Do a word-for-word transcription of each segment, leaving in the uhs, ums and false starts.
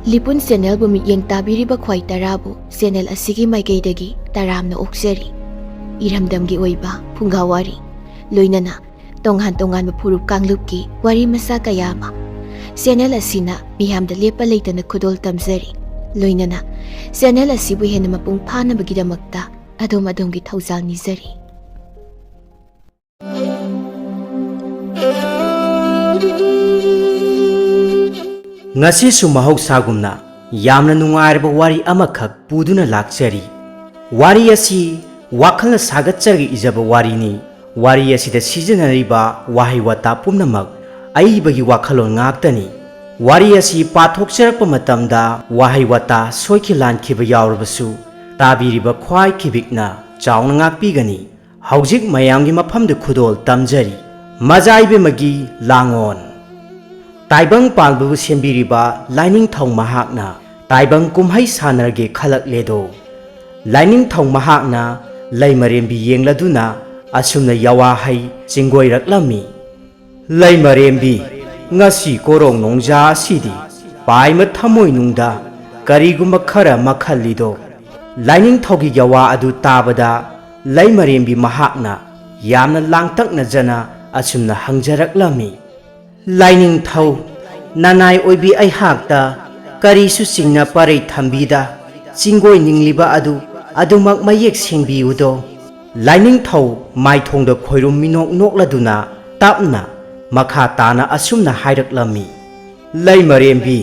ꯂꯤꯄꯨꯟ ꯆꯦꯅꯦꯜꯕꯨ ꯃꯤꯠꯌꯦꯡ ꯇꯥꯕꯤꯔꯤꯕ ꯈ꯭ꯋꯥꯏ ꯇꯔꯥꯕꯨ ꯆꯦꯅꯦꯜ ꯑꯁꯤꯒꯤ ꯃꯥꯏꯀꯩꯗꯒꯤ ꯇꯔꯥꯝꯅ ꯑꯣꯛꯆꯔꯤ꯫ ꯏꯔꯝꯗꯝꯒꯤ ꯑꯣꯏꯕ ꯐꯨꯡꯒꯥ ꯋꯥꯔꯤ, ꯂꯣꯏꯅꯅ ꯇꯣꯉꯥꯟ ꯇꯣꯉꯥꯟꯕ ꯐꯨꯔꯨꯞ ꯀꯥꯡꯂꯨꯞꯀꯤ ꯋꯥꯔꯤ ꯃꯆꯥ ꯀꯌꯥ ꯑꯃ ꯆꯦꯅꯦꯜ ꯑꯁꯤꯅ ꯃꯤꯌꯥꯝꯗ ꯂꯦꯞꯄ ꯂꯩꯇꯅ ꯈꯨꯗꯣꯜ ꯇꯝꯖꯔꯤ꯫ ꯂꯣꯏꯅꯅ ꯆꯦꯅꯦꯜ ꯑꯁꯤꯕꯨ ꯍꯦꯟꯅ ꯃꯄꯨꯡ ꯐꯥꯅꯕꯒꯤꯗꯃꯛꯇ ꯑꯗꯣꯝ ꯑꯗꯣꯝꯒꯤ ꯊꯧꯖꯥꯜ ꯅꯤꯖꯔꯤ꯫ ꯉꯁꯤꯁꯨ ꯃꯍꯧꯁꯥꯒꯨꯝꯅ ꯌꯥꯝꯅ ꯅꯨꯡꯉꯥꯏꯔꯕ ꯋꯥꯔꯤ ꯑꯃꯈꯛ ꯄꯨꯗꯨꯅ ꯂꯥꯛꯆꯔꯤ꯫ ꯋꯥꯔꯤ ꯑꯁꯤ ꯋꯥꯈꯜꯅ ꯁꯥꯒꯠꯆꯔꯒ ꯏꯖꯕ ꯋꯥꯔꯤꯅꯤ꯫ ꯋꯥꯔꯤ ꯑꯁꯤꯗ ꯁꯤꯖꯤꯟꯅꯔꯤꯕ ꯋꯥꯍꯩ ꯋꯥꯇꯥ ꯄꯨꯝꯅꯃꯛ ꯑꯏꯕꯒꯤ ꯋꯥꯈꯜꯂꯣꯟ ꯉꯥꯛꯇꯅꯤ꯫ ꯋꯥꯔꯤ ꯑꯁꯤ ꯄꯥꯊꯣꯛꯆꯔꯛꯄ ꯃꯇꯝꯗ ꯋꯥꯍꯩ ꯋꯥꯇꯥ ꯁꯣꯏꯈꯤ ꯂꯥꯟꯈꯤꯕ ꯌꯥꯎꯔꯕꯁꯨ, ꯇꯥꯕꯤꯔꯤꯕ ꯈ꯭ꯋꯥꯏ ꯈꯤꯕꯤꯛꯅ ꯆꯥꯎꯅ ꯉꯥꯛꯄꯤꯒꯅꯤ꯫ ꯍꯧꯖꯤꯛ ꯃꯌꯥꯝꯒꯤ ꯃꯐꯝꯗ ꯈꯨꯗꯣꯜ ꯇꯝꯖꯔꯤ꯫ ꯃꯖꯥ ꯏꯕꯦꯝꯃꯒꯤ ꯂꯥꯡꯑꯣꯟ꯫ ꯇꯥꯏꯕꯪ ꯄꯥꯟꯕꯕꯨ ꯁꯦꯝꯕꯤꯔꯤꯕ ꯂꯥꯏꯅꯤꯡꯊꯧ ꯃꯍꯥꯛꯅ ꯇꯥꯏꯕꯪ ꯀꯨꯝꯍꯩ ꯁꯥꯟꯅꯔꯒꯦ ꯈꯜꯂꯛꯂꯦꯗꯣ꯫ ꯂꯥꯏꯅꯤꯡꯊꯧ ꯃꯍꯥꯛꯅ ꯂꯩꯃꯔꯦꯝꯕꯤ ꯌꯦꯡꯂꯗꯨꯅ ꯑꯁꯨꯝꯅ ꯌꯥꯋꯥ ꯍꯩ ꯆꯤꯡꯒꯣꯏꯔꯛꯂꯝꯃꯤ꯫ ꯂꯩꯃꯔꯦꯝꯕꯤ, ꯉꯁꯤ ꯀꯣꯔꯣꯡ ꯅꯣꯡꯖꯥ ꯑꯁꯤꯗꯤ ꯄꯥꯏꯃ ꯊꯃꯣꯏꯅꯨꯡꯗ ꯀꯔꯤꯒꯨꯝꯕ ꯈꯔ ꯃꯈꯜꯂꯤꯗꯣ꯫ ꯂꯥꯏꯅꯤꯡꯊꯧꯒꯤ ꯌꯥꯋꯥ ꯑꯗꯨ ꯇꯥꯕꯗ ꯂꯩꯃꯔꯦꯝꯕꯤ ꯃꯍꯥꯛꯅ ꯌꯥꯝꯅ ꯂꯥꯡꯇꯛꯅꯖꯅ ꯑꯁꯨꯝꯅ ꯍꯪꯖꯔꯛꯂꯝꯃꯤ꯫ ꯂꯥꯏꯅꯤꯡꯊꯧ, ꯅꯅꯥꯏ ꯑꯣꯏꯕꯤ ꯑꯩꯍꯥꯛꯇ ꯀꯔꯤꯁꯨ ꯆꯤꯡꯅ ꯄꯔꯩ ꯊꯝꯕꯤꯗ ꯆꯤꯡꯒꯣꯏ ꯅꯤꯡꯂꯤꯕ ꯑꯗꯨ ꯑꯗꯨꯃꯛ ꯃꯌꯦꯛ ꯁꯦꯡꯕꯤꯌꯨꯗꯣ꯫ ꯂꯥꯏꯅꯤꯡꯊꯧ ꯃꯥꯏꯊꯣꯡꯗ ꯈꯣꯏꯔꯨꯝ ꯃꯤꯅꯣꯛ ꯅꯣꯛꯂꯗꯨꯅ ꯇꯞꯅ ꯃꯈꯥ ꯇꯥꯅ ꯑꯁꯨꯝꯅ ꯍꯥꯏꯔꯛꯂꯝꯃꯤ꯫ ꯂꯩꯃꯔꯦꯝꯕꯤ,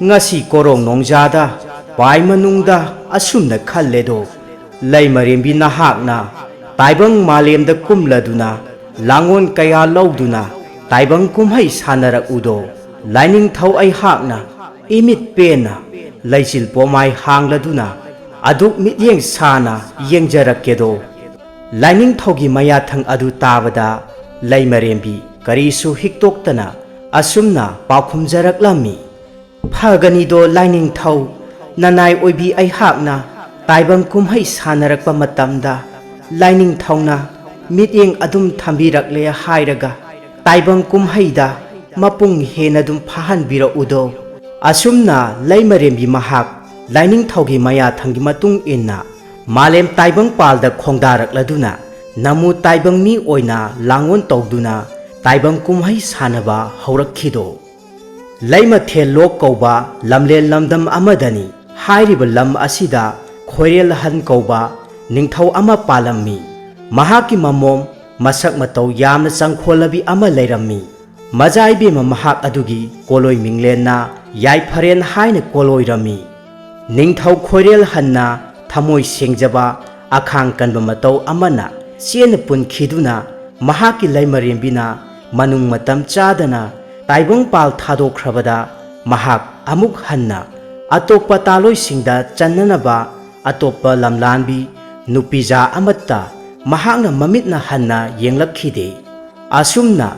ꯉꯁꯤ ꯀꯣꯔꯣꯡ ꯅꯣꯡꯖꯥꯗ ꯄꯥꯏ ꯃꯅꯨꯡꯗ ꯑꯁꯨꯝꯅ ꯈꯜꯂꯦꯗꯣ꯫ ꯂꯩꯃꯔꯦꯝꯕꯤ ꯅꯍꯥꯛꯅ ꯇꯥꯏꯕꯪ ꯃꯥꯂꯦꯝꯗ ꯀꯨꯝꯂꯗꯨꯅ ꯂꯥꯡꯑꯣꯟ ꯀꯌꯥ ꯂꯧꯗꯨꯅ ꯇꯥꯏꯕꯪ ꯀꯨꯝꯍꯩ ꯁꯥꯟꯅꯔꯛꯎꯗꯣ꯫ ꯂꯥꯏꯅꯤꯡꯊꯧ ꯑꯩꯍꯥꯛꯅ ꯏꯃꯤꯠ ꯄꯦꯟꯅ ꯂꯩꯆꯤꯜ ꯄꯣꯃꯥꯏ ꯍꯥꯡꯂꯗꯨꯅ ꯑꯗꯨꯛ ꯃꯤꯠꯌꯦꯡ ꯁꯥꯅ ꯌꯦꯡꯖꯔꯛꯀꯦꯗꯣ꯫ ꯂꯥꯏꯅꯤꯡꯊꯧꯒꯤ ꯃꯌꯥꯊꯪ ꯑꯗꯨ ꯇꯥꯕꯗ ꯂꯩꯃꯔꯦꯝꯕꯤ ꯀꯔꯤꯁꯨ ꯍꯤꯛꯇꯣꯛꯇꯅ ꯑꯁꯨꯝꯅ ꯄꯥꯎꯈꯨꯝꯖꯔꯛꯂꯝꯃꯤ꯫ ꯐꯒꯅꯤꯗꯣ ꯂꯥꯏꯅꯤꯡꯊꯧ, ꯅꯅꯥꯏ ꯑꯣꯏꯕꯤ ꯑꯩꯍꯥꯛꯅ ꯇꯥꯏꯕꯪ ꯀꯨꯝꯍꯩ ꯁꯥꯟꯅꯔꯛꯄ ꯃꯇꯝꯗ ꯂꯥꯏꯅꯤꯡꯊꯧꯅ ꯃꯤꯠꯌꯦꯡ ꯑꯗꯨꯝ ꯊꯝꯕꯤꯔꯛꯂꯦ ꯍꯥꯏꯔꯒ ꯇꯥꯏꯕꯪ ꯀꯨꯝꯍꯩꯗ ꯃꯄꯨꯡ ꯍꯦꯟꯅ ꯑꯗꯨꯝ ꯐꯥꯍꯟꯕꯤꯔꯛꯎꯗꯣ꯫ ꯑꯁꯨꯝꯅ ꯂꯩꯃꯔꯦꯝꯕꯤ ꯃꯍꯥꯛ ꯂꯥꯏꯅꯤꯡꯊꯧꯒꯤ ꯃꯌꯥꯊꯪꯒꯤ ꯃꯇꯨꯡ ꯏꯟꯅ ꯃꯥꯂꯦꯝ ꯇꯥꯏꯕꯪꯄꯥꯜꯗ ꯈꯣꯡꯗꯥꯔꯛꯂꯗꯨꯅ ꯅꯃꯨ ꯇꯥꯏꯕꯪ ꯃꯤ ꯑꯣꯏꯅ ꯂꯥꯡꯑꯣꯟ ꯇꯧꯗꯨꯅ ꯇꯥꯏꯕꯪ ꯀꯨꯝꯍꯩ ꯁꯥꯟꯅꯕ ꯍꯧꯔꯛꯈꯤꯗꯣ꯫ ꯂꯩꯃꯊꯦꯜ ꯂꯣꯛ ꯀꯧꯕ ꯂꯝꯂꯦꯟ ꯂꯝꯗꯝ ꯑꯃꯗꯅꯤ꯫ ꯍꯥꯏꯔꯤꯕ ꯂꯝ ꯑꯁꯤꯗ ꯈꯣꯏꯔꯦꯜ ꯍꯟ ꯀꯧꯕ ꯅꯤꯡꯊꯧ ꯑꯃ ꯄꯥꯜꯂꯝꯃꯤ꯫ ꯃꯍꯥꯛꯀꯤ ꯃꯃꯣꯝ ꯃꯁꯛ ꯃꯇꯧ ꯌꯥꯝꯅ ꯆꯪꯈꯣꯜꯂꯕꯤ ꯑꯃ ꯂꯩꯔꯝꯃꯤ꯫ ꯃꯖꯥ ꯏꯕꯦꯝꯃ ꯃꯍꯥꯛ ꯑꯗꯨꯒꯤ ꯀꯣꯂꯣꯏ ꯃꯤꯡꯂꯦꯟꯅ ꯌꯥꯏꯐꯔꯦꯟ ꯍꯥꯏꯅ ꯀꯣꯂꯣꯏꯔꯝꯃꯤ꯫ ꯅꯤꯡꯊꯧ ꯈꯣꯏꯔꯦꯜ ꯍꯟꯅ ꯊꯃꯣꯏ ꯁꯦꯡꯖꯕ ꯑꯈꯥꯡ ꯀꯟꯕ ꯃꯇꯧ ꯑꯃꯅ ꯆꯦꯟꯅ ꯄꯨꯟꯈꯤꯗꯨꯅ ꯃꯍꯥꯛꯀꯤ ꯂꯩꯃꯔꯦꯝꯕꯤꯅ ꯃꯅꯨꯡ ꯃꯇꯝ ꯆꯥꯗꯅ ꯇꯥꯏꯕꯪꯄꯥꯜ ꯊꯥꯗꯣꯛꯈ꯭ꯔꯕꯗ ꯃꯍꯥꯛ ꯑꯃꯨꯛ ꯍꯟꯅ ꯑꯇꯣꯞꯄ ꯇꯥꯂꯣꯏꯁꯤꯡꯗ ꯆꯟꯅꯅꯕ ꯑꯇꯣꯞꯄ ꯂꯝꯂꯥꯟꯕꯤ ꯅꯨꯄꯤꯖꯥ ꯑꯃꯠꯇ ꯃꯍꯥꯛꯅ ꯃꯃꯤꯠꯅ ꯍꯟꯅ ꯌꯦꯡꯂꯛꯈꯤꯗꯦ꯫ ꯑꯁꯨꯝꯅ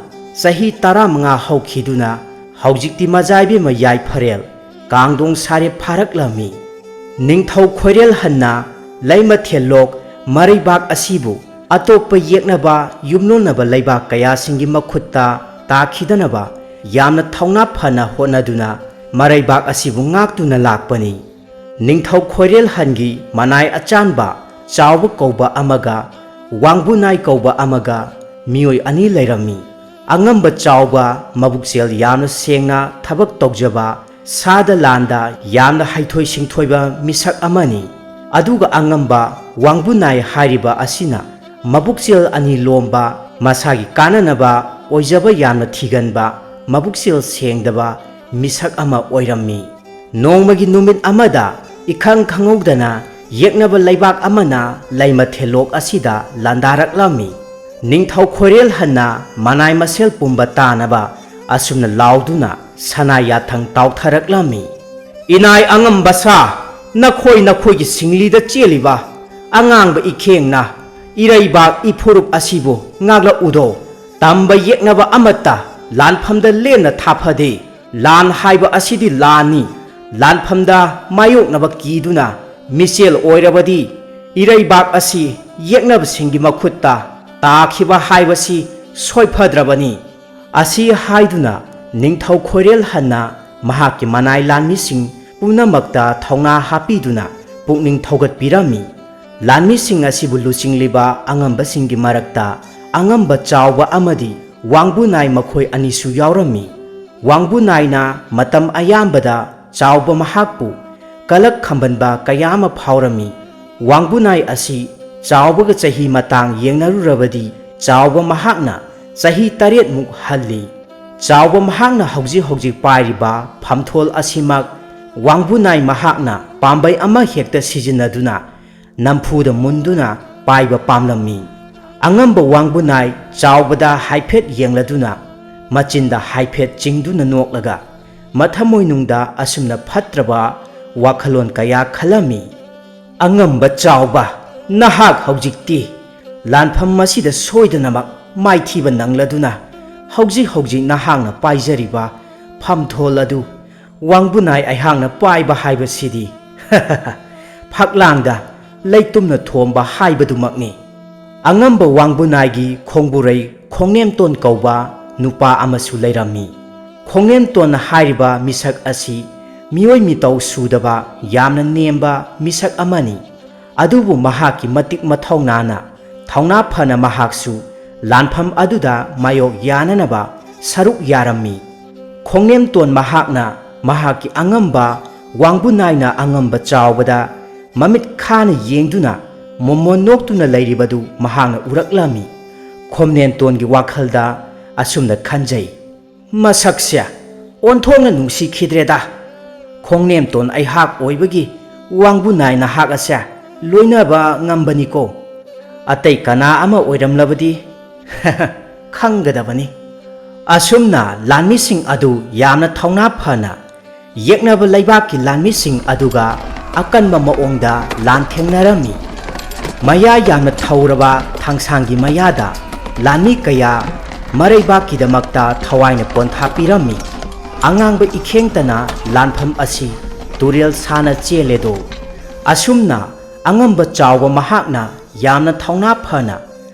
ꯆꯍꯤ ꯇꯔꯥꯃꯉꯥ ꯍꯧꯈꯤꯗꯨꯅ ꯍꯧꯖꯤꯛꯇꯤ ꯃꯖꯥꯏꯕꯦꯝꯃ ꯌꯥꯏꯐꯔꯦꯜ ꯀꯥꯡꯗꯣꯡ ꯁꯥꯔꯦ ꯐꯥꯔꯛꯂꯝꯃꯤ꯫ ꯅꯤꯡꯊꯧ ꯈꯣꯏꯔꯦꯜ ꯍꯟꯅ ꯂꯩꯃꯊꯦꯜꯂꯣꯛ ꯃꯔꯩꯕꯥꯛ ꯑꯁꯤꯕꯨ ꯑꯇꯣꯞꯄ ꯌꯦꯛꯅꯕ ꯌꯨꯝꯂꯣꯟꯅꯕ ꯂꯩꯕꯥꯛ ꯀꯌꯥꯁꯤꯡꯒꯤ ꯃꯈꯨꯠꯇ ꯇꯥꯈꯤꯗꯅꯕ ꯌꯥꯝꯅ ꯊꯧꯅꯥ ꯐꯅ ꯍꯣꯠꯅꯗꯨꯅ ꯃꯔꯩꯕꯥꯛ ꯑꯁꯤꯕꯨ ꯉꯥꯛꯇꯨꯅ ꯂꯥꯛꯄꯅꯤ꯫ ꯅꯤꯡꯊꯧ ꯈꯣꯏꯔꯦꯜ ꯍꯟꯒꯤ ꯃꯅꯥꯏ ꯑꯆꯥꯟꯕ ꯆꯥꯎꯕ ꯀꯧꯕ ꯑꯃꯒ ꯋꯥꯡꯕꯨꯅꯥꯏ ꯀꯧꯕ ꯑꯃꯒ ꯃꯤꯑꯣꯏ ꯑꯅꯤ ꯂꯩꯔꯝꯃꯤ꯫ ꯑꯉꯝꯕ ꯆꯥꯎꯕ ꯃꯕꯨꯛꯆꯦꯜ ꯌꯥꯝꯅ ꯁꯦꯡꯅ ꯊꯕꯛ ꯇꯧꯖꯕ, ꯁꯥꯗ ꯂꯥꯟꯗ ꯌꯥꯝꯅ ꯍꯩꯊꯣꯏ ꯁꯤꯡꯊꯣꯏꯕ ꯃꯤꯁꯛ ꯑꯃꯅꯤ꯫ ꯑꯗꯨꯒ ꯑꯉꯝꯕ ꯋꯥꯡꯕꯨꯅꯥꯏ ꯍꯥꯏꯔꯤꯕ ꯑꯁꯤꯅ ꯃꯕꯨꯛꯆꯦꯜ ꯑꯅꯤ ꯂꯣꯝꯕ, ꯃꯁꯥꯒꯤ ꯀꯥꯟꯅꯅꯕ ꯑꯣꯏꯖꯕ ꯌꯥꯝꯅ ꯊꯤꯒꯟꯕ, ꯃꯕꯨꯛꯆꯦꯜ ꯁꯦꯡꯗꯕ ꯃꯤꯁꯛ ꯑꯃ ꯑꯣꯏꯔꯝꯃꯤ꯫ ꯅꯣꯡꯃꯒꯤ ꯅꯨꯃꯤꯠ ꯑꯃꯗ ꯏꯈꯪ ꯈꯪꯍꯧꯗꯅ ꯌꯦꯛꯅꯕ ꯂꯩꯕꯥꯛ ꯑꯃꯅ ꯂꯩꯃꯊꯦꯜꯂꯣꯛ ꯑꯁꯤꯗ ꯂꯥꯟꯗꯥꯔꯛꯂꯝꯃꯤ꯫ ꯅꯤꯡꯊꯧ ꯈꯣꯏꯔꯦꯜ ꯍꯟꯅ ꯃꯅꯥꯏ ꯃꯁꯦꯜ ꯄꯨꯝꯕ ꯇꯥꯅꯕ ꯑꯁꯨꯝꯅ ꯂꯥꯎꯗꯨꯅ ꯁꯅꯥ ꯌꯥꯊꯪ ꯇꯥꯎꯊꯔꯛꯂꯝꯃꯤ꯫ "ꯏꯅꯥꯏ ꯑꯉꯝꯕ ꯁꯥ, ꯅꯈꯣꯏ ꯅꯈꯣꯏꯒꯤ ꯁꯤꯡꯂꯤꯗ ꯆꯦꯜꯂꯤꯕ ꯑꯉꯥꯡꯕ ꯏꯈꯦꯡꯅ ꯏꯔꯩꯕꯥꯛ ꯏꯐꯨꯔꯨꯞ ꯑꯁꯤꯕꯨ ꯉꯥꯛꯂꯛꯎꯗꯣ꯫ ꯇꯝꯕ ꯌꯦꯛꯅꯕ ꯑꯃꯠꯇ ꯂꯥꯟꯐꯝꯗ ꯂꯦꯝꯅ ꯊꯥꯐꯗꯦ꯫ ꯂꯥꯟ ꯍꯥꯏꯕ ꯑꯁꯤꯗꯤ ꯂꯥꯟꯅꯤ꯫ ꯂꯥꯟꯐꯝꯗ ꯃꯥꯌꯣꯛꯅꯕ ꯀꯤꯗꯨꯅ ꯃꯤꯆꯦꯜ ꯑꯣꯏꯔꯕꯗꯤ ꯏꯔꯩꯕꯥꯛ ꯑꯁꯤ ꯌꯦꯛꯅꯕꯁꯤꯡꯒꯤ ꯃꯈꯨꯠꯇ ꯇꯥꯈꯤꯕ ꯍꯥꯏꯕꯁꯤ ꯁꯣꯏꯐꯗ꯭ꯔꯕꯅꯤ"꯫ ꯑꯁꯤ ꯍꯥꯏꯗꯨꯅ ꯅꯤꯡꯊꯧ ꯈꯣꯏꯔꯦꯜ ꯍꯟꯅ ꯃꯍꯥꯛꯀꯤ ꯃꯅꯥꯏ ꯂꯥꯟꯃꯤꯁꯤꯡ ꯄꯨꯝꯅꯃꯛꯇ ꯊꯧꯅꯥ ꯍꯥꯞꯄꯤꯗꯨꯅ ꯄꯨꯛꯅꯤꯡ ꯊꯧꯒꯠꯄꯤꯔꯝꯃꯤ꯫ ꯂꯥꯟꯃꯤꯁꯤꯡ ꯑꯁꯤꯕꯨ ꯂꯨꯆꯤꯡꯂꯤꯕ ꯑꯉꯝꯕꯁꯤꯡꯒꯤ ꯃꯔꯛꯇ ꯑꯉꯝꯕ ꯆꯥꯎꯕ ꯑꯃꯗꯤ ꯋꯥꯡꯕꯨ ꯅꯥꯏ ꯃꯈꯣꯏ ꯑꯅꯤꯁꯨ ꯌꯥꯎꯔꯝꯃꯤ꯫ ꯋꯥꯡꯕꯨ ꯅꯥꯏꯅ ꯃꯇꯝ ꯑꯌꯥꯝꯕꯗ ꯆꯥꯎꯕ ꯃꯍꯥꯛꯄꯨ ꯀꯂꯛ ꯈꯝꯕꯟꯕ ꯀꯌꯥ ꯑꯃ ꯐꯥꯎꯔꯝꯃꯤ꯫ ꯋꯥꯡꯕꯨ ꯅꯥꯏ ꯑꯁꯤ ꯆꯥꯎꯕꯒ ꯆꯍꯤ ꯃꯇꯥꯡ ꯌꯦꯡꯅꯔꯨꯔꯕꯗꯤ ꯆꯥꯎꯕ ꯃꯍꯥꯛꯅ ꯆꯍꯤ ꯇꯔꯦꯠꯃꯨꯛ ꯍꯜꯂꯤ꯫ ꯆꯥꯎꯕ ꯃꯍꯥꯛꯅ ꯍꯧꯖꯤꯛ ꯍꯧꯖꯤꯛ ꯄꯥꯏꯔꯤꯕ ꯐꯝꯊꯣꯜ ꯑꯁꯤꯃꯛ ꯋꯥꯡꯕꯨ ꯅꯥꯏ ꯃꯍꯥꯛꯅ ꯄꯥꯝꯕꯩ ꯑꯃ ꯍꯦꯛꯇ ꯁꯤꯖꯤꯟꯅꯗꯨꯅ ꯅꯝꯐꯨꯗ ꯃꯨꯟꯗꯨꯅ ꯄꯥꯏꯕ ꯄꯥꯝꯂꯝꯃꯤ꯫ ꯑꯉꯝꯕ ꯋꯥꯡꯕꯨ ꯅꯥꯏ ꯆꯥꯎꯕꯗ ꯍꯥꯏꯐꯦꯠ ꯌꯦꯡꯂꯗꯨꯅ ꯃꯆꯤꯟꯗ ꯍꯥꯏꯐꯦꯠ ꯆꯤꯡꯗꯨꯅ ꯅꯣꯛꯂꯒ ꯃꯊꯃꯣꯏꯅꯨꯡꯗ ꯑꯁꯨꯝꯅ ꯐꯠꯇ꯭ꯔꯕ ꯋꯥꯈꯜꯂꯣꯟ ꯀꯌꯥ ꯈꯜꯂꯝꯃꯤ꯫ "ꯑꯉꯝꯕ ꯆꯥꯎꯕ, ꯅꯍꯥꯛ ꯍꯧꯖꯤꯛꯇꯤ ꯂꯥꯟꯐꯝ ꯑꯁꯤꯗ ꯁꯣꯏꯗꯅꯃꯛ ꯃꯥꯏꯊꯤꯕ ꯅꯪꯂꯗꯨꯅ ꯍꯧꯖꯤꯛ ꯍꯧꯖꯤꯛ ꯅꯍꯥꯛꯅ ꯄꯥꯏꯖꯔꯤꯕ ꯐꯝꯊꯣꯜ ꯑꯗꯨ ꯋꯥꯡꯕꯨ ꯅꯥꯏ ꯑꯩꯍꯥꯛꯅ ꯄꯥꯏꯕ ꯍꯥꯏꯕꯁꯤꯗꯤ ꯐꯛꯂꯥꯡꯗ ꯂꯩꯇꯨꯝꯅ ꯊꯣꯝꯕ ꯍꯥꯏꯕꯗꯨꯃꯛꯅꯤ꯫" ꯑꯉꯝꯕ ꯋꯥꯡꯕꯨ ꯅꯥꯏꯒꯤ ꯈꯣꯡꯕꯨꯔꯩ ꯈꯣꯡꯅꯦꯝꯇꯣꯟ ꯀꯧꯕ ꯅꯨꯄꯥ ꯑꯃꯁꯨ ꯂꯩꯔꯝꯃꯤ꯫ ꯈꯣꯡꯅꯦꯝꯇꯣꯟ ꯍꯥꯏꯔꯤꯕ ꯃꯤꯁꯛ ꯑꯁꯤ ꯃꯤꯑꯣꯏ ꯃꯤꯇꯧ ꯁꯨꯗꯕ ꯌꯥꯝꯅ ꯅꯦꯝꯕ ꯃꯤꯁꯛ ꯑꯃꯅꯤ꯫ ꯑꯗꯨꯕꯨ ꯃꯍꯥꯛꯀꯤ ꯃꯇꯤꯛ ꯃꯊꯧꯅꯥꯅ ꯊꯧꯅꯥ ꯐꯅ ꯃꯍꯥꯛꯁꯨ ꯂꯥꯟꯐꯝ ꯑꯗꯨꯗ ꯃꯥꯌꯣꯛ ꯌꯥꯅꯅꯕ ꯁꯔꯨꯛ ꯌꯥꯔꯝꯃꯤ꯫ ꯈꯣꯡꯅꯦꯝꯇꯣꯟ ꯃꯍꯥꯛꯅ ꯃꯍꯥꯛꯀꯤ ꯑꯉꯝꯕ ꯋꯥꯡꯕꯨ ꯅꯥꯏꯅ ꯑꯉꯝꯕ ꯆꯥꯎꯕꯗ ꯃꯃꯤꯠ ꯈꯥꯅ ꯌꯦꯡꯗꯨꯅ ꯃꯣꯃꯣꯟ ꯅꯣꯛꯇꯨꯅ ꯂꯩꯔꯤꯕꯗꯨ ꯃꯍꯥꯛꯅ ꯎꯔꯛꯂꯝꯃꯤ꯫ ꯈꯣꯝꯅꯦꯝꯇꯣꯟꯒꯤ ꯋꯥꯈꯜꯗ ꯑꯁꯨꯝꯅ ꯈꯟꯖꯩ, "ꯃꯁꯛꯁꯦ ꯑꯣꯟꯊꯣꯛꯅ ꯅꯨꯡꯁꯤꯈꯤꯗ꯭ꯔꯦꯗ꯫ ꯈꯣꯡꯅꯦꯝꯇꯣꯟ ꯑꯩꯍꯥꯛ ꯑꯣꯏꯕꯒꯤ ꯋꯥꯡꯕꯨ ꯅꯥꯏ ꯅꯍꯥꯛ ꯑꯁꯦ ꯂꯣꯏꯅꯕ ꯉꯝꯕꯅꯤꯀꯣ꯫ ꯑꯇꯩ ꯀꯅꯥ ꯑꯃ ꯑꯣꯏꯔꯝꯂꯕꯗꯤ ꯈꯪꯒꯗꯕꯅꯤ꯫" ꯑꯁꯨꯝꯅ ꯂꯥꯟꯃꯤꯁꯤꯡ ꯑꯗꯨ ꯌꯥꯝꯅ ꯊꯧꯅꯥ ꯐꯅ ꯌꯦꯛꯅꯕ ꯂꯩꯕꯥꯛꯀꯤ ꯂꯥꯟꯃꯤꯁꯤꯡ ꯑꯗꯨꯒ ꯑꯀꯟꯕ ꯃꯑꯣꯡꯗ ꯂꯥꯟꯊꯦꯡꯅꯔꯝꯃꯤ꯫ ꯃꯌꯥ ꯌꯥꯝꯅ ꯊꯧꯔꯕ ꯊꯥꯡꯁꯥꯡꯒꯤ ꯃꯌꯥꯗ ꯂꯥꯟꯃꯤ ꯀꯌꯥ ꯃꯔꯩꯕꯥꯛꯀꯤꯗꯃꯛꯇ ꯊꯋꯥꯏꯅ ꯄꯣꯟꯊꯥ ꯄꯤꯔꯝꯃꯤ꯫ ꯑꯉꯥꯡꯕ ꯏꯈꯦꯡꯇꯅ ꯂꯥꯟꯐꯝ ꯑꯁꯤ ꯇꯨꯔꯦꯜ ꯁꯥꯅ ꯆꯦꯜꯂꯦꯗꯣ꯫ ꯑꯁꯨꯝꯅ ꯑꯉꯝꯕ ꯆꯥꯎꯕ ꯃꯍꯥꯛꯅ ꯌꯥꯝꯅ ꯊꯧꯅꯥ ꯐꯅ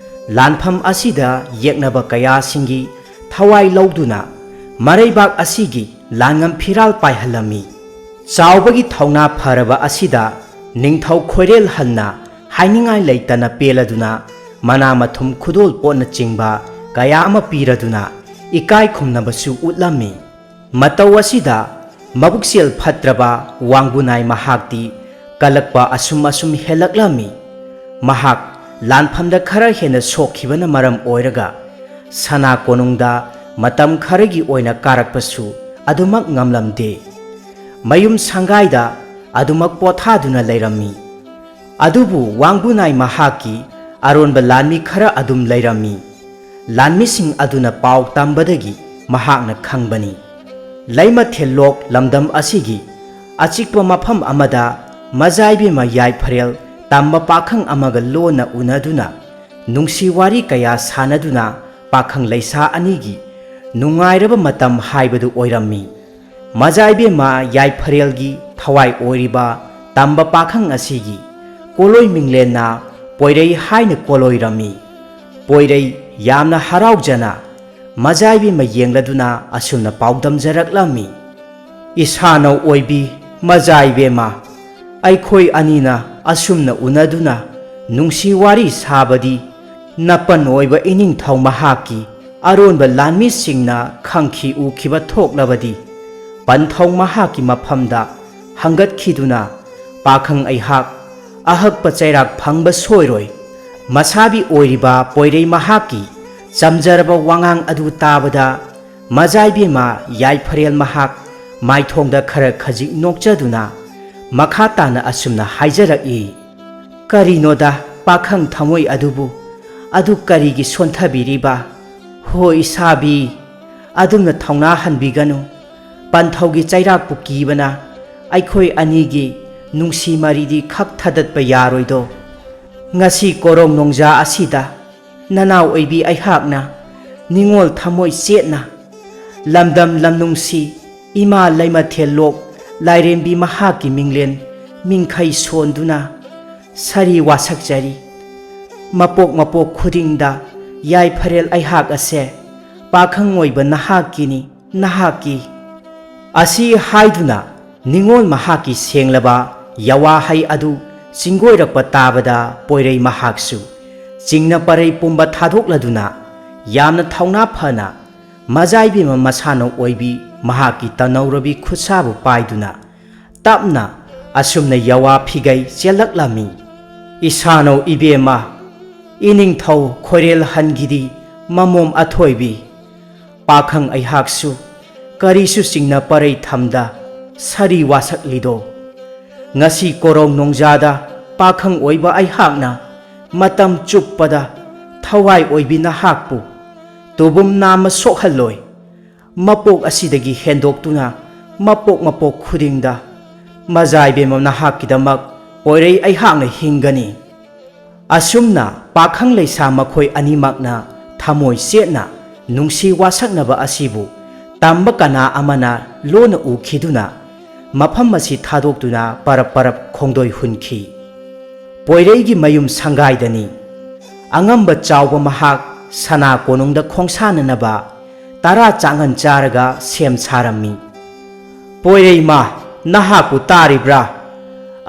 ꯂꯥꯟꯐꯝ ꯑꯁꯤꯗ ꯌꯦꯛꯅꯕ ꯀꯌꯥꯁꯤꯡꯒꯤ ꯊꯋꯥꯏ ꯂꯧꯗꯨꯅ ꯃꯔꯩꯕꯥꯛ ꯑꯁꯤꯒꯤ ꯂꯥꯟꯉꯝ ꯐꯤꯔꯥꯜ ꯄꯥꯏꯍꯜꯂꯝꯃꯤ꯫ ꯆꯥꯎꯕꯒꯤ ꯊꯧꯅꯥ ꯐꯔꯕ ꯑꯁꯤꯗ ꯅꯤꯡꯊꯧ ꯈꯣꯏꯔꯦꯜ ꯍꯟꯅ ꯍꯥꯏꯅꯤꯡꯉꯥꯏ ꯂꯩꯇꯅ ꯄꯦꯜꯂꯗꯨꯅ ꯃꯅꯥ ꯃꯊꯨꯝ ꯈꯨꯗꯣꯜ ꯄꯣꯠꯅꯆꯤꯡꯕ ꯀꯌꯥ ꯑꯃ ꯄꯤꯔꯗꯨꯅ ꯏꯀꯥꯏ ꯈꯨꯝꯅꯕꯁꯨ ꯎꯠꯂꯝꯃꯤ꯫ ꯃꯇꯧ ꯑꯁꯤꯗ ꯃꯕꯨꯛꯆꯦꯜ ꯐꯠꯇ꯭ꯔꯕ ꯋꯥꯡꯒꯨꯅꯥꯏ ꯃꯍꯥꯛꯇꯤ ꯀꯜꯂꯛꯄ ꯑꯁꯨꯝ ꯑꯁꯨꯝ ꯍꯦꯜꯂꯛꯂꯝꯃꯤ꯫ ꯃꯍꯥꯛ ꯂꯥꯟꯐꯝꯗ ꯈꯔ ꯍꯦꯟꯅ ꯁꯣꯛꯈꯤꯕꯅ ꯃꯔꯝ ꯑꯣꯏꯔꯒ ꯁꯅꯥ ꯀꯣꯅꯨꯡꯗ ꯃꯇꯝ ꯈꯔꯒꯤ ꯑꯣꯏꯅ ꯀꯥꯔꯛꯄꯁꯨ ꯑꯗꯨꯃꯛ ꯉꯝꯂꯝꯗꯦ꯫ ꯃꯌꯨꯝ ꯁꯪꯒꯥꯏꯗ ꯑꯗꯨꯃꯛ ꯄꯣꯊꯥꯗꯨꯅ ꯂꯩꯔꯝꯃꯤ꯫ ꯑꯗꯨꯕꯨ ꯋꯥꯡꯒꯨꯅꯥꯏ ꯃꯍꯥꯛꯀꯤ ꯑꯔꯣꯟꯕ ꯂꯥꯟꯃꯤ ꯈꯔ ꯑꯗꯨꯝ ꯂꯩꯔꯝꯃꯤ꯫ ꯂꯥꯟꯃꯤꯁꯤꯡ ꯑꯗꯨꯅ ꯄꯥꯎ ꯇꯝꯕꯗꯒꯤ ꯃꯍꯥꯛꯅ ꯈꯪꯕꯅꯤ꯫ ꯂꯩꯃꯊꯦꯜꯂꯣꯛ ꯂꯝꯗꯝ ꯑꯁꯤꯒꯤ ꯑꯆꯤꯛꯄ ꯃꯐꯝ ꯑꯃꯗ ꯃꯖꯥꯏꯕꯦꯝꯃ ꯌꯥꯏꯐꯔꯦꯜ ꯇꯝꯕ ꯄꯥꯈꯪ ꯑꯃꯒ ꯂꯣꯟꯅ ꯎꯅꯗꯨꯅ ꯅꯨꯡꯁꯤ ꯋꯥꯔꯤ ꯀꯌꯥ ꯁꯥꯟꯅꯗꯨꯅ ꯄꯥꯈꯪ ꯂꯩꯁꯥ ꯑꯅꯤꯒꯤ ꯅꯨꯡꯉꯥꯏꯔꯕ ꯃꯇꯝ ꯍꯥꯏꯕꯗꯨ ꯑꯣꯏꯔꯝꯃꯤ꯫ ꯃꯖꯥꯏꯕꯦꯝꯃ ꯌꯥꯏꯐꯔꯦꯜꯒꯤ ꯊꯋꯥꯏ ꯑꯣꯏꯔꯤꯕ ꯇꯝꯕ ꯄꯥꯈꯪ ꯑꯁꯤꯒꯤ ꯀꯣꯂꯣꯏ ꯃꯤꯡꯂꯦꯟꯅ ꯄꯣꯏꯔꯩ ꯍꯥꯏꯅ ꯀꯣꯂꯣꯏꯔꯝꯃꯤ꯫ ꯄꯣꯏꯔꯩ ꯌꯥꯝꯅ ꯍꯔꯥꯎꯖꯅ ꯃꯖꯥꯏꯕꯦꯝꯃ ꯌꯦꯡꯂꯗꯨꯅ ꯑꯁꯨꯝꯅ ꯄꯥꯎꯗꯝꯖꯔꯛꯂꯝꯃꯤ꯫ ꯏꯁꯥꯅꯧ ꯑꯣꯏꯕꯤ ꯃꯖꯥꯏꯕꯦꯝꯃ, ꯑꯩꯈꯣꯏ ꯑꯅꯤꯅ ꯑꯁꯨꯝꯅ ꯎꯅꯗꯨꯅ ꯅꯨꯡꯁꯤ ꯋꯥꯔꯤ ꯁꯥꯕꯗꯤ ꯅꯄꯟ ꯑꯣꯏꯕ ꯏꯅꯤꯡꯊꯧ ꯃꯍꯥꯛꯀꯤ ꯑꯔꯣꯟꯕ ꯂꯥꯟꯃꯤꯁꯤꯡꯅ ꯈꯪꯈꯤ ꯎꯈꯤꯕ ꯊꯣꯛꯂꯕꯗꯤ ꯄꯟꯊꯧ ꯃꯍꯥꯛꯀꯤ ꯃꯐꯝꯗ ꯍꯪꯒꯠꯈꯤꯗꯨꯅ ꯄꯥꯈꯪ ꯑꯩꯍꯥꯛ ꯑꯍꯛꯄ ꯆꯩꯔꯥꯛ ꯐꯪꯕ ꯁꯣꯏꯔꯣꯏ꯫ ꯃꯁꯥꯕꯤ ꯑꯣꯏꯔꯤꯕ ꯄꯣꯏꯔꯩ ꯃꯍꯥꯛꯀꯤ ꯆꯝꯖꯔꯕ ꯋꯥꯉꯥꯡ ꯑꯗꯨ ꯇꯥꯕꯗ ꯃꯖꯥꯏꯕꯦꯝꯃ ꯌꯥꯏꯐꯔꯦꯜ ꯃꯍꯥꯛ ꯃꯥꯏꯊꯣꯡꯗ ꯈꯔ ꯈꯖꯤꯛ ꯅꯣꯛꯆꯗꯨꯅ ꯃꯈꯥ ꯇꯥꯅ ꯑꯁꯨꯝꯅ ꯍꯥꯏꯖꯔꯛꯏ꯫ ꯀꯔꯤꯅꯣꯗ ꯄꯥꯈꯪ ꯊꯃꯣꯏ ꯑꯗꯨꯕꯨ ꯑꯗꯨ ꯀꯔꯤꯒꯤ ꯁꯣꯟꯊꯕꯤꯔꯤꯕ? ꯍꯣ ꯏꯁꯥꯕꯤ, ꯑꯗꯨꯝꯅ ꯊꯧꯅꯥ ꯍꯟꯕꯤꯒꯅꯨ꯫ ꯄꯟꯊꯧꯒꯤ ꯆꯩꯔꯥꯛꯄꯨ ꯀꯤꯕꯅ ꯑꯩꯈꯣꯏ ꯑꯅꯤꯒꯤ ꯅꯨꯡꯁꯤ ꯃꯔꯤꯗꯤ ꯈꯛ ꯊꯗꯠꯄ ꯌꯥꯔꯣꯏꯗꯣ꯫ ꯉꯁꯤ ꯀꯣꯔꯣꯡ ꯅꯣꯡꯖꯥ ꯑꯁꯤꯗ ꯅꯅꯥꯎ ꯑꯣꯏꯕꯤ ꯑꯩꯍꯥꯛꯅ ꯅꯤꯡꯉꯣꯜ ꯊꯃꯣꯏ ꯆꯦꯠꯅ ꯂꯝꯗꯝ ꯂꯝꯅꯨꯡꯁꯤ ꯏꯃꯥ ꯂꯩꯃꯊꯦꯜ ꯂꯣꯛ ꯂꯥꯏꯔꯦꯝꯕꯤ ꯃꯍꯥꯛꯀꯤ ꯃꯤꯡꯂꯦꯟ ꯃꯤꯡꯈꯩ ꯁꯣꯟꯗꯨꯅ ꯁꯥꯔꯤ ꯋꯥꯁꯛꯆꯔꯤ꯫ ꯃꯄꯣꯛ ꯃꯄꯣꯛ ꯈꯨꯗꯤꯡꯗ ꯌꯥꯏꯐꯔꯦꯜ ꯑꯩꯍꯥꯛ ꯑꯁꯦ ꯄꯥꯈꯪ ꯑꯣꯏꯕ ꯅꯍꯥꯛꯀꯤꯅꯤ, ꯅꯍꯥꯛꯀꯤ꯫ ꯑꯁꯤ ꯍꯥꯏꯗꯨꯅ ꯅꯤꯡꯉꯣꯜ ꯃꯍꯥꯛꯀꯤ ꯁꯦꯡꯂꯕ ꯌꯋꯥ ꯍꯩ ꯑꯗꯨ ꯆꯤꯡꯒꯣꯏꯔꯛꯄ ꯇꯥꯕꯗ ꯄꯣꯏꯔꯩ ꯃꯍꯥꯛꯁꯨ ꯆꯤꯡꯅ ꯄꯔꯩ ꯄꯨꯝꯕ ꯊꯥꯗꯣꯛꯂꯗꯨꯅ ꯌꯥꯝꯅ ꯊꯧꯅꯥ ꯐꯅ ꯃꯖꯥꯏꯕꯦꯝꯃ ꯃꯁꯥꯅ ꯑꯣꯏꯕꯤ ꯃꯍꯥꯛꯀꯤ ꯇꯅꯧꯔꯕꯤ ꯈꯨꯠꯁꯥꯕꯨ ꯄꯥꯏꯗꯨꯅ ꯇꯞꯅ ꯑꯁꯨꯝꯅ ꯌꯋꯥ ꯐꯤꯒꯩ ꯆꯦꯜꯂꯛꯂꯝꯃꯤ꯫ ꯏꯁꯥꯅꯧ ꯏꯕꯦꯝꯃ, ꯏꯅꯤꯡꯊꯧ ꯈꯣꯏꯔꯦꯜ ꯍꯟꯒꯤꯗꯤ ꯃꯃꯣꯝ ꯑꯊꯣꯏꯕꯤ, ꯄꯥꯈꯪ ꯑꯩꯍꯥꯛꯁꯨ ꯀꯔꯤꯁꯨ ꯆꯤꯡꯅ ꯄꯔꯩ ꯊꯝꯗ ꯁꯥꯔꯤ ꯋꯥꯁꯛꯂꯤꯗꯣ꯫ ꯉꯁꯤ ꯀꯣꯔꯧ ꯅꯣꯡꯖꯥꯗ ꯄꯥꯈꯪ ꯑꯣꯏꯕ ꯑꯩꯍꯥꯛꯅ ꯃꯇꯝ ꯆꯨꯞꯄꯗ ꯊꯋꯥꯏ ꯑꯣꯏꯕꯤ ꯅꯍꯥꯛꯄꯨ ꯇꯨꯕꯨꯝ ꯅꯥꯝꯃ ꯁꯣꯛꯍꯜꯂꯣꯏ꯫ ꯃꯄꯣꯛ ꯑꯁꯤꯗꯒꯤ ꯍꯦꯟꯗꯣꯛꯇꯨꯅ ꯃꯄꯣꯛ ꯃꯄꯣꯛ ꯈꯨꯗꯤꯡꯗ ꯃꯖꯥꯏꯕꯦꯝꯃ ꯅꯍꯥꯛꯀꯤꯗꯃꯛ ꯄꯣꯏꯔꯩ ꯑꯩꯍꯥꯛꯅ ꯍꯤꯡꯒꯅꯤ꯫ ꯑꯁꯨꯝꯅ ꯄꯥꯈꯪ ꯂꯩꯁꯥ ꯃꯈꯣꯏ ꯑꯅꯤꯃꯛꯅ ꯊꯃꯣꯏ ꯆꯦꯠꯅ ꯅꯨꯡꯁꯤ ꯋꯥꯁꯛꯅꯕ ꯑꯁꯤꯕꯨ ꯇꯝꯕ ꯀꯅꯥ ꯑꯃꯅ ꯂꯣꯟꯅ ꯎꯈꯤꯗꯨꯅ ꯃꯐꯝ ꯑꯁꯤ ꯊꯥꯗꯣꯛꯇꯨꯅ ꯄꯔꯞ ꯄꯔꯞ ꯈꯣꯡꯗꯣꯏ ꯍꯨꯟꯈꯤ꯫ ꯄꯣꯏꯔꯩꯒꯤ ꯃꯌꯨꯝ ꯁꯪꯒꯥꯏꯗꯅꯤ꯫ ꯑꯉꯝꯕ ꯆꯥꯎꯕ ꯃꯍꯥꯛ ꯁꯅꯥ ꯀꯣꯅꯨꯡꯗ ꯈꯣꯡꯁꯥꯟꯅꯅꯕ ꯇꯔꯥ ꯆꯥꯡꯍꯟ ꯆꯥꯔꯒ ꯁꯦꯝ ꯁꯥꯔꯝꯃꯤ꯫ ꯄꯣꯏꯔꯩꯃ, ꯅꯍꯥꯛꯄꯨ ꯇꯥꯔꯤꯕ꯭ꯔꯥ?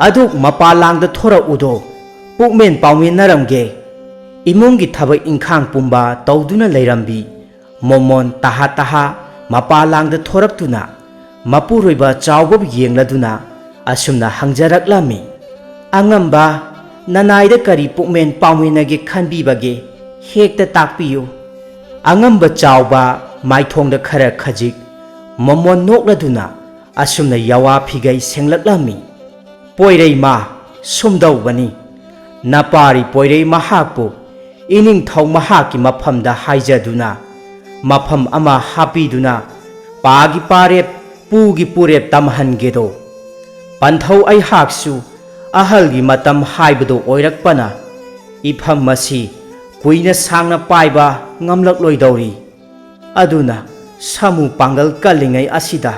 ꯑꯗꯨꯛ ꯃꯄꯥ ꯂꯥꯡꯗ ꯊꯣꯔꯛꯎꯗꯣ, ꯄꯨꯛꯃꯦꯟ ꯄꯥꯎꯃꯤꯟꯅꯔꯝꯒꯦ꯫ ꯏꯃꯨꯡꯒꯤ ꯊꯕꯛ ꯏꯪꯈꯥꯡ ꯄꯨꯝꯕ ꯇꯧꯗꯨꯅ ꯂꯩꯔꯝꯕꯤ ꯃꯣꯃꯣꯟ ꯇꯍꯥ ꯇꯍꯥ ꯃꯄꯥ ꯂꯥꯡꯗ ꯊꯣꯔꯛꯇꯨꯅ ꯃꯄꯨꯔꯣꯏꯕ ꯆꯥꯎꯕꯕꯨ ꯌꯦꯡꯂꯗꯨꯅ ꯑꯁꯨꯝꯅ ꯍꯪꯖꯔꯛꯂꯝꯃꯤ, "ꯑꯉꯝꯕ, ꯅꯅꯥꯏꯗ ꯀꯔꯤ ꯄꯨꯛꯃꯦꯟ ꯄꯥꯎꯃꯤꯟꯅꯒꯦ ꯈꯟꯕꯤꯕꯒꯦ? ꯍꯦꯛꯇ ꯇꯥꯛꯄꯤꯌꯨ꯫" ꯑꯉꯝꯕ ꯆꯥꯎꯕ ꯃꯥꯏꯊꯣꯡꯗ ꯈꯔ ꯈꯖꯤꯛ ꯃꯣꯃꯣꯟ ꯅꯣꯛꯂꯗꯨꯅ ꯑꯁꯨꯝꯅ ꯌꯋꯥ ꯐꯤꯒꯩ ꯁꯦꯡꯂꯛꯂꯝꯃꯤ, "ꯄꯣꯏꯔꯩꯃ, ꯁꯨꯝꯗꯧꯕꯅꯤ꯫ ꯅꯄꯥꯔꯤ ꯄꯣꯏꯔꯩ ꯃꯍꯥꯛꯄꯨ ꯏꯅꯤꯡꯊꯧ ꯃꯍꯥꯛꯀꯤ ꯃꯐꯝꯗ ꯍꯥꯏꯖꯗꯨꯅ ꯃꯐꯝ ꯑꯃ ꯍꯥꯞꯄꯤꯗꯨꯅ ꯄꯥꯒꯤ ꯄꯥꯔꯦꯞ, ꯄꯨꯒꯤ ꯄꯨꯔꯦꯞ ꯇꯝꯍꯟꯒꯦꯗꯣ꯫ ꯄꯟꯊꯧ ꯑꯩꯍꯥꯛꯁꯨ ꯑꯍꯜꯒꯤ ꯃꯇꯝ ꯍꯥꯏꯕꯗꯨ ꯑꯣꯏꯔꯛꯄꯅ ꯏꯐꯝ ꯑꯁꯤ ꯀꯨꯏꯅ ꯁꯥꯡꯅ ꯄꯥꯏꯕ ꯉꯝꯂꯛꯂꯣꯏꯗꯧꯔꯤ꯫ ꯑꯗꯨꯅ ꯁꯥꯃꯨ ꯄꯥꯡꯒꯜ ꯀꯜꯂꯤꯉꯩ ꯑꯁꯤꯗ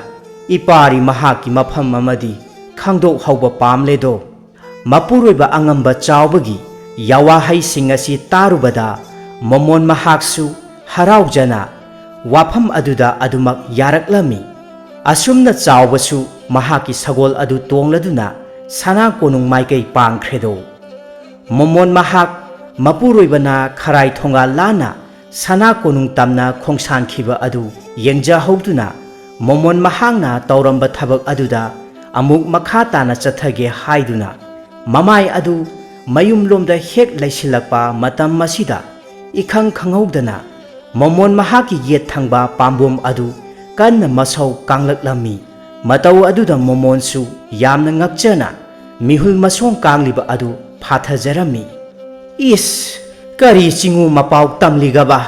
ꯏꯄꯥꯔꯤ ꯃꯍꯥꯛꯀꯤ ꯃꯐꯝ ꯑꯃꯗꯤ ꯈꯪꯗꯣꯛꯍꯧꯕ ꯄꯥꯝꯂꯦꯗꯣ꯫" ꯃꯄꯨꯔꯣꯏꯕ ꯑꯉꯝꯕ ꯆꯥꯎꯕꯒꯤ ꯌꯋꯥꯍꯩꯁꯤꯡ ꯑꯁꯤ ꯇꯥꯔꯨꯕꯗ ꯃꯣꯃꯣꯟ ꯃꯍꯥꯛꯁꯨ ꯍꯔꯥꯎꯖꯅ ꯋꯥꯐꯝ ꯑꯗꯨꯗ ꯑꯗꯨꯃꯛ ꯌꯥꯔꯛꯂꯝꯃꯤ꯫ ꯑꯁꯨꯝꯅ ꯆꯥꯎꯕꯁꯨ ꯃꯍꯥꯛꯀꯤ ꯁꯒꯣꯜ ꯑꯗꯨ ꯇꯣꯡꯂꯗꯨꯅ ꯁꯅꯥ ꯀꯣꯅꯨꯡ ꯃꯥꯏꯀꯩ ꯄꯥꯡꯈ꯭ꯔꯦꯗꯣ꯫ ꯃꯣꯃꯣꯟ ꯃꯍꯥꯛ ꯃꯄꯨꯔꯣꯏꯕꯅ ꯈꯔꯥꯏ ꯊꯣꯡꯒꯥꯜ ꯂꯥꯟꯅ ꯁꯅꯥ ꯀꯣꯅꯨꯡ ꯇꯝꯅ ꯈꯣꯡꯁꯥꯟꯈꯤꯕ ꯑꯗꯨ ꯌꯦꯡꯖꯍꯧꯗꯨꯅ ꯃꯣꯃꯣꯟ ꯃꯍꯥꯛꯅ ꯇꯧꯔꯝꯕ ꯊꯕꯛ ꯑꯗꯨꯗ ꯑꯃꯨꯛ ꯃꯈꯥ ꯇꯥꯅ ꯆꯠꯊꯒꯦ ꯍꯥꯏꯗꯨꯅ ꯃꯃꯥꯏ ꯑꯗꯨ ꯃꯌꯨꯝꯂꯣꯝꯗ ꯍꯦꯛ ꯂꯩꯁꯤꯜꯂꯛꯄ ꯃꯇꯝ ꯑꯁꯤꯗ ꯏꯈꯪ ꯈꯪꯍꯧꯗꯅ ꯃꯣꯃꯣꯟ ꯃꯍꯥꯛꯀꯤ ꯌꯦꯠ ꯊꯪꯕ ꯄꯥꯝꯕꯣꯝ ꯑꯗꯨ ꯀꯟꯅ ꯃꯁꯧ ꯀꯥꯡꯂꯛꯂꯝꯃꯤ꯫ ꯃꯇꯧ ꯑꯗꯨꯗ ꯃꯣꯃꯣꯟꯁꯨ ꯌꯥꯝꯅ ꯉꯛꯆꯅ ꯃꯤꯍꯨꯜ ꯃꯁꯣꯡ ꯀꯥꯡꯂꯤꯕ ꯑꯗꯨ ꯐꯥꯊꯖꯔꯝꯃꯤ꯫ "ꯏꯁ, ꯀꯔꯤ ꯆꯤꯡꯉꯨ ꯃꯄꯥꯎ ꯇꯝꯂꯤꯒꯕ?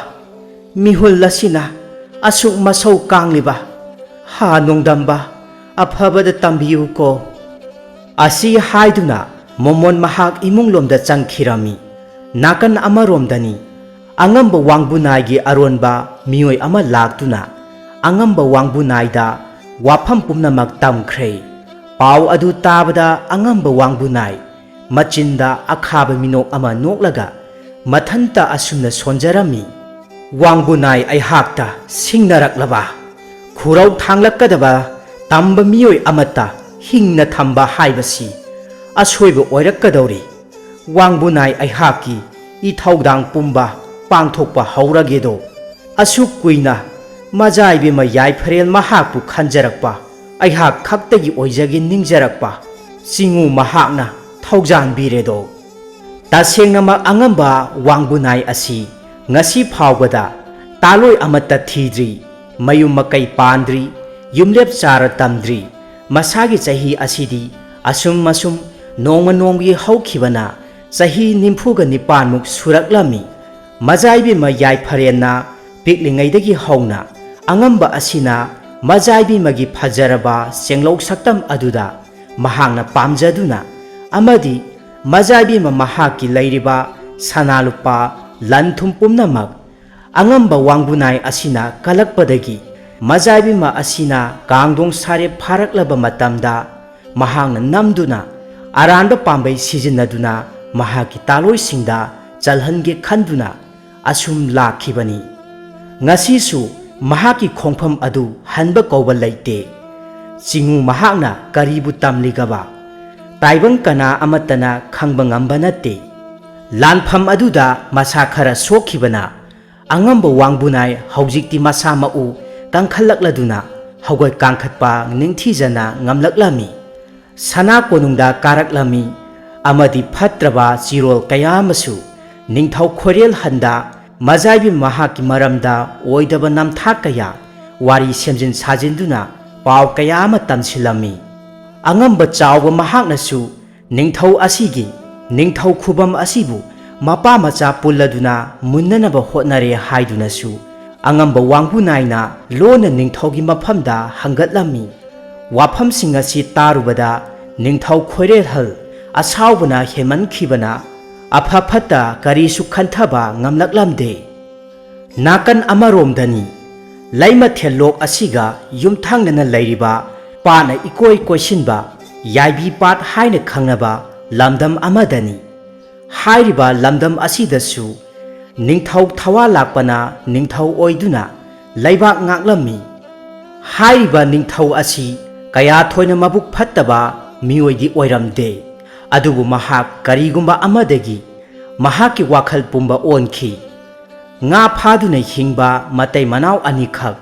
ꯃꯤꯍꯨꯜ ꯑꯁꯤꯅ ꯑꯁꯨꯛ ꯃꯁꯧ ꯀꯥꯡꯂꯤꯕ? ꯍꯥ ꯅꯣꯡꯗꯝꯕ, ꯑꯐꯕꯗ ꯇꯝꯕꯤꯌꯨꯀꯣ"꯫ ꯑꯁꯤ ꯍꯥꯏꯗꯨꯅ ꯃꯣꯃꯣꯟ ꯃꯍꯥꯛ ꯏꯃꯨꯡꯂꯣꯝꯗ ꯆꯪꯈꯤꯔꯝꯃꯤ꯫ ꯅꯥꯀꯟ ꯑꯃꯔꯣꯝꯗꯅꯤ ꯑꯉꯝꯕ ꯋꯥꯡꯕꯨꯅꯥꯏꯒꯤ ꯑꯔꯣꯟꯕ ꯃꯤꯑꯣꯏ ꯑꯃ ꯂꯥꯛꯇꯨꯅ ꯑꯉꯝꯕ ꯋꯥꯡꯕꯨꯅꯥꯏꯗ ꯋꯥꯐꯝ ꯄꯨꯝꯅꯃꯛ ꯇꯝꯈ꯭ꯔꯦ꯫ ꯄꯥꯎ ꯑꯗꯨ ꯇꯥꯕꯗ ꯑꯉꯝꯕ ꯋꯥꯡꯕꯨꯅꯥꯏ ꯃꯆꯤꯟꯗ ꯑꯈꯥꯕ ꯃꯤꯅꯣꯛ ꯑꯃ ꯅꯣꯛꯂꯒ ꯃꯊꯟꯇ ꯑꯁꯨꯝꯅ ꯁꯣꯟꯖꯔꯝꯃꯤ꯫ "ꯋꯥꯡꯕꯨꯅꯥꯏ ꯑꯩꯍꯥꯛꯇ ꯁꯤꯡꯅꯔꯛꯂꯕ ꯈꯨꯔꯧ ꯊꯥꯡꯂꯛꯀꯗꯕ ꯇꯝꯕ ꯃꯤꯑꯣꯏ ꯑꯃꯠꯇ ꯍꯤꯡꯅ ꯊꯝꯕ ꯍꯥꯏꯕꯁꯤ ꯑꯁꯣꯏꯕ ꯑꯣꯏꯔꯛꯀꯗꯧꯔꯤ꯫ ꯋꯥꯡꯕꯨꯅꯥꯏ ꯑꯩꯍꯥꯛꯀꯤ ꯏꯊꯧꯗꯥꯡ ꯄꯨꯝꯕ ꯄꯥꯡꯊꯣꯛꯄ ꯍꯧꯔꯒꯦꯗꯣ꯫ ꯑꯁꯨꯛ ꯀꯨꯏꯅ ꯃꯖꯥꯏꯕꯦꯝꯃ ꯌꯥꯏꯐꯔꯦꯜ ꯃꯍꯥꯛꯄꯨ ꯈꯟꯖꯔꯛꯄ ꯑꯩꯍꯥꯛ ꯈꯛꯇꯒꯤ ꯑꯣꯏꯖꯒꯦ ꯅꯤꯡꯖꯔꯛꯄ ꯆꯤꯡꯉꯨ ꯃꯍꯥꯛꯅ ꯊꯧꯖꯥꯟꯕꯤꯔꯦꯗꯣ"꯫ ꯇꯁꯦꯡꯅꯃꯛ ꯑꯉꯝꯕ ꯋꯥꯡꯕꯨꯅꯥꯏ ꯑꯁꯤ ꯉꯁꯤ ꯐꯥꯎꯕꯗ ꯇꯥꯂꯣꯏ ꯑꯃꯠꯇ ꯊꯤꯗ꯭ꯔꯤ, ꯃꯌꯨꯝ ꯃꯀꯩ ꯄꯥꯟꯗ꯭ꯔꯤ, ꯌꯨꯝꯂꯦꯞ ꯆꯥꯔ ꯇꯝꯗ꯭ꯔꯤ꯫ ꯃꯁꯥꯒꯤ ꯆꯍꯤ ꯑꯁꯤꯗꯤ ꯑꯁꯨꯝ ꯑꯁꯨꯝ ꯅꯣꯡꯃ ꯅꯣꯡꯃꯒꯤ ꯍꯧꯈꯤꯕꯅ ꯆꯍꯤ ꯅꯤꯐꯨꯒ ꯅꯤꯄꯥꯟꯃꯨꯛ ꯁꯨꯔꯛꯂꯝꯃꯤ꯫ ꯃꯖꯥꯏꯕꯦꯝꯃ ꯌꯥꯏꯐꯔꯦꯟꯅ ꯄꯤꯛꯂꯤꯉꯩꯗꯒꯤ ꯍꯧꯅ ꯑꯉꯝꯕ ꯑꯁꯤꯅ ꯃꯖꯥꯏꯕꯦꯝꯃꯒꯤ ꯐꯖꯔꯕ ꯆꯦꯡꯂꯧ ꯁꯛꯇꯝ ꯑꯗꯨꯗ ꯃꯍꯥꯛꯅ ꯄꯥꯝꯖꯗꯨꯅ ꯑꯃꯗꯤ ꯃꯖꯥꯏꯕꯦꯝꯃ ꯃꯍꯥꯛꯀꯤ ꯂꯩꯔꯤꯕ ꯁꯅꯥ ꯂꯨꯄꯥ ꯂꯟ ꯊꯨꯝ ꯄꯨꯝꯅꯃꯛ ꯑꯉꯝꯕ ꯋꯥꯡꯕꯨꯅꯥꯏ ꯑꯁꯤꯅ ꯀꯜꯂꯛꯄꯗꯒꯤ ꯃꯖꯥꯏꯕꯦꯝꯃ ꯑꯁꯤꯅ ꯀꯥꯡꯗꯣꯡ ꯁꯥꯔꯦꯞ ꯐꯥꯔꯛꯂꯕ ꯃꯇꯝꯗ ꯃꯍꯥꯛꯅ ꯅꯝꯗꯨꯅ ꯑꯔꯥꯟꯕ ꯄꯥꯝꯕꯩ ꯁꯤꯖꯤꯟꯅꯗꯨꯅ ꯃꯍꯥꯛꯀꯤ ꯇꯥꯂꯣꯏꯁꯤꯡꯗ ꯆꯜꯍꯟꯒꯦ ꯈꯟꯗꯨꯅ ꯑꯁꯨꯝ ꯂꯥꯛꯈꯤꯕꯅꯤ꯫ ꯉꯁꯤꯁꯨ ꯃꯍꯥꯛꯀꯤ ꯈꯣꯡꯐꯝ ꯑꯗꯨ ꯍꯟꯕ ꯀꯧꯕ ꯂꯩꯇꯦ꯫ ꯆꯤꯡꯉꯨ ꯃꯍꯥꯛꯅ ꯀꯔꯤꯕꯨ ꯇꯝꯂꯤꯒꯕ? ꯇꯥꯏꯕꯪ ꯀꯅꯥ ꯑꯃꯠꯇꯅ ꯈꯪꯕ ꯉꯝꯕ ꯅꯠꯇꯦ꯫ ꯂꯥꯟꯐꯝ ꯑꯗꯨꯗ ꯃꯁꯥ ꯈꯔ ꯁꯣꯛꯈꯤꯕꯅ ꯑꯉꯝꯕ ꯋꯥꯡꯕꯨꯅꯥꯏ ꯍꯧꯖꯤꯛꯇꯤ ꯃꯁꯥ ꯃꯎ ꯀꯟꯈꯠꯂꯛꯂꯗꯨꯅ ꯍꯧꯒꯠ ꯀꯥꯡꯈꯠꯄ ꯅꯤꯡꯊꯤꯖꯅ ꯉꯝꯂꯛꯂꯝꯃꯤ꯫ ꯁꯅꯥ ꯀꯣꯅꯨꯡꯗ ꯀꯥꯔꯛꯂꯝꯃꯤ ꯑꯃꯗꯤ ꯐꯠꯇ꯭ꯔꯕ ꯆꯤꯔꯣꯜ ꯀꯌꯥ ꯑꯃꯁꯨ ꯅꯤꯡꯊꯧ ꯈꯣꯏꯔꯦꯜ ꯍꯟꯗ ꯃꯖꯥꯏꯕꯤ ꯃꯍꯥꯛꯀꯤ ꯃꯔꯝꯗ ꯑꯣꯏꯗꯕ ꯅꯝꯊꯥꯛ ꯀꯌꯥ ꯋꯥꯔꯤ ꯁꯦꯝꯖꯤꯟ ꯁꯥꯖꯤꯟꯗꯨꯅ ꯄꯥꯎ ꯀꯌꯥ ꯑꯃ ꯇꯝꯁꯤꯜꯂꯝꯃꯤ꯫ ꯑꯉꯝꯕ ꯆꯥꯎꯕ ꯃꯍꯥꯛꯅꯁꯨ ꯅꯤꯡꯊꯧ ꯑꯁꯤꯒꯤ ꯅꯤꯡꯊꯧ ꯈꯨꯕꯝ ꯑꯁꯤꯕꯨ ꯃꯄꯥ ꯃꯆꯥ ꯄꯨꯜꯂꯗꯨꯅ ꯃꯨꯟꯅꯅꯕ ꯍꯣꯠꯅꯔꯦ ꯍꯥꯏꯗꯨꯅꯁꯨ ꯑꯉꯝꯕ ꯋꯥꯡꯕꯨ ꯅꯥꯏꯅ ꯂꯣꯟꯅ ꯅꯤꯡꯊꯧꯒꯤ ꯃꯐꯝꯗ ꯍꯪꯒꯠꯂꯝꯃꯤ꯫ ꯋꯥꯐꯝꯁꯤꯡ ꯑꯁꯤ ꯇꯥꯔꯨꯕꯗ ꯅꯤꯡꯊꯧ ꯈꯣꯏꯔꯦꯜꯍꯜ ꯑꯁꯥꯎꯕꯅ ꯍꯦꯟꯃꯟꯈꯤꯕꯅ ꯑꯐ ꯐꯠꯇ ꯀꯔꯤꯁꯨ ꯈꯟꯊꯕ ꯉꯝꯂꯛꯂꯝꯗꯦ꯫ ꯅꯥꯀꯟ ꯑꯃꯔꯣꯝꯗꯅꯤ, ꯂꯩꯃꯊꯦꯜ ꯂꯣꯛ ꯑꯁꯤꯒ ꯌꯨꯝꯊꯪꯅꯅ ꯂꯩꯔꯤꯕ ꯄꯥꯠꯅ ꯏꯀꯣꯏ ꯀꯣꯏꯁꯤꯟꯕ ꯌꯥꯏꯕꯤ ꯄꯥꯠ ꯍꯥꯏꯅ ꯈꯪꯅꯕ ꯂꯝꯗꯝ ꯑꯃꯗꯅꯤ꯫ ꯍꯥꯏꯔꯤꯕ ꯂꯝꯗꯝ ꯑꯁꯤꯗꯁꯨ ꯅꯤꯡꯊꯧ ꯊꯋꯥ ꯂꯥꯛꯄꯅ ꯅꯤꯡꯊꯧ ꯑꯣꯏꯗꯨꯅ ꯂꯩꯕꯥꯛ ꯉꯥꯛꯂꯝꯃꯤ꯫ ꯍꯥꯏꯔꯤꯕ ꯅꯤꯡꯊꯧ ꯑꯁꯤ ꯀꯌꯥ ꯊꯣꯏꯅ ꯃꯕꯨꯛ ꯐꯠꯇꯕ ꯃꯤꯑꯣꯏꯗꯤ ꯑꯣꯏꯔꯝꯗꯦ, ꯑꯗꯨꯕꯨ ꯃꯍꯥꯛ ꯀꯔꯤꯒꯨꯝꯕ ꯑꯃꯗꯒꯤ ꯃꯍꯥꯛꯀꯤ ꯋꯥꯈꯜ ꯄꯨꯝꯕ ꯑꯣꯟꯈꯤ꯫ ꯉꯥ ꯐꯥꯗꯨꯅ ꯍꯤꯡꯕ ꯃꯇꯩ ꯃꯅꯥꯎ ꯑꯅꯤꯈꯛ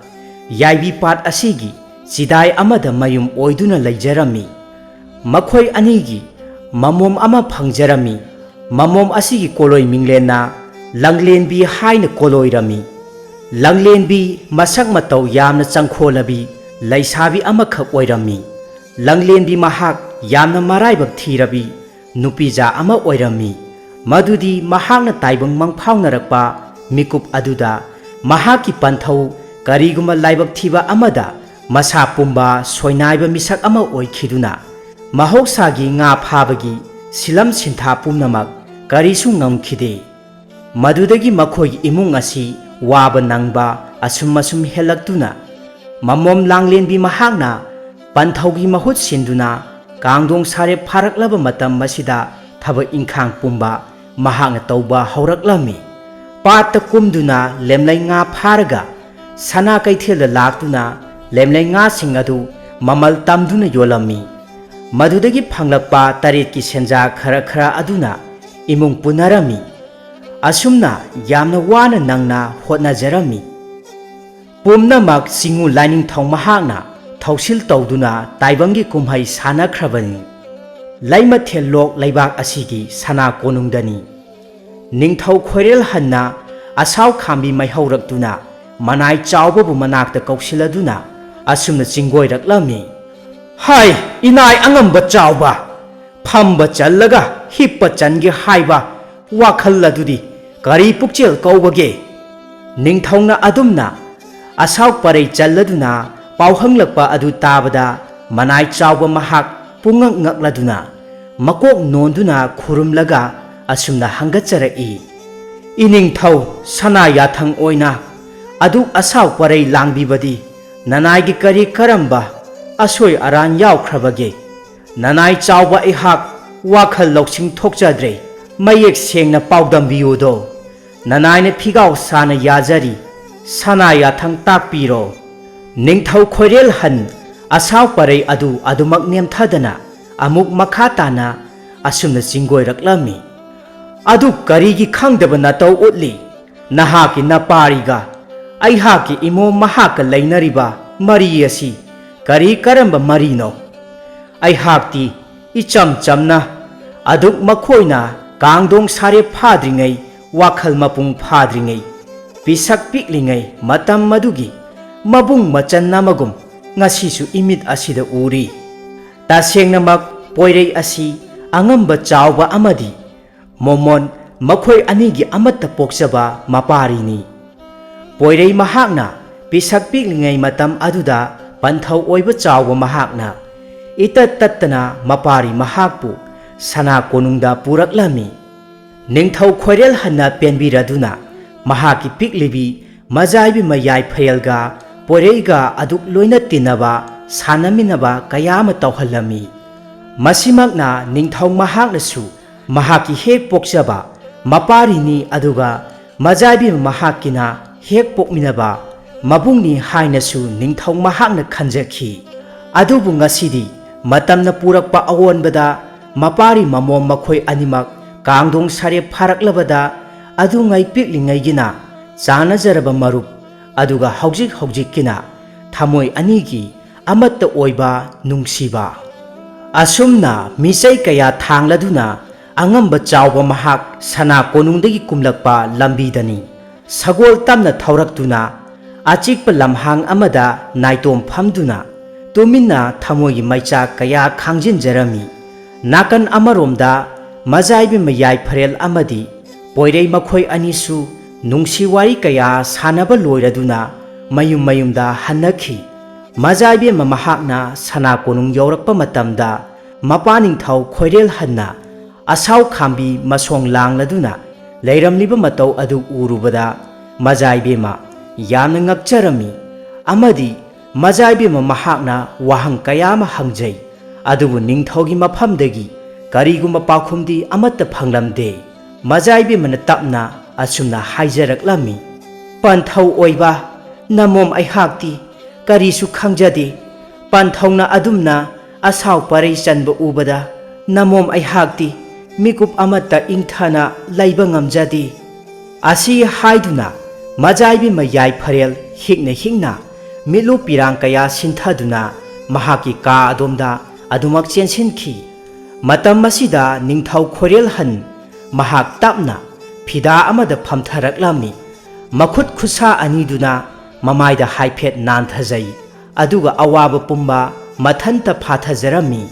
ꯌꯥꯏꯕꯤ ꯄꯥꯠ ꯑꯁꯤꯒꯤ ꯆꯤꯗꯥꯏ ꯑꯃꯗ ꯃꯌꯨꯝ ꯑꯣꯏꯗꯨꯅ ꯂꯩꯖꯔꯝꯃꯤ꯫ ꯃꯈꯣꯏ ꯑꯅꯤꯒꯤ ꯃꯃꯣꯝ ꯑꯃ ꯐꯪꯖꯔꯝꯃꯤ꯫ ꯃꯃꯣꯝ ꯑꯁꯤꯒꯤ ꯀꯣꯂꯣꯏ ꯃꯤꯡꯂꯦꯟꯅ ꯂꯪꯂꯦꯟꯕꯤ ꯍꯥꯏꯅ ꯀꯣꯂꯣꯏꯔꯝꯃꯤ꯫ ꯂꯪꯂꯦꯟꯕꯤ ꯃꯁꯛ ꯃꯇꯧ ꯌꯥꯝꯅ ꯆꯪꯈꯣꯜꯂꯕꯤ ꯂꯩꯁꯥꯕꯤ ꯑꯃꯈꯛ ꯑꯣꯏꯔꯝꯃꯤ꯫ ꯂꯪꯂꯦꯟꯕꯤ ꯃꯍꯥꯛ ꯌꯥꯝꯅ ꯃꯔꯥꯏꯕꯛ ꯊꯤꯔꯕꯤ ꯅꯨꯄꯤꯖꯥ ꯑꯃ ꯑꯣꯏꯔꯝꯃꯤ꯫ ꯃꯗꯨꯗꯤ ꯃꯍꯥꯛꯅ ꯇꯥꯏꯕꯪ ꯃꯪꯐꯥꯎꯅꯔꯛꯄ ꯃꯤꯀꯨꯞ ꯑꯗꯨꯗ ꯃꯍꯥꯛꯀꯤ ꯄꯟꯊꯧ ꯀꯔꯤꯒꯨꯝꯕ ꯂꯥꯏꯕꯛ ꯊꯤꯕ ꯑꯃꯗ ꯃꯁꯥ ꯄꯨꯝꯕ ꯁꯣꯏꯅꯥꯏꯕ ꯃꯤꯁꯛ ꯑꯃ ꯑꯣꯏꯈꯤꯗꯨꯅ ꯃꯍꯧꯁꯥꯒꯤ ꯉꯥ ꯐꯥꯕꯒꯤ ꯁꯤꯂꯝ ꯁꯤꯟꯊꯥ ꯄꯨꯝꯅꯃꯛ ꯀꯔꯤꯁꯨ ꯉꯝꯈꯤꯗꯦ꯫ ꯃꯗꯨꯗꯒꯤ ꯃꯈꯣꯏꯒꯤ ꯏꯃꯨꯡ ꯑꯁꯤ ꯋꯥꯕ ꯅꯪꯕ ꯑꯁꯨꯝ ꯑꯁꯨꯝ ꯍꯦꯜꯂꯛꯇꯨꯅ ꯃꯃꯣꯝ ꯂꯥꯡꯂꯦꯟꯕꯤ ꯃꯍꯥꯛꯅ ꯄꯟꯊꯧꯒꯤ ꯃꯍꯨꯠ ꯁꯤꯟꯗꯨꯅ ꯀꯥꯡꯗꯣꯡ ꯁꯥꯔꯦꯞ ꯐꯥꯔꯛꯂꯕ ꯃꯇꯝ ꯑꯁꯤꯗ ꯊꯕꯛ ꯏꯪꯈꯥꯡ ꯄꯨꯝꯕ ꯃꯍꯥꯛꯅ ꯇꯧꯕ ꯍꯧꯔꯛꯂꯝꯃꯤ꯫ ꯄꯥꯠꯇ ꯀꯨꯝꯗꯨꯅ ꯂꯦꯝꯂꯩ ꯉꯥ ꯐꯥꯔꯒ ꯁꯅꯥ ꯀꯩꯊꯦꯜꯗ ꯂꯥꯛꯇꯨꯅ ꯂꯦꯝꯂꯩ ꯉꯥꯁꯤꯡ ꯑꯗꯨ ꯃꯃꯜ ꯇꯝꯗꯨꯅ ꯌꯣꯜꯂꯝꯃꯤ꯫ ꯃꯗꯨꯗꯒꯤ ꯐꯪꯂꯛꯄ ꯇꯔꯦꯠꯀꯤ ꯁꯦꯟꯖꯥ ꯈꯔ ꯈꯔ ꯑꯗꯨꯅ ꯏꯃꯨꯡ ꯄꯨꯅꯔꯝꯃꯤ꯫ ꯑꯁꯨꯝꯅ ꯌꯥꯝꯅ ꯋꯥꯅ ꯅꯪꯅ ꯍꯣꯠꯅꯖꯔꯝꯃꯤ꯫ ꯄꯨꯝꯅꯃꯛ ꯆꯤꯡꯉꯨ ꯂꯥꯏꯅꯤꯡꯊꯧ ꯃꯍꯥꯛꯅ ꯊꯧꯁꯤꯜ ꯇꯧꯗꯨꯅ ꯇꯥꯏꯕꯪꯒꯤ ꯀꯨꯝꯍꯩ ꯁꯥꯟꯅꯈ꯭ꯔꯕꯅꯤ꯫ ꯂꯩꯃꯊꯦꯜ ꯂꯣꯛ ꯂꯩꯕꯥꯛ ꯑꯁꯤꯒꯤ ꯁꯅꯥ ꯀꯣꯅꯨꯡꯗꯅꯤ꯫ ꯅꯤꯡꯊꯧ ꯈꯣꯏꯔꯦꯜ ꯍꯟꯅ ꯑꯁꯥꯎ ꯈꯥꯝꯕꯤ ꯃꯩꯍꯧꯔꯛꯇꯨꯅ ꯃꯅꯥꯏ ꯆꯥꯎꯕꯕꯨ ꯃꯅꯥꯛꯇ ꯀꯧꯁꯤꯜꯂꯗꯨꯅ ꯑꯁꯨꯝꯅ ꯆꯤꯡꯒꯣꯏꯔꯛꯂꯝꯃꯤ꯫ ꯍꯥꯏ, ꯏꯅꯥꯏ ꯑꯉꯝꯕ ꯆꯥꯎꯕ! ꯐꯝꯕ ꯆꯜꯂꯒ ꯍꯤꯞꯄ ꯆꯟꯒꯦ ꯍꯥꯏꯕ ꯋꯥꯈꯜ ꯑꯗꯨꯗꯤ ꯀꯔꯤ ꯄꯨꯛꯆꯦꯜ ꯀꯧꯕꯒꯦ? ꯅꯤꯡꯊꯧꯅ ꯑꯗꯨꯝꯅ ꯑꯁꯥꯎ ꯄꯔꯩ ꯆꯜꯂꯗꯨꯅ ꯄꯥꯎꯍꯪꯂꯛꯄ ꯑꯗꯨ ꯇꯥꯕꯗ ꯃꯅꯥꯏ ꯆꯥꯎꯕ ꯃꯍꯥꯛ ꯄꯨꯡꯉꯛ ꯉꯛꯂꯗꯨꯅ ꯃꯀꯣꯛ ꯅꯣꯟꯗꯨꯅ ꯈꯨꯔꯨꯝꯂꯒ ꯑꯁꯨꯝꯅ ꯍꯪꯒꯠꯆꯔꯛꯏ, ꯏꯅꯤꯡꯊꯧ ꯁꯅꯥ ꯌꯥꯊꯪ ꯑꯣꯏꯅ ꯑꯗꯨꯛ ꯑꯁꯥꯎ ꯄꯔꯩ ꯂꯥꯡꯕꯤꯕꯗꯤ ꯅꯅꯥꯏꯒꯤ ꯀꯔꯤ ꯀꯔꯝꯕ ꯑꯁꯣꯏ ꯑꯔꯥꯟ ꯌꯥꯎꯈ꯭ꯔꯕꯒꯦ? ꯅꯅꯥꯏ ꯆꯥꯎꯕ ꯑꯩꯍꯥꯛ ꯋꯥꯈꯜ ꯂꯧꯁꯤꯡ ꯊꯣꯛꯆꯗ꯭ꯔꯦ꯫ ꯃꯌꯦꯛ ꯁꯦꯡꯅ ꯄꯥꯎꯗꯝꯕꯤꯌꯨꯗꯣ꯫ ꯅꯅꯥꯏꯅ ꯐꯤꯒꯥꯎ ꯁꯥꯅ ꯌꯥꯖꯔꯤ꯫ ꯁꯅꯥ ꯌꯥꯊꯪ ꯇꯥꯛꯄꯤꯔꯣ꯫ ꯅꯤꯡꯊꯧ ꯈꯣꯏꯔꯦꯜ ꯍꯟ ꯑꯁꯥꯎ ꯄꯔꯩ ꯑꯗꯨ ꯑꯗꯨꯃꯛ ꯅꯦꯝꯊꯗꯅ ꯑꯃꯨꯛ ꯃꯈꯥ ꯇꯥꯅ ꯑꯁꯨꯝꯅ ꯆꯤꯡꯒꯣꯏꯔꯛꯂꯝꯃꯤ꯫ ꯑꯗꯨ ꯀꯔꯤꯒꯤ ꯈꯪꯗꯕ ꯅꯇꯧ ꯎꯠꯂꯤ? ꯅꯍꯥꯛꯀꯤ ꯅꯄꯥꯔꯤꯒ ꯑꯩꯍꯥꯛꯀꯤ ꯏꯃꯣꯝ ꯃꯍꯥꯛꯀ ꯂꯩꯅꯔꯤꯕ ꯃꯔꯤ ꯑꯁꯤ ꯀꯔꯤ ꯀꯔꯝꯕ ꯃꯔꯤꯅꯣ? ꯑꯩꯍꯥꯛꯇꯤ ꯏꯆꯝ ꯆꯝꯅ ꯑꯗꯨꯛ ꯃꯈꯣꯏꯅ ꯀꯥꯡꯗꯣꯡ ꯁꯥꯔꯦ ꯐꯥꯗ꯭ꯔꯤꯉꯩ, ꯋꯥꯈꯜ ꯃꯄꯨꯡ ꯐꯥꯗ꯭ꯔꯤꯉꯩ, ꯄꯤꯁꯛ ꯄꯤꯛꯂꯤꯉꯩ ꯃꯇꯝ ꯑꯗꯨꯒꯤ ꯃꯕꯨꯡ ꯃꯆꯟ ꯑꯃꯒꯨꯝ ꯉꯁꯤꯁꯨ ꯏꯃꯤꯠ ꯑꯁꯤꯗ ꯎꯔꯤ꯫ ꯇꯁꯦꯡꯅꯃꯛ ꯄꯣꯏꯔꯩ ꯑꯁꯤ ꯑꯉꯝꯕ ꯆꯥꯎꯕ ꯑꯃꯗꯤ ꯃꯣꯃꯣꯟ ꯃꯈꯣꯏ ꯑꯅꯤꯒꯤ ꯑꯃꯠꯇ ꯄꯣꯛꯆꯕ ꯃꯄꯥꯔꯤꯅꯤ꯫ ꯄꯣꯏꯔꯩ ꯃꯍꯥꯛꯅ ꯄꯤꯁꯛ ꯄꯤꯛꯂꯤꯉꯩ ꯃꯇꯝ ꯑꯗꯨꯗ ꯄꯟꯊꯧ ꯑꯣꯏꯕ ꯆꯥꯎꯕ ꯃꯍꯥꯛꯅ ꯏꯇꯠ ꯇꯠꯇꯅ ꯃꯄꯥꯔꯤ ꯃꯍꯥꯛꯄꯨ ꯁꯅꯥ ꯀꯣꯅꯨꯡꯗ ꯄꯨꯔꯛꯂꯝꯃꯤ꯫ ꯅꯤꯡꯊꯧ ꯈꯣꯏꯔꯦꯜ ꯍꯟꯅ ꯄꯦꯟꯕꯤꯔꯗꯨꯅ ꯃꯍꯥꯛꯀꯤ ꯄꯤꯛꯂꯤꯕꯤ ꯃꯖꯥꯏꯕꯤ ꯃꯌꯥꯏ ꯐꯌꯦꯜꯒ ꯄꯣꯏꯔꯩꯒ ꯑꯗꯨꯛ ꯂꯣꯏꯅ ꯇꯤꯟꯅꯕ, ꯁꯥꯟꯅꯃꯤꯟꯅꯕ ꯀꯌꯥ ꯑꯃ ꯇꯧꯍꯜꯂꯝꯃꯤ꯫ ꯃꯁꯤꯃꯛꯅ ꯅꯤꯡꯊꯧ ꯃꯍꯥꯛꯅꯁꯨ ꯃꯍꯥꯛꯀꯤ ꯍꯦꯛ ꯄꯣꯛꯆꯕ ꯃꯄꯥꯔꯤꯅꯤ, ꯑꯗꯨꯒ ꯃꯖꯥꯏꯕꯤ ꯃꯍꯥꯛꯀꯤꯅ ꯍꯦꯛ ꯄꯣꯛꯃꯤꯟꯅꯕ ꯃꯕꯨꯡꯅꯤ ꯍꯥꯏꯅꯁꯨ ꯅꯤꯡꯊꯧ ꯃꯍꯥꯛꯅ ꯈꯟꯖꯈꯤ꯫ ꯑꯗꯨꯕꯨ ꯉꯁꯤꯗꯤ ꯃꯇꯝꯅ ꯄꯨꯔꯛꯄ ꯑꯑꯣꯟꯕꯗ ꯃꯄꯥꯔꯤ ꯃꯃꯣꯝ ꯃꯈꯣꯏ ꯑꯅꯤꯃꯛ ꯀꯥꯡꯗꯣꯡ ꯁꯥꯔꯦꯞ ꯐꯥꯔꯛꯂꯕꯗ ꯑꯗꯨꯉꯩ ꯄꯤꯛꯂꯤꯉꯩꯒꯤꯅ ꯆꯥꯟꯅꯖꯔꯕ ꯃꯔꯨꯞ, ꯑꯗꯨꯒ ꯍꯧꯖꯤꯛ ꯍꯧꯖꯤꯛꯀꯤꯅ ꯊꯃꯣꯏ ꯑꯅꯤꯒꯤ ꯑꯃꯠꯇ ꯑꯣꯏꯕ ꯅꯨꯡꯁꯤꯕ꯫ ꯑꯁꯨꯝꯅ ꯃꯤꯆꯩ ꯀꯌꯥ ꯊꯥꯡꯂꯗꯨꯅ ꯑꯉꯝꯕ ꯆꯥꯎꯕ ꯃꯍꯥꯛ ꯁꯅꯥ ꯀꯣꯅꯨꯡꯗꯒꯤ ꯀꯨꯝꯂꯛꯄ ꯂꯝꯕꯤꯗꯅꯤ꯫ ꯁꯒꯣꯜ ꯇꯝꯅ ꯊꯧꯔꯛꯇꯨꯅ ꯑꯆꯤꯛꯄ ꯂꯝꯍꯥꯡ ꯑꯃꯗ ꯅꯥꯏꯇꯣꯝ ꯐꯝꯗꯨꯅ ꯇꯨꯃꯤꯟꯅ ꯊꯃꯣꯏꯒꯤ ꯃꯩꯆꯥꯛ ꯀꯌꯥ ꯈꯥꯡꯖꯤꯟꯖꯔꯝꯃꯤ꯫ ꯅꯥꯀꯟ ꯑꯃꯔꯣꯝꯗ ꯃꯖꯥꯏꯕꯤ ꯃꯌꯥꯏ ꯐꯔꯦꯜ ꯑꯃꯗꯤ ꯄꯣꯏꯔꯩ ꯃꯈꯣꯏ ꯑꯅꯤꯁꯨ ꯅꯨꯡꯁꯤ ꯋꯥꯔꯤ ꯀꯌꯥ ꯁꯥꯟꯅꯕ ꯂꯣꯏꯔꯗꯨꯅ ꯃꯌꯨꯝ ꯃꯌꯨꯝꯗ ꯍꯟꯅꯈꯤ꯫ ꯃꯖꯥꯏꯕꯦꯝꯃ ꯃꯍꯥꯛꯅ ꯁꯅꯥ ꯀꯣꯅꯨꯡ ꯌꯧꯔꯛꯄ ꯃꯇꯝꯗ ꯃꯄꯥ ꯅꯤꯡꯊꯧ ꯈꯣꯏꯔꯦꯜ ꯍꯟꯅ ꯑꯁꯥꯎ ꯈꯥꯝꯕꯤ ꯃꯁꯣꯡ ꯂꯥꯡꯂꯗꯨꯅ ꯂꯩꯔꯝꯂꯤꯕ ꯃꯇꯧ ꯑꯗꯨ ꯎꯔꯨꯕꯗ ꯃꯖꯥꯏꯕꯦꯝꯃ ꯌꯥꯝꯅ ꯉꯛꯆꯔꯝꯃꯤ꯫ ꯑꯃꯗꯤ ꯃꯖꯥꯏꯕꯦꯝꯃ ꯃꯍꯥꯛꯅ ꯋꯥꯍꯪ ꯀꯌꯥ ꯑꯃ ꯍꯪꯖꯩ꯫ ꯑꯗꯨꯕꯨ ꯅꯤꯡꯊꯧꯒꯤ ꯃꯐꯝꯗꯒꯤ ꯀꯔꯤꯒꯨꯝꯕ ꯄꯥꯎꯈꯨꯝꯗꯤ ꯑꯃꯠꯇ ꯐꯪꯂꯝꯗꯦ꯫ ꯃꯖꯥꯏꯕꯦꯝꯃꯅ ꯇꯞꯅ ꯑꯁꯨꯝꯅ ꯍꯥꯏꯖꯔꯛꯂꯝꯃꯤ, "ꯄꯟꯊꯧ ꯑꯣꯏꯕ ꯅꯃꯣꯝ ꯑꯩꯍꯥꯛꯇꯤ ꯀꯔꯤꯁꯨ ꯈꯪꯖꯗꯦ꯫ ꯄꯟꯊꯧꯅ ꯑꯗꯨꯝꯅ ꯑꯁꯥꯎ ꯄꯔꯩ ꯆꯟꯕ ꯎꯕꯗ ꯅꯃꯣꯝ ꯑꯩꯍꯥꯛꯇꯤ ꯃꯤꯀꯨꯞ ꯑꯃꯠꯇ ꯏꯪꯊꯅ ꯂꯩꯕ ꯉꯝꯖꯗꯦ"꯫ ꯑꯁꯤ ꯍꯥꯏꯗꯨꯅ ꯃꯖꯥꯏꯕꯤ ꯃꯌꯥꯏ ꯐꯔꯦꯜ ꯍꯤꯛꯅ ꯍꯤꯛꯅ ꯃꯤꯠꯂꯨ ꯄꯤꯔꯥꯡ ꯀꯌꯥ ꯁꯤꯟꯊꯗꯨꯅ ꯃꯍꯥꯛꯀꯤ ꯀꯥ ꯑꯗꯣꯝꯗ ꯑꯗꯨꯃꯛ ꯆꯦꯟꯁꯤꯟꯈꯤ꯫ ꯃꯇꯝ ꯑꯁꯤꯗ ꯅꯤꯡꯊꯧ ꯈꯣꯏꯔꯦꯜꯍꯟ ꯃꯍꯥꯛ ꯇꯞꯅ ꯐꯤꯗꯥ ꯑꯃꯗ ꯐꯝꯊꯔꯛꯂꯝꯃꯤ꯫ ꯃꯈꯨꯠ ꯈꯨꯠꯁꯥ ꯑꯅꯤꯗꯨꯅ ꯃꯃꯥꯏꯗ ꯍꯥꯏꯐꯦꯠ ꯅꯥꯟꯊꯖꯩ꯫ ꯑꯗꯨꯒ ꯑꯋꯥꯕ ꯄꯨꯝꯕ ꯃꯊꯟꯇ ꯐꯥꯊꯖꯔꯝꯃꯤ꯫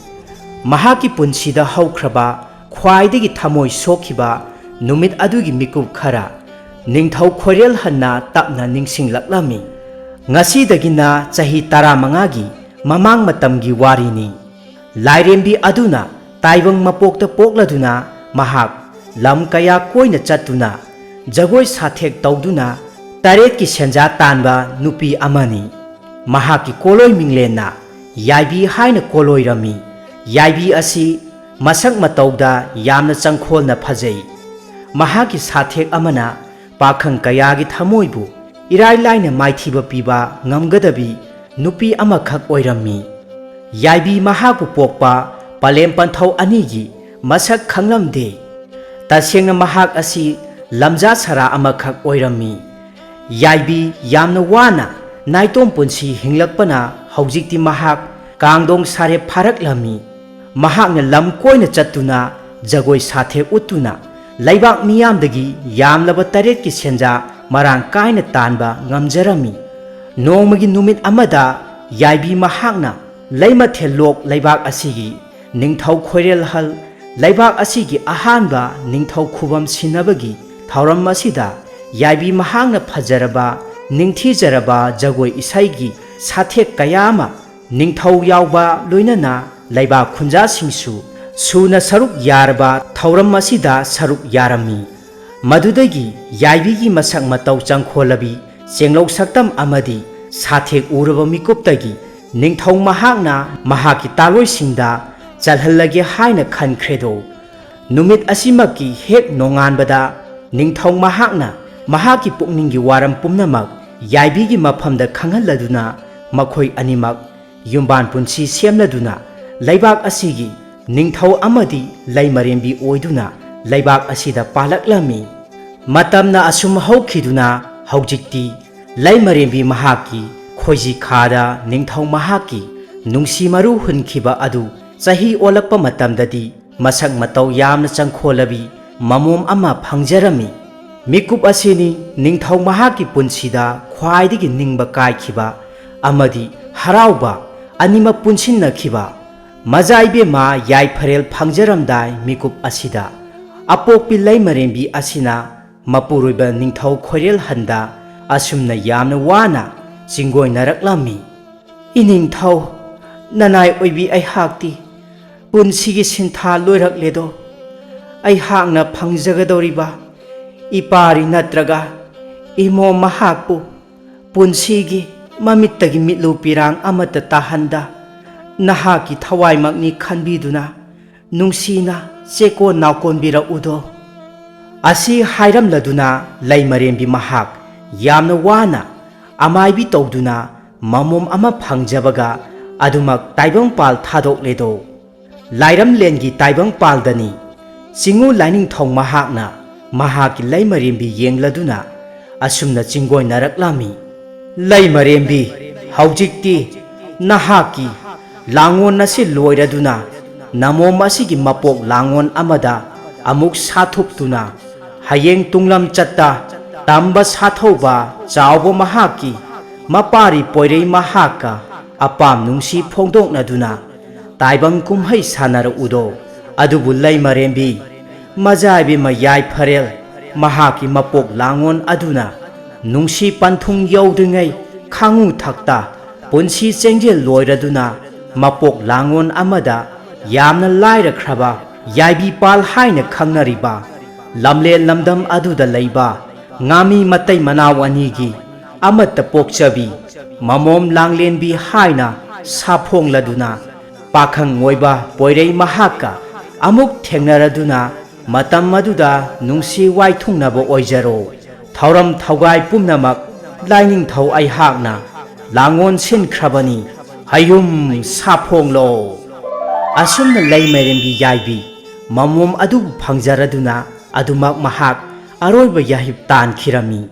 ꯃꯍꯥꯛꯀꯤ ꯄꯨꯟꯁꯤꯗ ꯍꯧꯈ꯭ꯔꯕ ꯈ꯭ꯋꯥꯏꯗꯒꯤ ꯊꯃꯣꯏ ꯁꯣꯛꯈꯤꯕ ꯅꯨꯃꯤꯠ ꯑꯗꯨꯒꯤ ꯃꯤꯀꯨꯞ ꯈꯔ ꯅꯤꯡꯊꯧ ꯈꯣꯏꯔꯦꯜꯍꯟꯅ ꯇꯞꯅ ꯅꯤꯡꯁꯤꯡꯂꯛꯂꯝꯃꯤ꯫ ꯉꯁꯤꯗꯒꯤꯅ ꯆꯍꯤ ꯇꯔꯥꯃꯉꯥꯒꯤ ꯃꯃꯥꯡ ꯃꯇꯝꯒꯤ ꯋꯥꯔꯤꯅꯤ꯫ ꯂꯥꯏꯔꯦꯝꯕꯤ ꯑꯗꯨꯅ ꯇꯥꯏꯕꯪ ꯃꯄꯣꯛꯇ ꯄꯣꯛꯂꯗꯨꯅ ꯃꯍꯥꯛ ꯂꯝ ꯀꯌꯥ ꯀꯣꯏꯅ ꯆꯠꯇꯨꯅ ꯖꯒꯣꯏ ꯁꯥꯊꯦꯛ ꯇꯧꯗꯨꯅ ꯇꯔꯦꯠꯀꯤ ꯁꯦꯟꯖꯥ ꯇꯥꯟꯕ ꯅꯨꯄꯤ ꯑꯃꯅꯤ꯫ ꯃꯍꯥꯛꯀꯤ ꯀꯣꯂꯣꯏ ꯃꯤꯡꯂꯦꯟꯅ ꯌꯥꯏꯕꯤ ꯍꯥꯏꯅ ꯀꯣꯂꯣꯏꯔꯝꯃꯤ꯫ ꯌꯥꯏꯕꯤ ꯑꯁꯤ ꯃꯁꯛ ꯃꯇꯧꯗ ꯌꯥꯝꯅ ꯆꯪꯈꯣꯜꯅ ꯐꯖꯩ꯫ ꯃꯍꯥꯛꯀꯤ ꯁꯥꯊꯦꯛ ꯑꯃꯅ ꯄꯥꯈꯪ ꯀꯌꯥꯒꯤ ꯊꯃꯣꯏꯕꯨ ꯏꯔꯥꯏ ꯂꯥꯏꯅ ꯃꯥꯏꯊꯤꯕ ꯄꯤꯕ ꯉꯝꯒꯗꯕꯤ ꯅꯨꯄꯤ ꯑꯃꯈꯛ ꯑꯣꯏꯔꯝꯃꯤ꯫ ꯌꯥꯏꯕꯤ ꯃꯍꯥꯛꯄꯨ ꯄꯣꯛꯄ ꯄꯂꯦꯝ ꯄꯟꯊꯧ ꯑꯅꯤꯒꯤ ꯃꯁꯛ ꯈꯪꯂꯝꯗꯦ꯫ ꯇꯁꯦꯡꯅ ꯃꯍꯥꯛ ꯑꯁꯤ ꯂꯝꯖꯥ ꯁꯔꯥ ꯑꯃꯈꯛ ꯑꯣꯏꯔꯝꯃꯤ꯫ ꯌꯥꯏꯕꯤ ꯌꯥꯝꯅ ꯋꯥꯅ ꯅꯥꯏꯇꯣꯝ ꯄꯨꯟꯁꯤ ꯍꯤꯡꯂꯛꯄꯅ ꯍꯧꯖꯤꯛꯇꯤ ꯃꯍꯥꯛ ꯀꯥꯡꯗꯣꯡ ꯁꯥꯔꯦꯞ ꯐꯥꯔꯛꯂꯝꯃꯤ꯫ ꯃꯍꯥꯛꯅ ꯂꯝ ꯀꯣꯏꯅ ꯆꯠꯇꯨꯅ ꯖꯒꯣꯏ ꯁꯥꯊꯦꯛ ꯎꯠꯇꯨꯅ ꯂꯩꯕꯥꯛ ꯃꯤꯌꯥꯝꯗꯒꯤ ꯌꯥꯝꯂꯕ ꯇꯔꯦꯠꯀꯤ ꯁꯦꯟꯖꯥ ꯃꯔꯥꯡ ꯀꯥꯏꯅ ꯇꯥꯟꯕ ꯉꯝꯖꯔꯝꯃꯤ꯫ ꯅꯣꯡꯃꯒꯤ ꯅꯨꯃꯤꯠ ꯑꯃꯗ ꯌꯥꯏꯕꯤ ꯃꯍꯥꯛꯅ ꯂꯩꯃꯊꯦꯜ ꯂꯣꯛ ꯂꯩꯕꯥꯛ ꯑꯁꯤꯒꯤ ꯅꯤꯡꯊꯧ ꯈꯣꯏꯔꯦꯜꯍꯜ ꯂꯩꯕꯥꯛ ꯑꯁꯤꯒꯤ ꯑꯍꯥꯟꯕ ꯅꯤꯡꯊꯧ ꯈꯨꯕꯝ ꯁꯤꯟꯅꯕꯒꯤ ꯊꯧꯔꯝ ꯑꯁꯤꯗ ꯌꯥꯏꯕꯤ ꯃꯍꯥꯛꯅ ꯐꯖꯔꯕ, ꯅꯤꯡꯊꯤꯖꯔꯕ ꯖꯒꯣꯏ ꯏꯁꯩꯒꯤ ꯁꯥꯊꯦꯛ ꯀꯌꯥ ꯑꯃ, ꯅꯤꯡꯊꯧ ꯌꯥꯎꯕ ꯂꯣꯏꯅꯅ ꯂꯩꯕꯥꯛ ꯈꯨꯟꯖꯥꯁꯤꯡꯁꯨ ꯁꯨꯅ ꯁꯔꯨꯛ ꯌꯥꯔꯕ ꯊꯧꯔꯝ ꯑꯁꯤꯗ ꯁꯔꯨꯛ ꯌꯥꯔꯝꯃꯤ꯫ ꯃꯗꯨꯗꯒꯤ ꯌꯥꯏꯕꯤꯒꯤ ꯃꯁꯛ ꯃꯇꯧ ꯆꯪꯈꯣꯜꯂꯕꯤ, ꯆꯦꯡꯂꯧ ꯁꯛꯇꯝ ꯑꯃꯗꯤ ꯁꯥꯊꯦꯛ ꯎꯔꯕ ꯃꯤꯀꯨꯞꯇꯒꯤ ꯅꯤꯡꯊꯧ ꯃꯍꯥꯛꯅ ꯃꯍꯥꯛꯀꯤ ꯇꯥꯂꯣꯏꯁꯤꯡꯗ ꯆꯜꯍꯜꯂꯒꯦ ꯍꯥꯏꯅ ꯈꯟꯈ꯭ꯔꯦꯗꯣ꯫ ꯅꯨꯃꯤꯠ ꯑꯁꯤꯃꯛꯀꯤ ꯍꯦꯛ ꯅꯣꯡꯉꯥꯟꯕꯗ ꯅꯤꯡꯊꯧ ꯃꯍꯥꯛꯅ ꯃꯍꯥꯛꯀꯤ ꯄꯨꯛꯅꯤꯡꯒꯤ ꯋꯥꯔꯝ ꯄꯨꯝꯅꯃꯛ ꯌꯥꯏꯕꯤꯒꯤ ꯃꯐꯝꯗ ꯈꯪꯍꯜꯂꯗꯨꯅ ꯃꯈꯣꯏ ꯑꯅꯤꯃꯛ ꯌꯨꯝꯕꯥꯟ ꯄꯨꯟꯁꯤ ꯁꯦꯝꯂꯗꯨꯅ ꯂꯩꯕꯥꯛ ꯑꯁꯤꯒꯤ ꯅꯤꯡꯊꯧ ꯑꯃꯗꯤ ꯂꯩꯃꯔꯦꯝꯕꯤ ꯑꯣꯏꯗꯨꯅ ꯂꯩꯕꯥꯛ ꯑꯁꯤꯗ ꯄꯥꯜꯂꯛꯂꯝꯃꯤ꯫ ꯃꯇꯝꯅ ꯑꯁꯨꯝ ꯍꯧꯈꯤꯗꯨꯅ ꯍꯧꯖꯤꯛꯇꯤ ꯂꯩꯃꯔꯦꯝꯕꯤ ꯃꯍꯥꯛꯀꯤ ꯈꯣꯏꯖꯤ ꯈꯥꯗ ꯅꯤꯡꯊꯧ ꯃꯍꯥꯛꯀꯤ ꯅꯨꯡꯁꯤ ꯃꯔꯨ ꯍꯨꯟꯈꯤꯕ ꯑꯗꯨ ꯆꯍꯤ ꯑꯣꯜꯂꯛꯄ ꯃꯇꯝꯗꯗꯤ ꯃꯁꯛ ꯃꯇꯧ ꯌꯥꯝꯅ ꯆꯪꯈꯣꯜꯂꯕꯤ ꯃꯃꯣꯝ ꯑꯃ ꯐꯪꯖꯔꯝꯃꯤ꯫ ꯃꯤꯀꯨꯞ ꯑꯁꯤꯅꯤ ꯅꯤꯡꯊꯧ ꯃꯍꯥꯛꯀꯤ ꯄꯨꯟꯁꯤꯗ ꯈ꯭ꯋꯥꯏꯗꯒꯤ ꯅꯤꯡꯕ ꯀꯥꯏꯈꯤꯕ ꯑꯃꯗꯤ ꯍꯔꯥꯎꯕ ꯑꯅꯤꯃꯛ ꯄꯨꯟꯁꯤꯟꯅꯈꯤꯕ꯫ ꯃꯖꯥ ꯏꯕꯦꯝꯃ ꯌꯥꯏꯐꯔꯦꯜ ꯐꯪꯖꯔꯝꯗꯥꯏ ꯃꯤꯀꯨꯞ ꯑꯁꯤꯗ ꯑꯄꯣꯛꯄꯤ ꯂꯩꯃꯔꯦꯝꯕꯤ ꯑꯁꯤꯅ ꯃꯄꯨꯔꯣꯏꯕ ꯅꯤꯡꯊꯧ ꯈꯣꯏꯔꯦꯜꯍꯟꯗ ꯑꯁꯨꯝꯅ ꯌꯥꯝꯅ ꯋꯥꯅ ꯆꯤꯡꯒꯣꯏꯅꯔꯛꯂꯝꯃꯤ꯫ "ꯏꯅꯤꯡꯊꯧ, ꯅꯅꯥꯏ ꯑꯣꯏꯕꯤ ꯑꯩꯍꯥꯛꯇꯤ ꯄꯨꯟꯁꯤꯒꯤ ꯁꯤꯟꯊꯥ ꯂꯣꯏꯔꯛꯂꯦꯗꯣ꯫ ꯑꯩꯍꯥꯛꯅ ꯐꯪꯖꯒꯗꯧꯔꯤꯕ ꯏꯄꯥꯔꯤ ꯅꯠꯇ꯭ꯔꯒ ꯏꯃꯣꯝ ꯃꯍꯥꯛꯄꯨ ꯄꯨꯟꯁꯤꯒꯤ ꯃꯃꯤꯠꯇꯒꯤ ꯃꯤꯠꯂꯨ ꯄꯤꯔꯥꯡ ꯑꯃꯠꯇ ꯇꯥꯍꯟꯗ ꯅꯍꯥꯛꯀꯤ ꯊꯋꯥꯏꯃꯛꯅꯤ ꯈꯟꯕꯤꯗꯨꯅ ꯅꯨꯡꯁꯤꯅ ꯆꯦꯀꯣꯟ ꯅꯥꯎꯀꯣꯟꯕꯤꯔꯛꯎꯗꯣ"꯫ ꯑꯁꯤ ꯍꯥꯏꯔꯝꯂꯗꯨꯅ ꯂꯩꯃꯔꯦꯝꯕꯤ ꯃꯍꯥꯛ ꯌꯥꯝꯅ ꯋꯥꯅ ꯑꯃꯥꯏꯕꯤ ꯇꯧꯗꯨꯅ ꯃꯃꯣꯝ ꯑꯃ ꯐꯪꯖꯕꯒ ꯑꯗꯨꯃꯛ ꯇꯥꯏꯕꯪꯄꯥꯜ ꯊꯥꯗꯣꯛꯂꯦꯗꯣ꯫ ꯂꯥꯏꯔꯝꯂꯦꯟꯒꯤ ꯇꯥꯏꯕꯪꯄꯥꯜꯗꯅꯤ ꯆꯤꯡꯉꯨ ꯂꯥꯏꯅꯤꯡꯊꯧ ꯃꯍꯥꯛꯅ ꯃꯍꯥꯛꯀꯤ ꯂꯩꯃꯔꯦꯝꯕꯤ ꯌꯦꯡꯂꯗꯨꯅ ꯑꯁꯨꯝꯅ ꯆꯤꯡꯒꯣꯏꯅꯔꯛꯂꯝꯃꯤ꯫ ꯂꯩꯃꯔꯦꯝꯕꯤ, ꯍꯧꯖꯤꯛꯇꯤ ꯅꯍꯥꯛꯀꯤ ꯂꯥꯡꯉꯣꯟ ꯑꯁꯤ ꯂꯣꯏꯔꯗꯨꯅ ꯅꯃꯣꯝ ꯑꯁꯤꯒꯤ ꯃꯄꯣꯛ ꯂꯥꯡꯉꯣꯟ ꯑꯃꯗ ꯑꯃꯨꯛ ꯁꯥꯊꯨꯞꯇꯨꯅ ꯍꯌꯦꯡ ꯇꯨꯡꯂꯝꯆꯠꯇ ꯇꯝꯕ ꯁꯥꯊꯧꯕ ꯆꯥꯎꯕ ꯃꯍꯥꯛꯀꯤ ꯃꯄꯥꯔꯤ ꯄꯣꯏꯔꯩ ꯃꯍꯥꯛꯀ ꯑꯄꯥꯝ ꯅꯨꯡꯁꯤ ꯐꯣꯡꯗꯣꯛꯅꯗꯨꯅ ꯇꯥꯏꯕꯪ ꯀꯨꯝꯍꯩ ꯁꯥꯟꯅꯔꯛꯎꯗꯣ꯫ ꯑꯗꯨꯕꯨ ꯂꯩꯃꯔꯦꯝꯕꯤ, ꯃꯖꯥꯏꯕꯤ ꯃꯌꯥꯏ ꯐꯔꯦꯜ ꯃꯍꯥꯛꯀꯤ ꯃꯄꯣꯛ ꯂꯥꯡꯉꯣꯟ ꯑꯗꯨꯅ ꯅꯨꯡꯁꯤ ꯄꯟꯊꯨꯡ ꯌꯧꯗ꯭ꯔꯤꯉꯩ ꯈꯥꯉꯨ ꯊꯛꯇ ꯄꯨꯟꯁꯤ ꯆꯦꯡꯖꯦꯜ ꯂꯣꯏꯔꯗꯨꯅ ꯃꯄꯣꯛ ꯂꯥꯡꯉꯣꯟ ꯑꯃꯗ ꯌꯥꯝꯅ ꯂꯥꯏꯔꯈ꯭ꯔꯕ ꯌꯥꯏꯕꯤꯄꯥꯜ ꯍꯥꯏꯅ ꯈꯪꯅꯔꯤꯕ ꯂꯝꯂꯦꯟ ꯂꯝꯗꯝ ꯑꯗꯨꯗ ꯂꯩꯕ ꯉꯥꯃꯤ ꯃꯇꯩ ꯃꯅꯥꯎ ꯑꯅꯤꯒꯤ ꯑꯃꯠꯇ ꯄꯣꯛꯆꯕꯤ ꯃꯃꯣꯝ ꯂꯥꯡꯂꯦꯟꯕꯤ ꯍꯥꯏꯅ ꯁꯥꯐꯣꯡꯂꯗꯨꯅ ꯄꯥꯈꯪ ꯑꯣꯏꯕ ꯄꯣꯏꯔꯩ ꯃꯍꯥꯛꯀ ꯑꯃꯨꯛ ꯊꯦꯡꯅꯔꯗꯨꯅ ꯃꯇꯝ ꯑꯗꯨꯗ ꯅꯨꯡꯁꯤ ꯋꯥꯏꯊꯨꯡꯅꯕ ꯑꯣꯏꯖꯔꯣ꯫ ꯊꯧꯔꯝ ꯊꯧꯒꯥꯏ ꯄꯨꯝꯅꯃꯛ ꯂꯥꯏꯅꯤꯡꯊꯧ ꯑꯩꯍꯥꯛꯅ ꯂꯥꯡꯉꯣꯟ ꯁꯤꯟꯈ꯭ꯔꯕꯅꯤ꯫ ꯍꯌꯨꯝ ꯁꯥꯐꯣꯡꯂꯣ꯫ ꯑꯁꯨꯝꯅ ꯂꯩꯃꯔꯦꯝꯕꯤ ꯌꯥꯏꯕꯤ ꯃꯃꯣꯝ ꯑꯗꯨꯕꯨ ꯐꯪꯖꯔꯗꯨꯅ ꯑꯗꯨꯃꯛ ꯃꯍꯥꯛ ꯑꯔꯣꯏꯕ ꯌꯥꯍꯤꯞ ꯇꯥꯟꯈꯤꯔꯝꯃꯤ꯫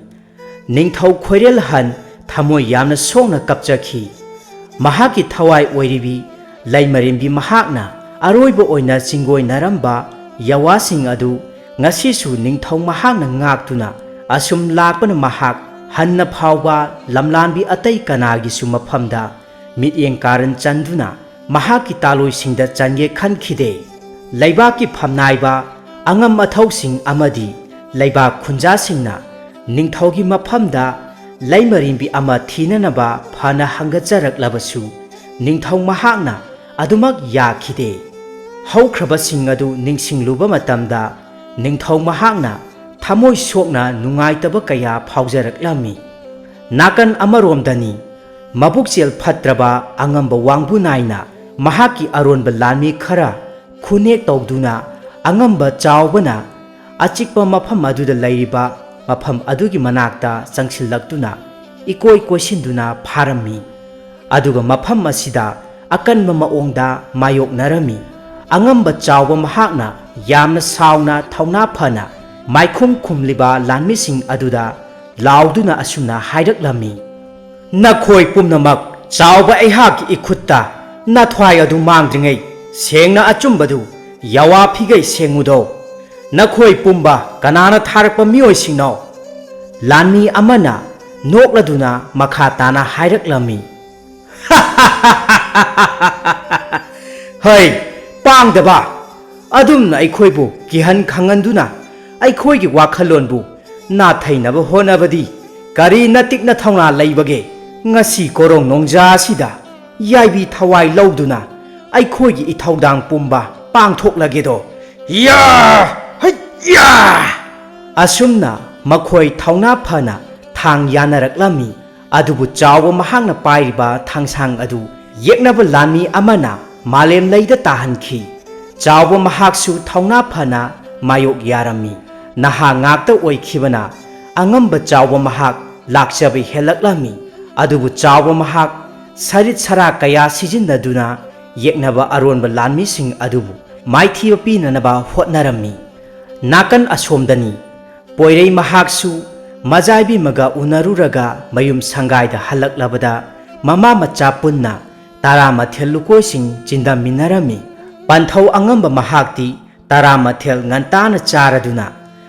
ꯅꯤꯡꯊꯧ ꯈꯣꯏꯔꯦꯜ ꯍꯟ ꯊꯃꯣꯏ ꯌꯥꯝꯅ ꯁꯣꯛꯅ ꯀꯞꯆꯈꯤ꯫ ꯃꯍꯥꯛꯀꯤ ꯊꯋꯥꯏ ꯑꯣꯏꯔꯤꯕꯤ ꯂꯩꯃꯔꯦꯝꯕꯤ ꯃꯍꯥꯛꯅ ꯑꯔꯣꯏꯕ ꯑꯣꯏꯅ ꯆꯤꯡꯒꯣꯏꯅꯔꯝꯕ ꯌꯥꯋꯥꯁꯤꯡ ꯑꯗꯨ ꯉꯁꯤꯁꯨ ꯅꯤꯡꯊꯧ ꯃꯍꯥꯛꯅ ꯉꯥꯛꯇꯨꯅ ꯑꯁꯨꯝ ꯂꯥꯛꯄꯅ ꯃꯍꯥꯛ ꯍꯟꯅ ꯐꯥꯎꯕ ꯂꯝꯂꯥꯟꯕꯤ ꯑꯇꯩ ꯀꯅꯥꯒꯤꯁꯨ ꯃꯐꯝꯗ ꯃꯤꯠꯌꯦꯡ ꯀꯥꯔꯟ ꯆꯟꯗꯨꯅ ꯃꯍꯥꯛꯀꯤ ꯇꯥꯂꯣꯏꯁꯤꯡꯗ ꯆꯟꯒꯦ ꯈꯟꯈꯤꯗꯦ꯫ ꯂꯩꯕꯥꯛꯀꯤ ꯐꯝꯅꯥꯏꯕ ꯑꯉꯝ ꯑꯊꯧꯁꯤꯡ ꯑꯃꯗꯤ ꯂꯩꯕꯥꯛ ꯈꯨꯟꯖꯥꯁꯤꯡꯅ ꯅꯤꯡꯊꯧꯒꯤ ꯃꯐꯝꯗ ꯂꯩꯃꯔꯦꯝꯕꯤ ꯑꯃ ꯊꯤꯅꯅꯕ ꯐꯅ ꯍꯪꯒꯠꯆꯔꯛꯂꯕꯁꯨ ꯅꯤꯡꯊꯧ ꯃꯍꯥꯛꯅ ꯑꯗꯨꯃꯛ ꯌꯥꯈꯤꯗꯦ꯫ ꯍꯧꯈ꯭ꯔꯕꯁꯤꯡ ꯑꯗꯨ ꯅꯤꯡꯁꯤꯡꯂꯨꯕ ꯃꯇꯝꯗ ꯅꯤꯡꯊꯧ ꯃꯍꯥꯛꯅ ꯊꯃꯣꯏ ꯁꯣꯛꯅ ꯅꯨꯡꯉꯥꯏꯇꯕ ꯀꯌꯥ ꯐꯥꯎꯖꯔꯛꯂꯝꯃꯤ꯫ ꯅꯥꯀꯟ ꯑꯃꯔꯣꯝꯗꯅꯤ ꯃꯕꯨꯛꯆꯦꯜ ꯐꯠꯇ꯭ꯔꯕ ꯑꯉꯝꯕ ꯋꯥꯡꯕꯨ ꯅꯥꯏꯅ ꯃꯍꯥꯛꯀꯤ ꯑꯔꯣꯟꯕ ꯂꯥꯟꯃꯤ ꯈꯔ ꯈꯨꯅꯦꯛ ꯇꯧꯗꯨꯅ ꯑꯉꯝꯕ ꯆꯥꯎꯕꯅ ꯑꯆꯤꯛꯄ ꯃꯐꯝ ꯑꯗꯨꯗ ꯂꯩꯔꯤꯕ ꯃꯐꯝ ꯑꯗꯨꯒꯤ ꯃꯅꯥꯛꯇ ꯆꯪꯁꯤꯜꯂꯛꯇꯨꯅ ꯏꯀꯣꯏ ꯀꯣꯏꯁꯤꯟꯗꯨꯅ ꯐꯥꯔꯝꯃꯤ꯫ ꯑꯗꯨꯒ ꯃꯐꯝ ꯑꯁꯤꯗ ꯑꯀꯟꯕ ꯃꯑꯣꯡꯗ ꯃꯥꯌꯣꯛꯅꯔꯝꯃꯤ꯫ ꯑꯉꯝꯕ ꯆꯥꯎꯕ ꯃꯍꯥꯛꯅ ꯌꯥꯝꯅ ꯁꯥꯎꯅ ꯊꯧꯅꯥ ꯐꯅ ꯃꯥꯏꯈꯨꯝ ꯈꯨꯝꯂꯤꯕ ꯂꯥꯟꯃꯤꯁꯤꯡ ꯑꯗꯨꯗ ꯂꯥꯎꯗꯨꯅ ꯑꯁꯨꯝꯅ ꯍꯥꯏꯔꯛꯂꯝꯃꯤ, "ꯅꯈꯣꯏ ꯄꯨꯝꯅꯃꯛ ꯆꯥꯎꯕ ꯑꯩꯍꯥꯛꯀꯤ ꯏꯈꯨꯠꯇ ꯅꯊ꯭ꯋꯥꯏ ꯑꯗꯨ ꯃꯥꯡꯗ꯭ꯔꯤꯉꯩ ꯁꯦꯡꯅ ꯑꯆꯨꯝꯕꯗꯨ ꯌꯥꯋꯥ ꯐꯤꯒꯩ ꯁꯦꯡꯉꯨꯗꯧ꯫ ꯅꯈꯣꯏ ꯄꯨꯝꯕ ꯀꯅꯥꯅ ꯊꯥꯔꯛꯄ ꯃꯤꯑꯣꯏꯁꯤꯡꯅꯣ?" ꯂꯥꯟꯃꯤ ꯑꯃꯅ ꯅꯣꯛꯂꯗꯨꯅ ꯃꯈꯥ ꯇꯥꯅ ꯍꯥꯏꯔꯛꯂꯝꯃꯤ, "ꯍꯩ, ꯄꯥꯡꯗꯕ! ꯑꯗꯨꯝꯅ ꯑꯩꯈꯣꯏꯕꯨ ꯀꯤꯍꯟ ꯈꯪꯍꯟꯗꯨꯅ ꯑꯩꯈꯣꯏꯒꯤ ꯋꯥꯈꯜꯂꯣꯟꯕꯨ ꯅꯥꯊꯩꯅꯕ ꯍꯣꯠꯅꯕꯗꯤ ꯀꯔꯤ ꯅꯇꯤꯛꯅ ꯊꯧꯅꯥ ꯂꯩꯕꯒꯦ? ꯉꯁꯤ ꯀꯣꯔꯣꯡ ꯅꯣꯡꯖꯥ ꯑꯁꯤꯗ ꯌꯥꯏꯕꯤ ꯊꯋꯥꯏ ꯂꯧꯗꯨꯅ ꯑꯩꯈꯣꯏꯒꯤ ꯏꯊꯧꯗꯥꯡ ꯄꯨꯝꯕ ꯄꯥꯡꯊꯣꯛꯂꯒꯦꯗꯣ꯫ ꯌꯥ! ꯍꯩ! ꯌꯥ!" ꯑꯁꯨꯝꯅ ꯃꯈꯣꯏ ꯊꯧꯅꯥ ꯐꯅ ꯊꯥꯡ ꯌꯥꯅꯔꯛꯂꯝꯃꯤ꯫ ꯑꯗꯨꯕꯨ ꯆꯥꯎꯕ ꯃꯍꯥꯛꯅ ꯄꯥꯏꯔꯤꯕ ꯊꯥꯡꯁꯥꯡ ꯑꯗꯨ ꯌꯦꯛꯅꯕ ꯂꯥꯟꯃꯤ ꯑꯃꯅ ꯃꯥꯂꯦꯝ ꯂꯩꯗ ꯇꯥꯍꯟꯈꯤ꯫ ꯆꯥꯎꯕ ꯃꯍꯥꯛꯁꯨ ꯊꯧꯅꯥ ꯐꯅ ꯃꯥꯌꯣꯛ ꯌꯥꯔꯝꯃꯤ꯫ ꯅꯍꯥ ꯉꯥꯛꯇ ꯑꯣꯏꯈꯤꯕꯅ ꯑꯉꯝꯕ ꯆꯥꯎꯕ ꯃꯍꯥꯛ ꯂꯥꯛꯆꯕ ꯍꯦꯜꯂꯛꯂꯝꯃꯤ꯫ ꯑꯗꯨꯕꯨ ꯆꯥꯎꯕ ꯃꯍꯥꯛ ꯁꯔꯤꯠ ꯁꯔꯥ ꯀꯌꯥ ꯁꯤꯖꯤꯟꯅꯗꯨꯅ ꯌꯦꯛꯅꯕ ꯑꯔꯣꯟꯕ ꯂꯥꯟꯃꯤꯁꯤꯡ ꯑꯗꯨꯕꯨ ꯃꯥꯏꯊꯤꯕ ꯄꯤꯅꯅꯕ ꯍꯣꯠꯅꯔꯝꯃꯤ꯫ ꯅꯥꯀꯟ ꯑꯁꯣꯝꯗꯅꯤ, ꯄꯣꯏꯔꯩ ꯃꯍꯥꯛꯁꯨ ꯃꯖꯥꯏꯕꯤꯃꯒ ꯎꯅꯔꯨꯔꯒ ꯃꯌꯨꯝ ꯁꯪꯒꯥꯏꯗ ꯍꯜꯂꯛꯂꯕꯗ ꯃꯃꯥ ꯃꯆꯥ ꯄꯨꯟꯅ ꯇꯔꯥꯃꯊꯦꯜ ꯂꯨꯀꯣꯏꯁꯤꯡ ꯆꯤꯟꯗꯝꯃꯤꯟꯅꯔꯝꯃꯤ꯫ ꯄꯟꯊꯧ ꯑꯉꯝꯕ ꯃꯍꯥꯛꯇꯤ ꯇꯔꯥꯃꯊꯦꯜ ꯉꯟꯇꯥꯅ ꯆꯥꯔꯗꯨꯅ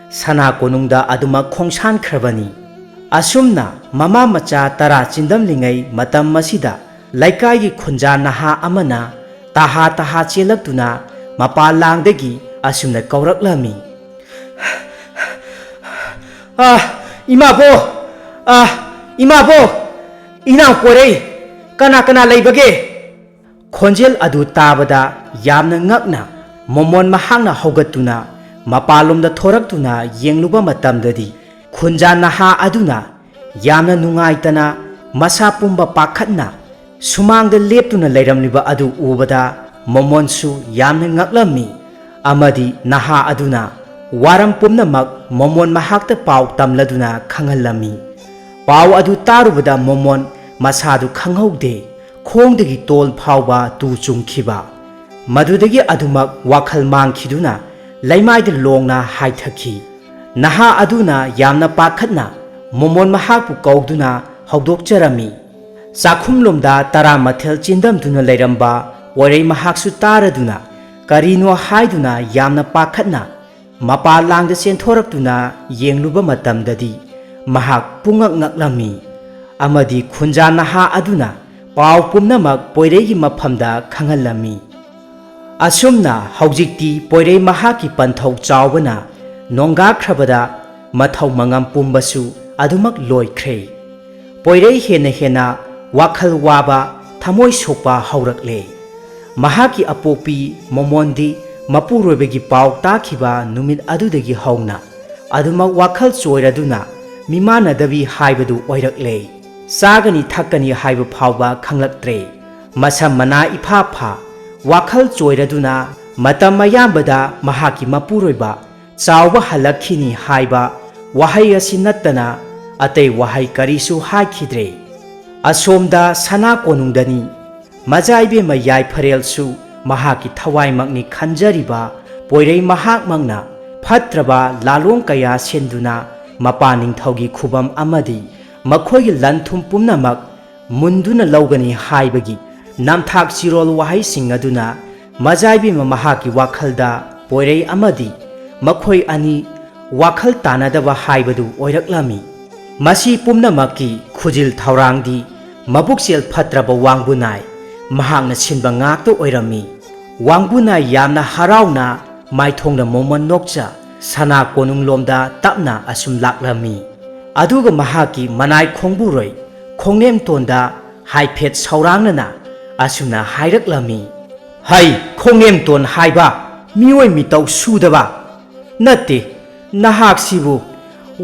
ꯁꯅꯥ ꯀꯣꯅꯨꯡꯗ ꯑꯗꯨꯃꯛ ꯈꯣꯡꯁꯥꯟꯈ꯭ꯔꯕꯅꯤ꯫ ꯑꯁꯨꯝꯅ ꯃꯃꯥ ꯃꯆꯥ ꯇꯔꯥ ꯆꯤꯟꯗꯝꯂꯤꯉꯩ ꯃꯇꯝ ꯑꯁꯤꯗ ꯂꯩꯀꯥꯏꯒꯤ ꯈꯨꯟꯖꯥ ꯅꯍꯥ ꯑꯃꯅ ꯇꯍꯥ ꯇꯍꯥ ꯆꯦꯜꯂꯛꯇꯨꯅ ꯃꯄꯥ ꯂꯥꯡꯗꯒꯤ ꯑꯁꯨꯝꯅ ꯀꯧꯔꯛꯂꯝꯃꯤ, "ꯑꯥ, ꯏꯃꯥꯕꯣ! ꯑꯥ, ꯏꯃꯥꯕꯣ! ꯏꯅꯥꯎ ꯄꯣꯔꯩ! ꯀꯅꯥ ꯀꯅꯥ ꯂꯩꯕꯒꯦ?" ꯈꯣꯟꯖꯦꯜ ꯑꯗꯨ ꯇꯥꯕꯗ ꯌꯥꯝꯅ ꯉꯛꯅ ꯃꯣꯃꯣꯟ ꯃꯍꯥꯛꯅ ꯍꯧꯒꯠꯇꯨꯅ ꯃꯄꯥꯟꯂꯣꯝꯗ ꯊꯣꯔꯛꯇꯨꯅ ꯌꯦꯡꯂꯨꯕ ꯃꯇꯝꯗꯗꯤ ꯈꯨꯟꯖꯥ ꯅꯍꯥ ꯑꯗꯨꯅ ꯌꯥꯝꯅ ꯅꯨꯡꯉꯥꯏꯇꯅ ꯃꯁꯥ ꯄꯨꯝꯕ ꯄꯥꯈꯠꯅ ꯁꯨꯃꯥꯡꯗ ꯂꯦꯞꯇꯨꯅ ꯂꯩꯔꯝꯂꯤꯕ ꯑꯗꯨ ꯎꯕꯗ ꯃꯣꯃꯣꯟꯁꯨ ꯌꯥꯝꯅ ꯉꯛꯂꯝꯃꯤ꯫ ꯑꯃꯗꯤ ꯅꯍꯥ ꯑꯗꯨꯅ ꯋꯥꯔꯝ ꯄꯨꯝꯅꯃꯛ ꯃꯣꯃꯣꯟ ꯃꯍꯥꯛꯇ ꯄꯥꯎ ꯇꯝꯂꯗꯨꯅ ꯈꯪꯍꯜꯂꯝꯃꯤ꯫ ꯄꯥꯎ ꯑꯗꯨ ꯇꯥꯔꯨꯕꯗ ꯃꯣꯃꯣꯟ ꯃꯁꯥꯗꯨ ꯈꯪꯍꯧꯗꯦ, ꯈꯣꯡꯗꯒꯤ ꯇꯣꯜ ꯐꯥꯎꯕ ꯇꯨ ꯆꯨꯡꯈꯤꯕ꯫ ꯃꯗꯨꯗꯒꯤ ꯑꯗꯨꯃꯛ ꯋꯥꯈꯜ ꯃꯥꯡꯈꯤꯗꯨꯅ ꯂꯩꯃꯥꯏꯗ ꯂꯣꯡꯅ ꯍꯥꯏꯊꯈꯤ꯫ ꯅꯍꯥ ꯑꯗꯨꯅ ꯌꯥꯝꯅ ꯄꯥꯈꯠꯅ ꯃꯣꯃꯣꯟ ꯃꯍꯥꯛꯄꯨ ꯀꯧꯗꯨꯅ ꯍꯧꯗꯣꯛꯆꯔꯝꯃꯤ꯫ ꯆꯥꯛꯈꯨꯝꯂꯣꯝꯗ ꯇꯔꯥ ꯃꯊꯦꯜ ꯆꯤꯟꯗꯝꯗꯨꯅ ꯂꯩꯔꯝꯕ ꯄꯣꯏꯔꯩ ꯃꯍꯥꯛꯁꯨ ꯇꯥꯔꯗꯨꯅ ꯀꯔꯤꯅꯣ ꯍꯥꯏꯗꯨꯅ ꯌꯥꯝꯅ ꯄꯥꯈꯠꯅ ꯃꯄꯥ ꯂꯥꯡꯗ ꯆꯦꯟꯊꯣꯔꯛꯇꯨꯅ ꯌꯦꯡꯂꯨꯕ ꯃꯇꯝꯗꯗꯤ ꯃꯍꯥꯛ ꯄꯨꯡꯉꯛ ꯉꯛꯂꯝꯃꯤ꯫ ꯑꯃꯗꯤ ꯈꯨꯟꯖꯥ ꯅꯍꯥ ꯑꯗꯨꯅ ꯄꯥꯎ ꯄꯨꯝꯅꯃꯛ ꯄꯣꯏꯔꯩꯒꯤ ꯃꯐꯝꯗ ꯈꯪꯍꯜꯂꯝꯃꯤ꯫ ꯑꯁꯨꯝꯅ ꯍꯧꯖꯤꯛꯇꯤ ꯄꯣꯏꯔꯩ ꯃꯍꯥꯛꯀꯤ ꯄꯟꯊꯧ ꯆꯥꯎꯕꯅ ꯅꯣꯡꯒꯥꯈ꯭ꯔꯕꯗ ꯃꯊꯧ ꯃꯉꯝ ꯄꯨꯝꯕꯁꯨ ꯑꯗꯨꯃꯛ ꯂꯣꯏꯈ꯭ꯔꯦ꯫ ꯄꯣꯏꯔꯩ ꯍꯦꯟꯅ ꯍꯦꯟꯅ ꯋꯥꯈꯜ ꯋꯥꯕ, ꯊꯃꯣꯏ ꯁꯣꯛꯄ ꯍꯧꯔꯛꯂꯦ꯫ ꯃꯍꯥꯛꯀꯤ ꯑꯄꯣꯛꯄꯤ ꯃꯣꯃꯣꯟꯗꯤ ꯃꯄꯨꯔꯣꯏꯕꯒꯤ ꯄꯥꯎ ꯇꯥꯈꯤꯕ ꯅꯨꯃꯤꯠ ꯑꯗꯨꯗꯒꯤ ꯍꯧꯅ ꯑꯗꯨꯃꯛ ꯋꯥꯈꯜ ꯆꯣꯏꯔꯗꯨꯅ ꯃꯤꯃꯥꯟꯅꯗꯕꯤ ꯍꯥꯏꯕꯗꯨ ꯑꯣꯏꯔꯛꯂꯦ꯫ ꯆꯥꯒꯅꯤ ꯊꯛꯀꯅꯤ ꯍꯥꯏꯕ ꯐꯥꯎꯕ ꯈꯪꯂꯛꯇ꯭ꯔꯦ꯫ ꯃꯁꯝ ꯃꯅꯥ ꯏꯐꯥ ꯐꯥ, ꯋꯥꯈꯜ ꯆꯣꯏꯔꯗꯨꯅ ꯃꯇꯝ ꯑꯌꯥꯝꯕꯗ ꯃꯍꯥꯛꯀꯤ ꯃꯄꯨꯔꯣꯏꯕ ꯆꯥꯎꯕ ꯍꯜꯂꯛꯈꯤꯅꯤ ꯍꯥꯏꯕ ꯋꯥꯍꯩ ꯑꯁꯤ ꯅꯠꯇꯅ ꯑꯇꯩ ꯋꯥꯍꯩ ꯀꯔꯤꯁꯨ ꯍꯥꯏꯈꯤꯗ꯭ꯔꯦ꯫ ꯑꯁꯣꯝꯗ ꯁꯅꯥ ꯀꯣꯅꯨꯡꯗꯅꯤ꯫ ꯃꯖꯥ ꯏꯕꯦꯝꯃ ꯌꯥꯏꯐꯔꯦꯜꯁꯨ ꯃꯍꯥꯛꯀꯤ ꯊꯋꯥꯏꯃꯛꯅꯤ ꯈꯟꯖꯔꯤꯕ ꯄꯣꯏꯔꯩ ꯃꯍꯥꯛꯃꯛꯅ ꯐꯠꯇ꯭ꯔꯕ ꯂꯥꯂꯣꯡ ꯀꯌꯥ ꯁꯤꯟꯗꯨꯅ ꯃꯄꯥꯟ ꯅꯤꯡꯊꯧꯒꯤ ꯈꯨꯕꯝ ꯑꯃꯗꯤ ꯃꯈꯣꯏꯒꯤ ꯂꯟ ꯊꯨꯝ ꯄꯨꯝꯅꯃꯛ ꯃꯨꯟꯗꯨꯅ ꯂꯧꯒꯅꯤ ꯍꯥꯏꯕꯒꯤ ꯅꯝꯊꯥꯛ ꯆꯤꯔꯣꯜ ꯋꯥꯍꯩꯁꯤꯡ ꯑꯗꯨꯅ ꯃꯖꯥ ꯏꯕꯦꯝꯃ ꯃꯍꯥꯛꯀꯤ ꯋꯥꯈꯜꯗ ꯄꯣꯏꯔꯩ ꯑꯃꯗꯤ ꯃꯈꯣꯏ ꯑꯅꯤ ꯋꯥꯈꯜ ꯇꯥꯅꯗꯕ ꯍꯥꯏꯕꯗꯨ ꯑꯣꯏꯔꯛꯂꯝꯃꯤ꯫ ꯃꯁꯤ ꯄꯨꯝꯅꯃꯛꯀꯤ ꯈꯨꯖꯤꯜ ꯊꯧꯔꯥꯡꯗꯤ ꯃꯕꯨꯛꯆꯦꯜ ꯐꯠꯇ꯭ꯔꯕ ꯋꯥꯡꯕꯨ ꯅꯥꯏ ꯃꯍꯥꯛꯅ ꯁꯤꯟꯕ ꯉꯥꯛꯇ ꯑꯣꯏꯔꯝꯃꯤ꯫ ꯋꯥꯡꯕꯨ ꯅꯥꯏ ꯌꯥꯝꯅ ꯍꯔꯥꯎꯅ ꯃꯥꯏꯊꯣꯡꯗ ꯃꯣꯃꯣꯟ ꯅꯣꯛꯆ ꯁꯅꯥ ꯀꯣꯅꯨꯡꯂꯣꯝꯗ ꯇꯞꯅ ꯑꯁꯨꯝ ꯂꯥꯛꯂꯝꯃꯤ꯫ ꯑꯗꯨꯒ ꯃꯍꯥꯛꯀꯤ ꯃꯅꯥꯏ ꯈꯣꯡꯕꯨꯔꯣꯏ ꯈꯣꯡꯅꯦꯝꯇꯣꯟꯗ ꯍꯥꯏꯐꯦꯠ ꯁꯧꯔꯥꯡꯅꯅ ꯑꯁꯨꯝꯅ ꯍꯥꯏꯔꯛꯂꯝꯃꯤ, "ꯍꯩ, ꯈꯣꯡꯅꯦꯝꯇꯣꯟ ꯍꯥꯏꯕ ꯃꯤꯑꯣꯏ ꯃꯤꯇꯧ ꯁꯨꯗꯕ! ꯅꯠꯇꯦ, ꯅꯍꯥꯛꯁꯤꯕꯨ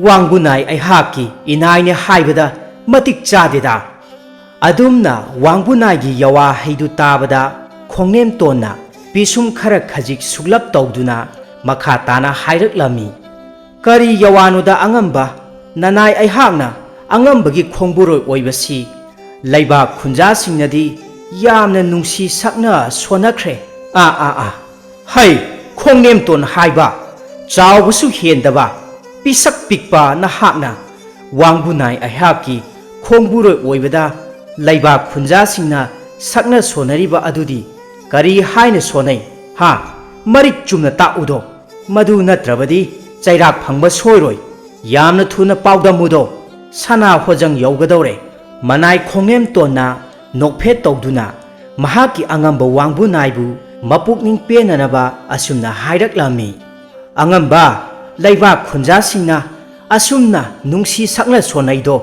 ꯋꯥꯡꯒꯨꯅꯥꯏ ꯑꯩꯍꯥꯛꯀꯤ ꯏꯅꯥꯏꯅꯦ ꯍꯥꯏꯕꯗ ꯃꯇꯤꯛ ꯆꯥꯗꯦꯗ!" ꯑꯗꯨꯝꯅ ꯋꯥꯡꯒꯨꯅꯥꯏꯒꯤ ꯌꯋꯥ ꯍꯩꯗꯨ ꯇꯥꯕꯗ ꯈꯣꯡꯅꯦꯝꯇꯣꯟꯅ ꯄꯤꯁꯨꯝ ꯈꯔ ꯈꯖꯤꯛ ꯁꯨꯛꯂꯞ ꯇꯧꯗꯨꯅ ꯃꯈꯥ ꯇꯥꯅ ꯍꯥꯏꯔꯛꯂꯝꯃꯤ, "ꯀꯔꯤ ꯌꯥꯋꯥꯅꯣꯗ ꯑꯉꯝꯕ? ꯅꯅꯥꯏ ꯑꯩꯍꯥꯛꯅ ꯑꯉꯝꯕꯒꯤ ꯈꯣꯡꯕꯨꯔꯣꯏ ꯑꯣꯏꯕꯁꯤ ꯂꯩꯕꯥꯛ ꯈꯨꯟꯖꯥꯁꯤꯡꯅꯗꯤ ꯌꯥꯝꯅ ꯅꯨꯡꯁꯤ ꯁꯛꯅ ꯁꯣꯟꯅꯈ꯭ꯔꯦ꯫ ꯑꯥ, ꯑꯥ, ꯑꯥ, ꯍꯩ, ꯈꯣꯡꯅꯦꯝꯇꯣꯟ ꯍꯥꯏꯕ, ꯆꯥꯎꯕꯁꯨ ꯍꯦꯟꯗꯕ, ꯄꯤꯁꯛ ꯄꯤꯛꯄ ꯅꯍꯥꯛꯅ ꯋꯥꯡꯕꯨ ꯅꯥꯏ ꯑꯩꯍꯥꯛꯀꯤ ꯈꯣꯡꯕꯨꯔꯣꯏ ꯑꯣꯏꯕꯗ ꯂꯩꯕꯥꯛ ꯈꯨꯟꯖꯥꯁꯤꯡꯅ ꯁꯛꯅ ꯁꯣꯟꯅꯔꯤꯕ ꯑꯗꯨꯗꯤ ꯀꯔꯤ ꯍꯥꯏꯅ ꯁꯣꯟꯅꯩ? ꯍꯥ? ꯃꯔꯤꯛ ꯆꯨꯝꯅ ꯇꯥꯛꯎꯗꯣ꯫ ꯃꯗꯨ ꯅꯠꯇ꯭ꯔꯕꯗꯤ ꯆꯩꯔꯥꯛ ꯐꯪꯕ ꯁꯣꯏꯔꯣꯏ꯫ ꯌꯥꯝꯅ ꯊꯨꯅ ꯄꯥꯎꯗꯝꯃꯨꯗꯣ꯫ ꯁꯅꯥ ꯍꯣꯖꯪ ꯌꯧꯒꯗꯧꯔꯦ꯫" ꯃꯅꯥꯏ ꯈꯣꯡꯅꯦꯝꯇꯣꯟꯅ ꯅꯣꯛꯐꯦꯠ ꯇꯧꯗꯨꯅ ꯃꯍꯥꯛꯀꯤ ꯑꯉꯝꯕ ꯋꯥꯡꯕꯨ ꯅꯥꯏꯕꯨ ꯃꯄꯨꯛꯅꯤꯡ ꯄꯦꯟꯅꯅꯕ ꯑꯁꯨꯝꯅ ꯍꯥꯏꯔꯛꯂꯝꯃꯤ, "ꯑꯉꯝꯕ, ꯂꯩꯕꯥꯛ ꯈꯨꯟꯖꯥꯁꯤꯡꯅ ꯑꯁꯨꯝꯅ ꯅꯨꯡꯁꯤ ꯁꯛꯅ ꯁꯣꯟꯅꯩꯗꯣ꯫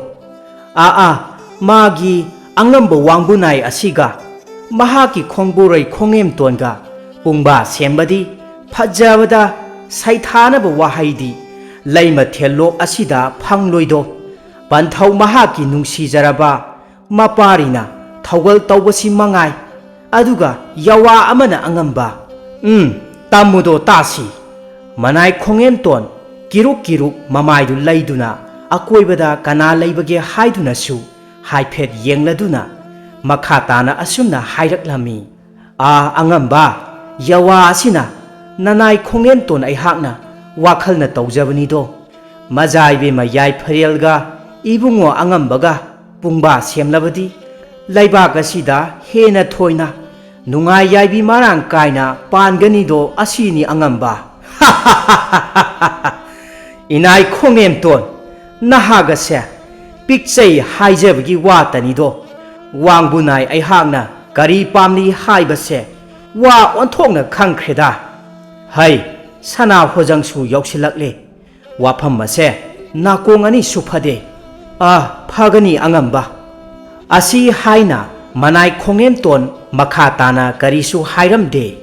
ꯑꯥ, ꯑꯥ, ꯃꯥꯒꯤ ꯑꯉꯝꯕ ꯋꯥꯡꯕꯨ ꯅꯥꯏ ꯑꯁꯤꯒ ꯃꯍꯥꯛꯀꯤ ꯈꯣꯡꯕꯨꯔꯩ ꯈꯣꯡꯉꯦꯝꯇꯣꯟꯒ ꯄꯨꯡꯕꯥ ꯁꯦꯝꯕꯗꯤ ꯐꯖꯕꯗ ꯁꯩꯊꯥꯅꯕ ꯋꯥꯍꯩꯗꯤ ꯂꯩꯃꯊꯦꯜ ꯂꯣꯛ ꯑꯁꯤꯗ ꯐꯪꯂꯣꯏꯗꯣ꯫ ꯄꯟꯊꯧ ꯃꯍꯥꯛꯀꯤ ꯅꯨꯡꯁꯤꯖꯔꯕ ꯃꯄꯥꯔꯤꯅ ꯊꯧꯒꯜ ꯇꯧꯕꯁꯤ ꯃꯉꯥꯏ꯫ ꯑꯗꯨꯒ ꯌꯥꯋꯥ ꯑꯃꯅ ꯑꯉꯝꯕ, ꯎꯝ, ꯇꯝꯃꯨꯗꯣ ꯇꯥꯁꯤ꯫" ꯃꯅꯥꯏ ꯈꯣꯡꯉꯦꯝꯇꯣꯟ ꯀꯤꯔꯨꯛ ꯀꯤꯔꯨꯛ ꯃꯃꯥꯏꯗꯨ ꯂꯩꯗꯨꯅ ꯑꯀꯣꯏꯕꯗ ꯀꯅꯥ ꯂꯩꯕꯒꯦ ꯍꯥꯏꯗꯨꯅꯁꯨ ꯍꯥꯏꯐꯦꯠ ꯌꯦꯡꯂꯗꯨꯅ ꯃꯈꯥ ꯇꯥꯅ ꯑꯁꯨꯝꯅ ꯍꯥꯏꯔꯛꯂꯝꯃꯤ, "ꯑꯥ, ꯑꯉꯝꯕ, ꯌꯥꯋꯥ ꯑꯁꯤꯅ ꯅꯅꯥꯏ ꯈꯣꯡꯉꯦꯝꯇꯣꯟ ꯑꯩꯍꯥꯛꯅ ꯋꯥꯈꯜꯅ ꯇꯧꯖꯕꯅꯤꯗꯣ꯫ ꯃꯖꯥ ꯏꯕꯦꯝꯃ ꯌꯥꯏꯐꯔꯦꯜꯒ ꯏꯕꯨꯡꯉꯣ ꯑꯉꯝꯕꯒ ꯄꯨꯡꯕꯥ ꯁꯦꯝꯂꯕꯗꯤ ꯂꯩꯕꯥꯛ ꯑꯁꯤꯗ ꯍꯦꯟꯅ ꯊꯣꯏꯅ ꯅꯨꯡꯉꯥꯏ ꯌꯥꯏꯕꯤ ꯃꯔꯥꯡ ꯀꯥꯏꯅ ꯄꯥꯟꯒꯅꯤꯗꯣ ꯑꯁꯤꯅꯤ ꯑꯉꯝꯕ꯫" "ꯏꯅꯥꯏ ꯈꯣꯡꯉꯦꯝꯇꯣꯟ, ꯅꯍꯥꯒꯁꯦ ꯄꯤꯛꯆꯩ ꯍꯥꯏꯖꯕꯒꯤ ꯋꯥꯇꯅꯤꯗꯣ꯫ ꯋꯥꯡꯕꯨ ꯅꯥꯏ ꯑꯩꯍꯥꯛꯅ ꯀꯔꯤ ꯄꯥꯝꯂꯤ ꯍꯥꯏꯕꯁꯦ ꯋꯥ ꯑꯣꯟꯊꯣꯛꯅ ꯈꯪꯈ꯭ꯔꯦꯗ꯫ ꯍꯩ, ꯁꯅꯥ ꯍꯣꯖꯪꯁꯨ ꯌꯧꯁꯤꯜꯂꯛꯂꯦ꯫ ꯋꯥꯐꯝ ꯑꯁꯦ ꯅꯥꯀꯣꯡ ꯑꯅꯤ ꯁꯨꯐꯗꯦ꯫ ꯑꯥ, ꯐꯒꯅꯤ ꯑꯉꯝꯕ꯫" ꯑꯁꯤ ꯍꯥꯏꯅ ꯃꯅꯥꯏ ꯈꯣꯡꯉꯦꯝꯇꯣꯟ ꯃꯈꯥ ꯇꯥꯅ ꯀꯔꯤꯁꯨ ꯍꯥꯏꯔꯝꯗꯦ꯫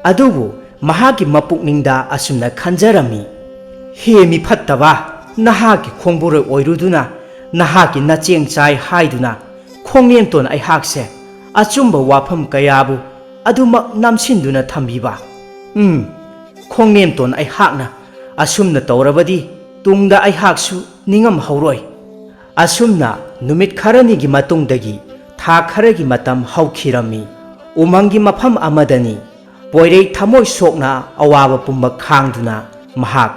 ꯑꯗꯨꯕꯨ ꯃꯍꯥꯛꯀꯤ ꯃꯄꯨꯛꯅꯤꯡꯗ ꯑꯁꯨꯝꯅ ꯈꯟꯖꯔꯝꯃꯤ, "ꯍꯦ ꯃꯤꯐꯠꯇꯕ, ꯅꯍꯥꯛꯀꯤ ꯈꯣꯡꯕꯨꯔꯣꯏ ꯑꯣꯏꯔꯨꯗꯨꯅ ꯅꯍꯥꯛꯀꯤ ꯅꯆꯦꯡ ꯆꯥꯏ ꯍꯥꯏꯗꯨꯅ ꯈꯣꯡꯅꯦꯝꯇꯣꯟ ꯑꯩꯍꯥꯛꯁꯦ ꯑꯆꯨꯝꯕ ꯋꯥꯐꯝ ꯀꯌꯥꯕꯨ ꯑꯗꯨꯃꯛ ꯅꯝꯁꯤꯟꯗꯨꯅ ꯊꯝꯕꯤꯕ꯫ ꯎꯝ, "ꯈꯣꯡꯅꯦꯝꯇꯣꯟ, ꯑꯩꯍꯥꯛꯅ ꯑꯁꯨꯝꯅ ꯇꯧꯔꯕꯗꯤ ꯇꯨꯡꯗ ꯑꯩꯍꯥꯛꯁꯨ ꯅꯤꯡꯉꯝꯍꯧꯔꯣꯏ꯫" ꯑꯁꯨꯝꯅ ꯅꯨꯃꯤꯠ ꯈꯔꯅꯤꯒꯤ ꯃꯇꯨꯡꯗꯒꯤ ꯊꯥ ꯈꯔꯒꯤ ꯃꯇꯝ ꯍꯧꯈꯤꯔꯝꯃꯤ꯫ ꯎꯃꯪꯒꯤ ꯃꯐꯝ ꯑꯃꯗꯅꯤ ꯄꯣꯏꯔꯩ ꯊꯃꯣꯏ ꯁꯣꯛꯅ ꯑꯋꯥꯕ ꯄꯨꯝꯕ ꯈꯥꯡꯗꯨꯅ ꯃꯍꯥꯛ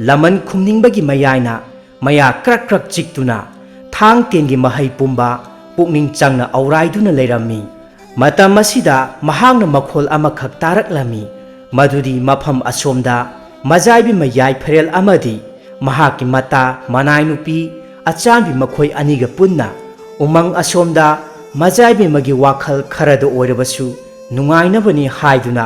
ꯂꯃꯟ ꯈꯨꯝꯅꯤꯡꯕꯒꯤ ꯃꯌꯥꯏꯅ ꯃꯌꯥ ꯀ꯭ꯔꯛ ꯀ꯭ꯔꯛ ꯆꯤꯛꯇꯨꯅ ꯊꯥꯡ ꯇꯦꯟꯒꯤ ꯃꯍꯩ ꯄꯨꯝꯕ ꯄꯨꯛꯅꯤꯡ ꯆꯪꯅ ꯑꯧꯔꯥꯏꯗꯨꯅ ꯂꯩꯔꯝꯃꯤ꯫ ꯃꯇꯝ ꯑꯁꯤꯗ ꯃꯍꯥꯛꯅ ꯃꯈꯣꯜ ꯑꯃꯈꯛ ꯇꯥꯔꯛꯂꯝꯃꯤ, ꯃꯗꯨꯗꯤ ꯃꯐꯝ ꯑꯁꯣꯝꯗ ꯃꯖꯥꯏꯕꯤꯃ ꯌꯥꯏꯐꯔꯦꯜ ꯑꯃꯗꯤ ꯃꯍꯥꯛꯀꯤ ꯃꯇꯥ ꯃꯅꯥꯏ ꯅꯨꯄꯤ ꯑꯆꯥꯟꯕꯤ ꯃꯈꯣꯏ ꯑꯅꯤꯒ ꯄꯨꯟꯅ ꯎꯃꯪ ꯑꯁꯣꯝꯗ ꯃꯖꯥꯏꯕꯤꯃꯒꯤ ꯋꯥꯈꯜ ꯈꯔꯗ ꯑꯣꯏꯔꯕꯁꯨ ꯅꯨꯡꯉꯥꯏꯅꯕꯅꯤ ꯍꯥꯏꯗꯨꯅ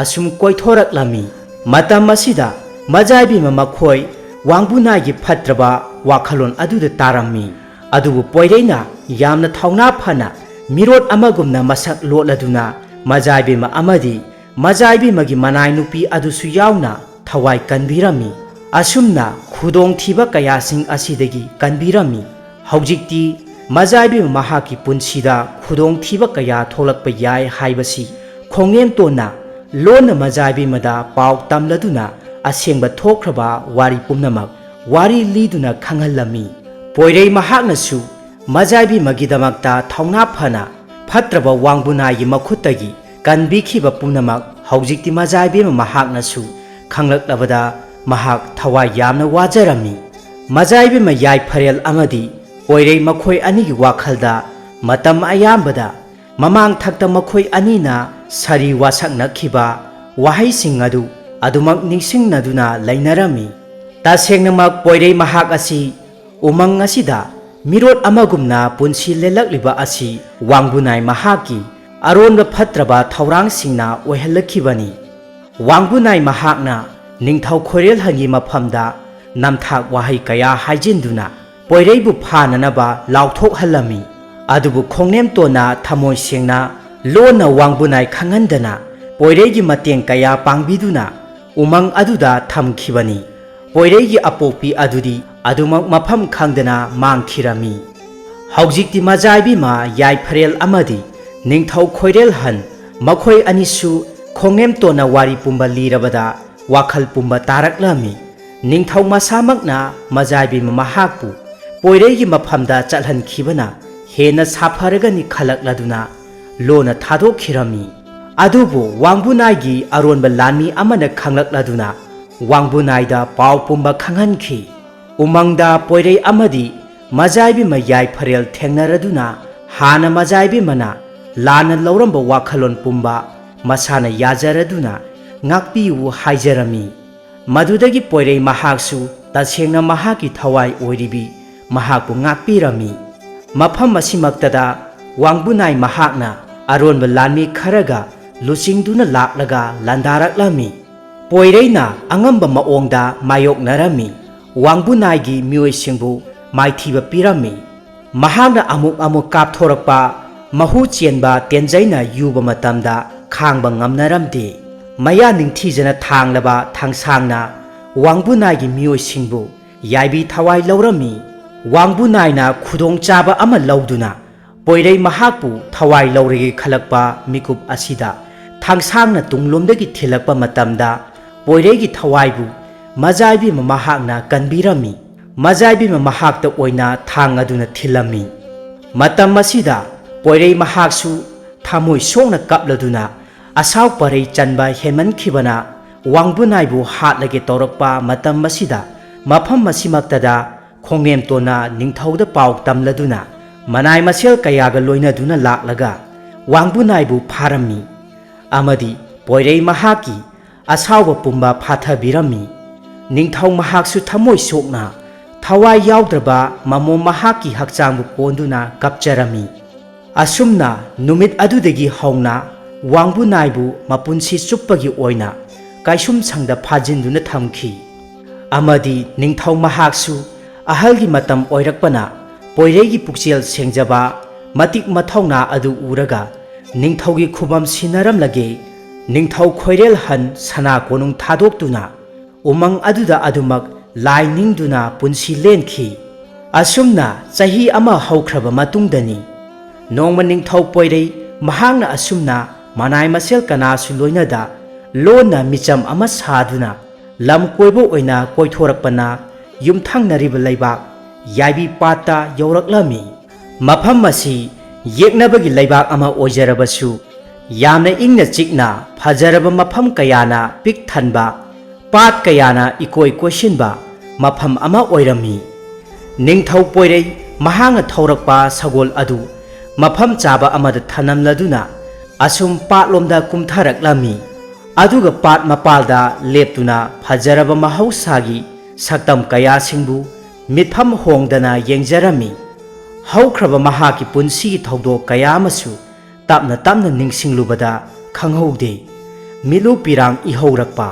ꯑꯁꯨꯝ ꯀꯣꯏꯊꯣꯔꯛꯂꯝꯃꯤ꯫ ꯃꯇꯝ ꯑꯁꯤꯗ ꯃꯖꯥꯏꯕꯤꯃ ꯃꯈꯣꯏ ꯋꯥꯡꯕꯨꯅꯥꯏꯒꯤ ꯐꯠꯇ꯭ꯔꯕ ꯋꯥꯈꯜꯂꯣꯟ ꯑꯗꯨꯗ ꯇꯥꯔꯝꯃꯤ꯫ ꯑꯗꯨꯕꯨ ꯄꯣꯏꯔꯩꯅ ꯌꯥꯝꯅ ꯊꯧꯅꯥ ꯐꯅ ꯃꯤꯔꯣꯠ ꯑꯃꯒꯨꯝꯅ ꯃꯁꯛ ꯂꯣꯠꯂꯗꯨꯅ ꯃꯖꯥꯏꯕꯤꯃ ꯑꯃꯗꯤ ꯃꯖꯥꯏꯕꯤꯃꯒꯤ ꯃꯅꯥꯏ ꯅꯨꯄꯤ ꯑꯗꯨꯁꯨ ꯌꯥꯎꯅ ꯊꯋꯥꯏ ꯀꯟꯕꯤꯔꯝꯃꯤ꯫ ꯑꯁꯨꯝꯅ ꯈꯨꯗꯣꯡꯊꯤꯕ ꯀꯌꯥꯁꯤꯡ ꯑꯁꯤꯗꯒꯤ ꯀꯟꯕꯤꯔꯝꯃꯤ꯫ ꯍꯧꯖꯤꯛꯇꯤ ꯃꯖꯥꯏꯕꯤꯃ ꯃꯍꯥꯛꯀꯤ ꯄꯨꯟꯁꯤꯗ ꯈꯨꯗꯣꯡꯊꯤꯕ ꯀꯌꯥ ꯊꯣꯛꯂꯛꯄ ꯌꯥꯏ ꯍꯥꯏꯕꯁꯤ ꯈꯣꯡꯅꯦꯝꯇꯣꯟꯅ ꯂꯣꯟꯅ ꯃꯖꯥꯏꯕꯤꯃꯗ ꯄꯥꯎ ꯇꯝꯂꯗꯨꯅ ꯑꯁꯦꯡꯕ ꯊꯣꯛꯈ꯭ꯔꯕ ꯋꯥꯔꯤ ꯄꯨꯝꯅꯃꯛ ꯋꯥꯔꯤ ꯂꯤꯗꯨꯅ ꯈꯪꯍꯜꯂꯝꯃꯤ꯫ ꯄꯣꯏꯔꯩ ꯃꯍꯥꯛꯅꯁꯨ ꯃꯖꯥꯏꯕꯤꯃꯒꯤꯗꯃꯛꯇ ꯊꯧꯅꯥ ꯐꯅ ꯐꯠꯇ꯭ꯔꯕ ꯋꯥꯡꯕꯨꯅꯥꯏꯒꯤ ꯃꯈꯨꯠꯇꯒꯤ ꯀꯟꯕꯤꯈꯤꯕ ꯄꯨꯝꯅꯃꯛ ꯍꯧꯖꯤꯛꯇꯤ ꯃꯖꯥꯏꯕꯤꯃ ꯃꯍꯥꯛꯅꯁꯨ ꯈꯪꯂꯛꯂꯕꯗ ꯃꯍꯥꯛ ꯊꯋꯥꯏ ꯌꯥꯝꯅ ꯋꯥꯖꯔꯝꯃꯤ꯫ ꯃꯖꯥꯏꯕꯤꯃ ꯌꯥꯏꯐꯔꯦꯜ ꯑꯃꯗꯤ ꯄꯣꯏꯔꯩ ꯃꯈꯣꯏ ꯑꯅꯤꯒꯤ ꯋꯥꯈꯜꯗ ꯃꯇꯝ ꯑꯌꯥꯝꯕꯗ ꯃꯃꯥꯡ ꯊꯛꯇ ꯃꯈꯣꯏ ꯑꯅꯤꯅ ꯁꯥꯔꯤ ꯋꯥꯁꯛꯅꯈꯤꯕ ꯋꯥꯍꯩꯁꯤꯡ ꯑꯗꯨ ꯑꯗꯨꯃꯛ ꯅꯤꯡꯁꯤꯡꯅꯗꯨꯅ ꯂꯩꯅꯔꯝꯃꯤ꯫ ꯇꯁꯦꯡꯅꯃꯛ ꯄꯣꯏꯔꯩ ꯃꯍꯥꯛ ꯑꯁꯤ ꯎꯃꯪ ꯑꯁꯤꯗ ꯃꯤꯔꯣꯠ ꯑꯃꯒꯨꯝꯅ ꯄꯨꯟꯁꯤ ꯂꯦꯜꯂꯛꯂꯤꯕ ꯑꯁꯤ ꯋꯥꯡꯕꯨꯅꯥꯏ ꯃꯍꯥꯛꯀꯤ ꯑꯔꯣꯟꯕ ꯐꯠꯇ꯭ꯔꯕ ꯊꯧꯔꯥꯡꯁꯤꯡꯅ ꯑꯣꯏꯍꯜꯂꯛꯈꯤꯕꯅꯤ꯫ ꯋꯥꯡꯕꯨꯅꯥꯏ ꯃꯍꯥꯛꯅ ꯅꯤꯡꯊꯧ ꯈꯣꯏꯔꯦꯜꯍꯟꯒꯤ ꯃꯐꯝꯗ ꯅꯝꯊꯥꯛ ꯋꯥꯍꯩ ꯀꯌꯥ ꯍꯥꯏꯖꯤꯟꯗꯨꯅ ꯄꯣꯏꯔꯩꯕꯨ ꯐꯥꯅꯅꯕ ꯂꯥꯎꯊꯣꯛꯍꯜꯂꯝꯃꯤ꯫ ꯑꯗꯨꯕꯨ ꯈꯣꯡꯅꯦꯝꯇꯣꯟꯅ ꯊꯃꯣꯏ ꯁꯦꯡꯅ ꯂꯣꯟꯅ ꯋꯥꯡꯕꯨꯅꯥꯏ ꯈꯪꯍꯟꯗꯅ ꯄꯣꯏꯔꯩꯒꯤ ꯃꯇꯦꯡ ꯀꯌꯥ ꯄꯥꯡꯕꯤꯗꯨꯅ ꯎꯃꯪ ꯑꯗꯨꯗ ꯊꯝꯈꯤꯕꯅꯤ꯫ ꯄꯣꯏꯔꯩꯒꯤ ꯑꯄꯣꯛꯄꯤ ꯑꯗꯨꯗꯤ ꯑꯗꯨꯃꯛ ꯃꯐꯝ ꯈꯪꯗꯅ ꯃꯥꯡꯈꯤꯔꯝꯃꯤ꯫ ꯍꯧꯖꯤꯛꯇꯤ ꯃꯖꯥꯏꯕꯤꯃ ꯌꯥꯏꯐꯔꯦꯜ ꯑꯃꯗꯤ ꯅꯤꯡꯊꯧ ꯈꯣꯏꯔꯦꯜꯍꯟ ꯃꯈꯣꯏ ꯑꯅꯤꯁꯨ ꯈꯣꯡꯅꯦꯝꯇꯣꯟꯅ ꯋꯥꯔꯤ ꯄꯨꯝꯕ ꯂꯤꯔꯕꯗ ꯋꯥꯈꯜ ꯄꯨꯝꯕ ꯇꯥꯔꯛꯂꯝꯃꯤ꯫ ꯅꯤꯡꯊꯧ ꯃꯁꯥꯃꯛꯅ ꯃꯖꯥꯏꯕꯤꯃ ꯃꯍꯥꯛꯄꯨ ꯄꯣꯏꯔꯩꯒꯤ ꯃꯐꯝꯗ ꯆꯠꯍꯟꯈꯤꯕꯅ ꯍꯦꯟꯅ ꯁꯥꯐꯔꯒꯅꯤ ꯈꯜꯂꯛꯂꯗꯨꯅ ꯂꯣꯟꯅ ꯊꯥꯗꯣꯛꯈꯤꯔꯝꯃꯤ꯫ ꯑꯗꯨꯕꯨ ꯋꯥꯡꯕꯨꯅꯥꯏꯒꯤ ꯑꯔꯣꯟꯕ ꯂꯥꯟꯃꯤ ꯑꯃꯅ ꯈꯪꯂꯛꯂꯗꯨꯅ ꯋꯥꯡꯕꯨꯅꯥꯏꯗ ꯄꯥꯎ ꯄꯨꯝꯕ ꯈꯪꯍꯟꯈꯤ꯫ ꯎꯃꯪꯗ ꯄꯣꯏꯔꯩ ꯑꯃꯗꯤ ꯃꯖꯥꯏꯕꯤꯃ ꯌꯥꯏꯐꯔꯦꯜ ꯊꯦꯡꯅꯔꯗꯨꯅ ꯍꯥꯟꯅ ꯃꯖꯥꯏꯕꯤꯃꯅ ꯂꯥꯟꯅ ꯂꯧꯔꯝꯕ ꯋꯥꯈꯜꯂꯣꯟ ꯄꯨꯝꯕ ꯃꯁꯥꯅ ꯌꯥꯖꯔꯗꯨꯅ ꯉꯥꯛꯄꯤꯌꯨ ꯍꯥꯏꯖꯔꯝꯃꯤ꯫ ꯃꯗꯨꯗꯒꯤ ꯄꯣꯏꯔꯩ ꯃꯍꯥꯛꯁꯨ ꯇꯁꯦꯡꯅ ꯃꯍꯥꯛꯀꯤ ꯊꯋꯥꯏ ꯑꯣꯏꯔꯤꯕꯤ ꯃꯍꯥꯛꯄꯨ ꯉꯥꯛꯄꯤꯔꯝꯃꯤ꯫ ꯃꯐꯝ ꯑꯁꯤꯃꯛꯇꯗ ꯋꯥꯡꯕꯨꯅꯥꯏ ꯃꯍꯥꯛꯅ ꯑꯔꯣꯟꯕ ꯂꯥꯟꯃꯤ ꯈꯔꯒ ꯂꯨꯆꯤꯡꯗꯨꯅ ꯂꯥꯛꯂꯒ ꯂꯥꯟꯗꯥꯔꯛꯂꯝꯃꯤ꯫ ꯄꯣꯏꯔꯩꯅ ꯑꯉꯝꯕ ꯃꯑꯣꯡꯗ ꯃꯥꯌꯣꯛꯅꯔꯝꯃꯤ꯫ ꯋꯥꯡꯕꯨꯅꯥꯏꯒꯤ ꯃꯤꯑꯣꯏꯁꯤꯡꯕꯨ ꯃꯥꯏꯊꯤꯕ ꯄꯤꯔꯝꯃꯤ꯫ ꯃꯍꯥꯛꯅ ꯑꯃꯨꯛ ꯑꯃꯨꯛ ꯀꯥꯞꯊꯣꯔꯛꯄ ꯃꯍꯨ ꯆꯦꯟꯕ ꯇꯦꯟꯖꯩꯅ ꯌꯨꯕ ꯃꯇꯝꯗ ꯈꯥꯡꯕ ꯉꯝꯅꯔꯝꯗꯦ꯫ ꯃꯌꯥ ꯅꯤꯡꯊꯤꯖꯅ ꯊꯥꯡꯂꯕ ꯊꯥꯡꯁꯥꯡꯅ ꯋꯥꯡꯕꯨꯅꯥꯏꯒꯤ ꯃꯤꯑꯣꯏꯁꯤꯡꯕꯨ ꯌꯥꯏꯕꯤ ꯊꯋꯥꯏ ꯂꯧꯔꯝꯃꯤ꯫ ꯋꯥꯡꯕꯨꯅꯥꯏꯅ ꯈꯨꯗꯣꯡꯆꯥꯕ ꯑꯃ ꯂꯧꯗꯨꯅ ꯄꯣꯏꯔꯩ ꯃꯍꯥꯛꯄꯨ ꯊꯋꯥꯏ ꯂꯧꯔꯒꯦ ꯈꯜꯂꯛꯄ ꯃꯤꯀꯨꯞ ꯑꯁꯤꯗ ꯊꯥꯡꯁꯥꯡꯅ ꯇꯨꯡꯂꯣꯝꯗꯒꯤ ꯊꯤꯜꯂꯛꯄ ꯃꯇꯝꯗ ꯄꯣꯏꯔꯩꯒꯤ ꯊꯋꯥꯏꯕꯨ ꯃꯖꯥꯏꯕꯤꯃ ꯃꯍꯥꯛꯅ ꯀꯟꯕꯤꯔꯝꯃꯤ꯫ ꯃꯖꯥꯏꯕꯤꯃ ꯃꯍꯥꯛꯇ ꯑꯣꯏꯅ ꯊꯥꯡ ꯑꯗꯨꯅ ꯊꯤꯜꯂꯝꯃꯤ꯫ ꯃꯇꯝ ꯑꯁꯤꯗ ꯄꯣꯏꯔꯩ ꯃꯍꯥꯛꯁꯨ ꯊꯃꯣꯏ ꯁꯣꯛꯅ ꯀꯞꯂꯗꯨꯅ ꯑꯁꯥꯎ ꯄꯔꯩ ꯆꯟꯕ ꯍꯦꯟꯃꯟꯈꯤꯕꯅ ꯋꯥꯡꯕꯨꯅꯥꯏꯕꯨ ꯍꯥꯠꯂꯒꯦ ꯇꯧꯔꯛꯄ ꯃꯇꯝ ꯑꯁꯤꯗ ꯃꯐꯝ ꯑꯁꯤꯃꯛꯇꯗ ꯈꯣꯡꯅꯦꯝꯇꯣꯟꯅ ꯅꯤꯡꯊꯧꯗ ꯄꯥꯎ ꯇꯝꯂꯗꯨꯅ ꯃꯅꯥꯏ ꯃꯁꯦꯜ ꯀꯌꯥꯒ ꯂꯣꯏꯅꯗꯨꯅ ꯂꯥꯛꯂꯒ ꯋꯥꯡꯕꯨꯅꯥꯏꯕꯨ ꯐꯥꯔꯝꯃꯤ ꯑꯃꯗꯤ ꯄꯣꯏꯔꯩ ꯃꯍꯥꯛꯀꯤ ꯑꯁꯥꯎꯕ ꯄꯨꯝꯕ ꯐꯥꯊꯕꯤꯔꯝꯃꯤ꯫ ꯅꯤꯡꯊꯧ ꯃꯍꯥꯛꯁꯨ ꯊꯃꯣꯏ ꯁꯣꯛꯅ ꯊꯋꯥꯏ ꯌꯥꯎꯗ꯭ꯔꯕ ꯃꯃꯣꯝ ꯃꯍꯥꯛꯀꯤ ꯍꯛꯆꯥꯡꯕꯨ ꯀꯣꯟꯗꯨꯅ ꯀꯞꯆꯔꯝꯃꯤ꯫ ꯑꯁꯨꯝꯅ ꯅꯨꯃꯤꯠ ꯑꯗꯨꯗꯒꯤ ꯍꯧꯅ ꯋꯥꯡꯕꯨꯅꯥꯏꯕꯨ ꯃꯄꯨꯟꯁꯤ ꯆꯨꯞꯄꯒꯤ ꯑꯣꯏꯅ ꯀꯥꯏꯁꯨꯝꯁꯪꯗ ꯐꯥꯖꯤꯟꯗꯨꯅ ꯊꯝꯈꯤ꯫ ꯑꯃꯗꯤ ꯅꯤꯡꯊꯧ ꯃꯍꯥꯛꯁꯨ ꯑꯍꯜꯒꯤ ꯃꯇꯝ ꯑꯣꯏꯔꯛꯄꯅ ꯄꯣꯏꯔꯩꯒꯤ ꯄꯨꯛꯆꯦꯜ ꯁꯦꯡꯖꯕ, ꯃꯇꯤꯛ ꯃꯊꯧꯅꯥ ꯑꯗꯨ ꯎꯔꯒ ꯅꯤꯡꯊꯧꯒꯤ ꯈꯨꯕꯝ ꯁꯤꯟꯅꯔꯝꯂꯒꯦ, ꯅꯤꯡꯊꯧ ꯈꯣꯏꯔꯦꯜ ꯍꯟ ꯁꯅꯥ ꯀꯣꯅꯨꯡ ꯊꯥꯗꯣꯛꯇꯨꯅ ꯎꯃꯪ ꯑꯗꯨꯗ ꯑꯗꯨꯃꯛ ꯂꯥꯏ ꯅꯤꯡꯗꯨꯅ ꯄꯨꯟꯁꯤ ꯂꯦꯟꯈꯤ꯫ ꯑꯁꯨꯝꯅ ꯆꯍꯤ ꯑꯃ ꯍꯧꯈ꯭ꯔꯕ ꯃꯇꯨꯡꯗꯅꯤ, ꯅꯣꯡꯃ ꯅꯤꯡꯊꯧ ꯄꯣꯏꯔꯩ ꯃꯍꯥꯛꯅ ꯑꯁꯨꯝꯅ ꯃꯅꯥꯏ ꯃꯁꯦꯜ ꯀꯅꯥꯁꯨ ꯂꯣꯏꯅꯗ ꯂꯣꯟꯅ ꯃꯤꯆꯝ ꯑꯃ ꯁꯥꯗꯨꯅ ꯂꯝ ꯀꯣꯏꯕ ꯑꯣꯏꯅ ꯀꯣꯏꯊꯣꯔꯛꯄꯅ ꯌꯨꯝꯊꯪꯅꯔꯤꯕ ꯂꯩꯕꯥꯛ ꯌꯥꯏꯕꯤ ꯄꯥꯠꯇ ꯌꯧꯔꯛꯂꯝꯃꯤ꯫ ꯃꯐꯝ ꯑꯁꯤ ꯌꯦꯛꯅꯕꯒꯤ ꯂꯩꯕꯥꯛ ꯑꯃ ꯑꯣꯏꯖꯔꯕꯁꯨ, ꯌꯥꯝꯅ ꯏꯪꯅ ꯆꯤꯛꯅ ꯐꯖꯔꯕ ꯃꯐꯝ ꯀꯌꯥꯅ ꯄꯤꯛ ꯊꯟꯕ, ꯄꯥꯠ ꯀꯌꯥꯅ ꯏꯀꯣꯏ ꯀꯣꯏꯁꯤꯟꯕ ꯃꯐꯝ ꯑꯃ ꯑꯣꯏꯔꯝꯃꯤ꯫ ꯅꯤꯡꯊꯧ ꯄꯣꯏꯔꯩ ꯃꯍꯥꯛꯅ ꯊꯧꯔꯛꯄ ꯁꯒꯣꯜ ꯑꯗꯨ ꯃꯐꯝ ꯆꯥꯕ ꯑꯃꯗ ꯊꯅꯝꯂꯗꯨꯅ ꯑꯁꯨꯝ ꯄꯥꯠꯂꯣꯝꯗ ꯀꯨꯝꯊꯔꯛꯂꯝꯃꯤ꯫ ꯑꯗꯨꯒ ꯄꯥꯠ ꯃꯄꯥꯜꯗ ꯂꯦꯞꯇꯨꯅ ꯐꯖꯔꯕ ꯃꯍꯧꯁꯥꯒꯤ ꯁꯛꯇꯝ ꯀꯌꯥꯁꯤꯡꯕꯨ ꯃꯤꯠꯐꯝ ꯍꯣꯡꯗꯅ ꯌꯦꯡꯖꯔꯝꯃꯤ꯫ ꯍꯧꯈ꯭ꯔꯕ ꯃꯍꯥꯛꯀꯤ ꯄꯨꯟꯁꯤꯒꯤ ꯊꯧꯗꯣꯛ ꯀꯌꯥ ꯑꯃꯁꯨ ꯇꯞꯅ ꯇꯞꯅ ꯅꯤꯡꯁꯤꯡꯂꯨꯕꯗ ꯈꯪꯍꯧꯗꯦ꯫ ꯃꯤꯠꯂꯨ ꯄꯤꯔꯥꯡ ꯏꯍꯧꯔꯛꯄ꯫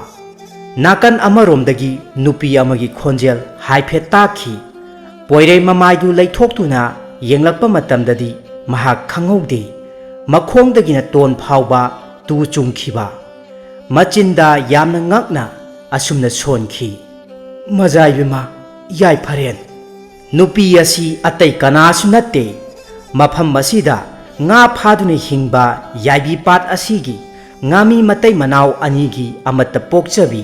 ꯅꯥꯀꯟ ꯑꯃꯔꯣꯝꯗꯒꯤ ꯅꯨꯄꯤ ꯑꯃꯒꯤ ꯈꯣꯟꯖꯦꯜ ꯍꯥꯏꯐꯦꯠ ꯇꯥꯈꯤ꯫ ꯄꯣꯏꯔꯩ ꯃꯃꯥꯏꯗꯨ ꯂꯩꯊꯣꯛꯇꯨꯅ ꯌꯦꯡꯂꯛꯄ ꯃꯇꯝꯗꯗꯤ ꯃꯍꯥꯛ ꯈꯪꯍꯧꯗꯦ꯫ ꯃꯈꯣꯡꯗꯒꯤꯅ ꯇꯣꯟ ꯐꯥꯎꯕ ꯇꯨ ꯆꯨꯡꯈꯤꯕ꯫ ꯃꯆꯤꯟꯗ ꯌꯥꯝꯅ ꯉꯛꯅ ꯑꯁꯨꯝꯅ ꯁꯣꯟꯈꯤ, "ꯃꯖꯥꯏꯕꯤꯃ ꯌꯥꯏꯐꯔꯦꯟ!" ꯅꯨꯄꯤ ꯑꯁꯤ ꯑꯇꯩ ꯀꯅꯥꯁꯨ ꯅꯠꯇꯦ꯫ ꯃꯐꯝ ꯑꯁꯤꯗ ꯉꯥ ꯐꯥꯗꯨꯅ ꯍꯤꯡꯕ ꯌꯥꯏꯕꯤ ꯄꯥꯠ ꯑꯁꯤꯒꯤ ꯉꯥꯃꯤ ꯃꯇꯩ ꯃꯅꯥꯎ ꯑꯅꯤꯒꯤ ꯑꯃꯠꯇ ꯄꯣꯛꯆꯕꯤ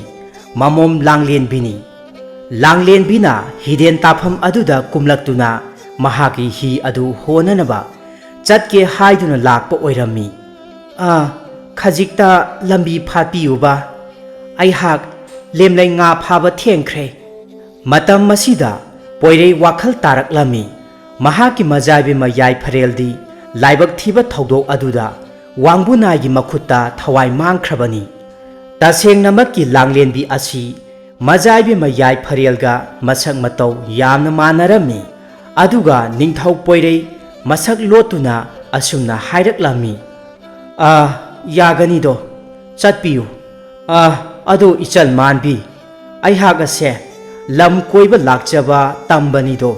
ꯃꯃꯣꯝ ꯂꯥꯡꯂꯦꯟꯕꯤꯅꯤ꯫ ꯂꯥꯡꯂꯦꯟꯕꯤꯅ ꯍꯤꯗꯦꯟ ꯇꯥꯐꯝ ꯑꯗꯨꯗ ꯀꯨꯝꯂꯛꯇꯨꯅ ꯃꯍꯥꯛꯀꯤ ꯍꯤ ꯑꯗꯨ ꯍꯣꯅꯅꯕ ꯆꯠꯀꯦ ꯍꯥꯏꯗꯨꯅ ꯂꯥꯛꯄ ꯑꯣꯏꯔꯝꯃꯤ꯫ "ꯑꯥ, ꯈꯖꯤꯛꯇ ꯂꯝꯕꯤ ꯐꯥꯠꯄꯤꯌꯨꯕ, ꯑꯩꯍꯥꯛ ꯂꯦꯝꯂꯩ ꯉꯥ ꯐꯥꯕ ꯊꯦꯡꯈ꯭ꯔꯦ꯫" ꯃꯇꯝ ꯑꯁꯤꯗ ꯄꯣꯏꯔꯩ ꯋꯥꯈꯜ ꯇꯥꯔꯛꯂꯝꯃꯤ꯫ ꯃꯍꯥꯛꯀꯤ ꯃꯖꯥꯏꯕꯤꯃ ꯌꯥꯏꯐꯔꯦꯜꯗꯤ ꯂꯥꯏꯕꯛ ꯊꯤꯕ ꯊꯧꯗꯣꯛ ꯑꯗꯨꯗ ꯋꯥꯡꯕꯨꯅꯥꯏꯒꯤ ꯃꯈꯨꯠꯇ ꯊꯋꯥꯏ ꯃꯥꯡꯈ꯭ꯔꯕꯅꯤ꯫ ꯇꯁꯦꯡꯅꯃꯛꯀꯤ ꯂꯥꯡꯂꯦꯟꯕꯤ ꯑꯁꯤ ꯃꯖꯥꯏꯕꯤꯃ ꯌꯥꯏꯐꯔꯦꯜꯒ ꯃꯁꯛ ꯃꯇꯧ ꯌꯥꯝꯅ ꯃꯥꯟꯅꯔꯝꯃꯤ꯫ ꯑꯗꯨꯒ ꯅꯤꯡꯊꯧ ꯄꯣꯏꯔꯩ ꯃꯁꯛ ꯂꯣꯠꯇꯨꯅ ꯑꯁꯨꯝꯅ ꯍꯥꯏꯔꯛꯂꯝꯃꯤ, "ꯑꯥ, ꯌꯥꯒꯅꯤꯗꯣ, ꯆꯠꯄꯤꯌꯨ꯫ ꯑꯥ, ꯑꯗꯣ ꯏꯆꯜ ꯃꯥꯟꯕꯤ, ꯑꯩꯍꯥꯛ ꯑꯁꯦ ꯂꯝ ꯀꯣꯏꯕ ꯂꯥꯛꯆꯕ ꯇꯝꯕꯅꯤꯗꯣ,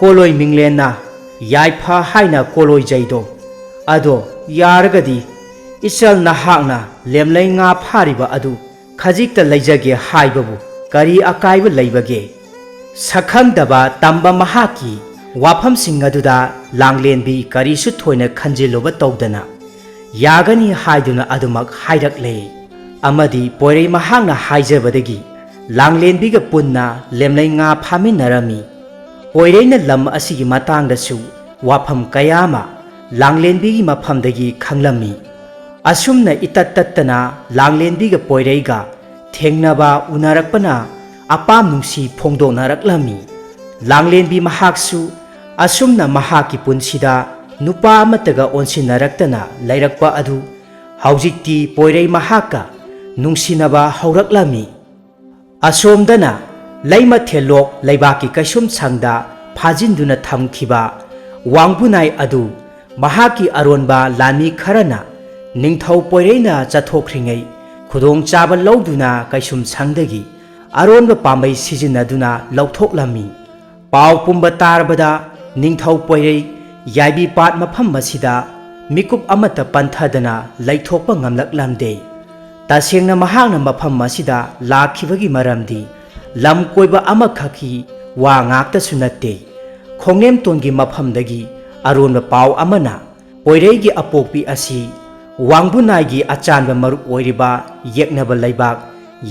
ꯀꯣꯂꯣꯏ ꯃꯤꯡꯂꯦꯟꯅ ꯌꯥꯏꯐ ꯍꯥꯏꯅ ꯀꯣꯂꯣꯏꯖꯩꯗꯣ꯫ ꯑꯗꯣ ꯌꯥꯔꯒꯗꯤ ꯏꯆꯜ ꯅꯍꯥꯛꯅ ꯂꯦꯝꯂꯩ ꯉꯥ ꯐꯥꯔꯤꯕ ꯑꯗꯨ ꯈꯖꯤꯛꯇ ꯂꯩꯖꯒꯦ ꯍꯥꯏꯕꯕꯨ ꯀꯔꯤ ꯑꯀꯥꯏꯕ ꯂꯩꯕꯒꯦ?" ꯁꯛꯈꯪꯗꯕ ꯇꯝꯕ ꯃꯍꯥꯛꯀꯤ ꯋꯥꯐꯝꯁꯤꯡ ꯑꯗꯨꯗ ꯂꯥꯡꯂꯦꯟꯕꯤ ꯀꯔꯤꯁꯨ ꯊꯣꯏꯅ ꯈꯟꯖꯤꯜꯂꯨꯕ ꯇꯧꯗꯅ, "ꯌꯥꯒꯅꯤ" ꯍꯥꯏꯗꯨꯅ ꯑꯗꯨꯃꯛ ꯍꯥꯏꯔꯛꯂꯦ꯫ ꯑꯃꯗꯤ ꯄꯣꯏꯔꯩ ꯃꯍꯥꯛꯅ ꯍꯥꯏꯖꯕꯗꯒꯤ ꯂꯥꯡꯂꯦꯟꯕꯤꯒ ꯄꯨꯟꯅ ꯂꯦꯝꯂꯩ ꯉꯥ ꯐꯥꯃꯤꯟꯅꯔꯝꯃꯤ꯫ ꯄꯣꯏꯔꯩꯅ ꯂꯝ ꯑꯁꯤꯒꯤ ꯃꯇꯥꯡꯗꯁꯨ ꯋꯥꯐꯝ ꯀꯌꯥ ꯑꯃ ꯂꯥꯡꯂꯦꯟꯕꯤꯒꯤ ꯃꯐꯝꯗꯒꯤ ꯈꯪꯂꯝꯃꯤ꯫ ꯑꯁꯨꯝꯅ ꯏꯇꯠ ꯇꯠꯇꯅ ꯂꯥꯡꯂꯦꯟꯕꯤꯒ ꯄꯣꯏꯔꯩꯒ ꯊꯦꯡꯅꯕ ꯎꯅꯔꯛꯄꯅ ꯑꯄꯥꯝ ꯅꯨꯡꯁꯤ ꯐꯣꯡꯗꯣꯛꯅꯔꯛꯂꯝꯃꯤ꯫ ꯂꯥꯡꯂꯦꯟꯕꯤ ꯃꯍꯥꯛꯁꯨ ꯑꯁꯨꯝꯅ ꯃꯍꯥꯛꯀꯤ ꯄꯨꯟꯁꯤꯗ ꯅꯨꯄꯥ ꯑꯃꯠꯇꯒ ꯑꯣꯟꯁꯤꯟꯅꯔꯛꯇꯅ ꯂꯩꯔꯛꯄ ꯑꯗꯨ ꯍꯧꯖꯤꯛꯇꯤ ꯄꯣꯏꯔꯩ ꯃꯍꯥꯛꯀ ꯅꯨꯡꯁꯤꯅꯕ ꯍꯧꯔꯛꯂꯝꯃꯤ꯫ ꯑꯁꯣꯝꯗꯅ ꯂꯩꯃꯊꯦꯜꯂꯣꯛ ꯂꯩꯕꯥꯛꯀꯤ ꯀꯩꯁꯨꯝꯁꯪꯗ ꯐꯥꯖꯤꯟꯗꯨꯅ ꯊꯝꯈꯤꯕ ꯋꯥꯡꯕꯨꯅꯥꯏ ꯑꯗꯨ ꯃꯍꯥꯛꯀꯤ ꯑꯔꯣꯟꯕ ꯂꯥꯟꯃꯤ ꯈꯔꯅ ꯅꯤꯡꯊꯧ ꯄꯣꯏꯔꯩꯅ ꯆꯠꯊꯣꯛꯈ꯭ꯔꯤꯉꯩ ꯈꯨꯗꯣꯡꯆꯥꯕ ꯂꯧꯗꯨꯅ ꯀꯩꯁꯨꯝꯁꯪꯗꯒꯤ ꯑꯔꯣꯟꯕ ꯄꯥꯝꯕꯩ ꯁꯤꯖꯤꯟꯅꯗꯨꯅ ꯂꯧꯊꯣꯛꯂꯝꯃꯤ꯫ ꯄꯥꯎ ꯄꯨꯝꯕ ꯇꯥꯔꯕꯗ ꯅꯤꯡꯊꯧ ꯄꯣꯏꯔꯩ ꯌꯥꯏꯕꯤ ꯄꯥꯠ ꯃꯐꯝ ꯑꯁꯤꯗ ꯃꯤꯀꯨꯞ ꯑꯃꯠꯇ ꯄꯟꯊꯗꯅ ꯂꯩꯊꯣꯛꯄ ꯉꯝꯂꯛꯂꯝꯗꯦ꯫ ꯇꯁꯦꯡꯅ ꯃꯍꯥꯛꯅ ꯃꯐꯝ ꯑꯁꯤꯗ ꯂꯥꯛꯈꯤꯕꯒꯤ ꯃꯔꯝꯗꯤ ꯂꯝ ꯀꯣꯏꯕ ꯑꯃꯈꯛꯀꯤ ꯋꯥ ꯉꯥꯛꯇꯁꯨ ꯅꯠꯇꯦ꯫ ꯈꯣꯡꯅꯦꯝꯇꯣꯟꯒꯤ ꯃꯐꯝꯗꯒꯤ ꯑꯔꯣꯟꯕ ꯄꯥꯎ ꯑꯃꯅ ꯄꯣꯏꯔꯩꯒꯤ ꯑꯄꯣꯛꯄꯤ ꯑꯁꯤ ꯋꯥꯡꯕꯨꯅꯥꯏꯒꯤ ꯑꯆꯥꯟꯕ ꯃꯔꯨꯞ ꯑꯣꯏꯔꯤꯕ ꯌꯦꯛꯅꯕ ꯂꯩꯕꯥꯛ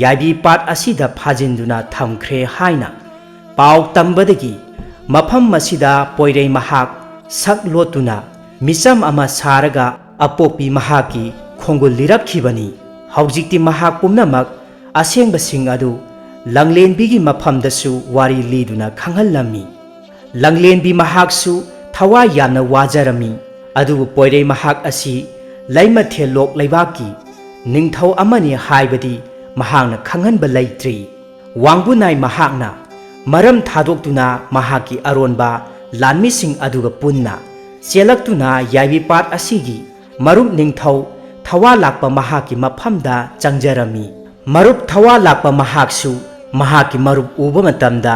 ꯌꯥꯏꯕꯤ ꯄꯥꯠ ꯑꯁꯤꯗ ꯐꯥꯖꯤꯟꯗꯨꯅ ꯊꯝꯈ꯭ꯔꯦ ꯍꯥꯏꯅ ꯄꯥꯎ ꯇꯝꯕꯗꯒꯤ ꯃꯐꯝ ꯑꯁꯤꯗ ꯄꯣꯏꯔꯩ ꯃꯍꯥꯛ ꯁꯛ ꯂꯣꯠꯇꯨꯅ ꯃꯤꯆꯝ ꯑꯃ ꯁꯥꯔꯒ ꯑꯄꯣꯛꯄꯤ ꯃꯍꯥꯛꯀꯤ ꯈꯣꯡꯒꯨꯜ ꯂꯤꯔꯛꯈꯤꯕꯅꯤ꯫ ꯍꯧꯖꯤꯛꯇꯤ ꯃꯍꯥꯛ ꯄꯨꯝꯅꯃꯛ ꯑꯁꯦꯡꯕꯁꯤꯡ ꯑꯗꯨ ꯂꯥꯡꯂꯦꯟꯕꯤꯒꯤ ꯃꯐꯝꯗꯁꯨ ꯋꯥꯔꯤ ꯂꯤꯗꯨꯅ ꯈꯪꯍꯜꯂꯝꯃꯤ꯫ ꯂꯥꯡꯂꯦꯟꯕꯤ ꯃꯍꯥꯛꯁꯨ ꯊꯋꯥꯏ ꯌꯥꯝꯅ ꯋꯥꯖꯔꯝꯃꯤ꯫ ꯑꯗꯨꯕꯨ ꯄꯣꯏꯔꯩ ꯃꯍꯥꯛ ꯑꯁꯤ ꯂꯩꯃꯊꯦꯜꯂꯣꯛ ꯂꯩꯕꯥꯛꯀꯤ ꯅꯤꯡꯊꯧ ꯑꯃꯅꯤ ꯍꯥꯏꯕꯗꯤ ꯃꯍꯥꯛꯅ ꯈꯪꯍꯟꯕ ꯂꯩꯇ꯭ꯔꯤ꯫ ꯋꯥꯡꯕꯨꯅꯥꯏ ꯃꯍꯥꯛꯅ ꯃꯔꯝ ꯊꯥꯗꯣꯛꯇꯨꯅ ꯃꯍꯥꯛꯀꯤ ꯑꯔꯣꯟꯕ ꯂꯥꯟꯃꯤꯁꯤꯡ ꯑꯗꯨꯒ ꯄꯨꯟꯅ ꯆꯦꯜꯂꯛꯇꯨꯅ ꯌꯥꯏꯕꯤ ꯄꯥꯠ ꯑꯁꯤꯒꯤ ꯃꯔꯨꯞ ꯅꯤꯡꯊꯧ ꯊꯋꯥ ꯂꯥꯛꯄ ꯃꯍꯥꯛꯀꯤ ꯃꯐꯝꯗ ꯆꯪꯖꯔꯝꯃꯤ꯫ ꯃꯔꯨꯞ ꯊꯋꯥ ꯂꯥꯛꯄ ꯃꯍꯥꯛꯁꯨ ꯃꯍꯥꯛꯀꯤ ꯃꯔꯨꯞ ꯎꯕ ꯃꯇꯝꯗ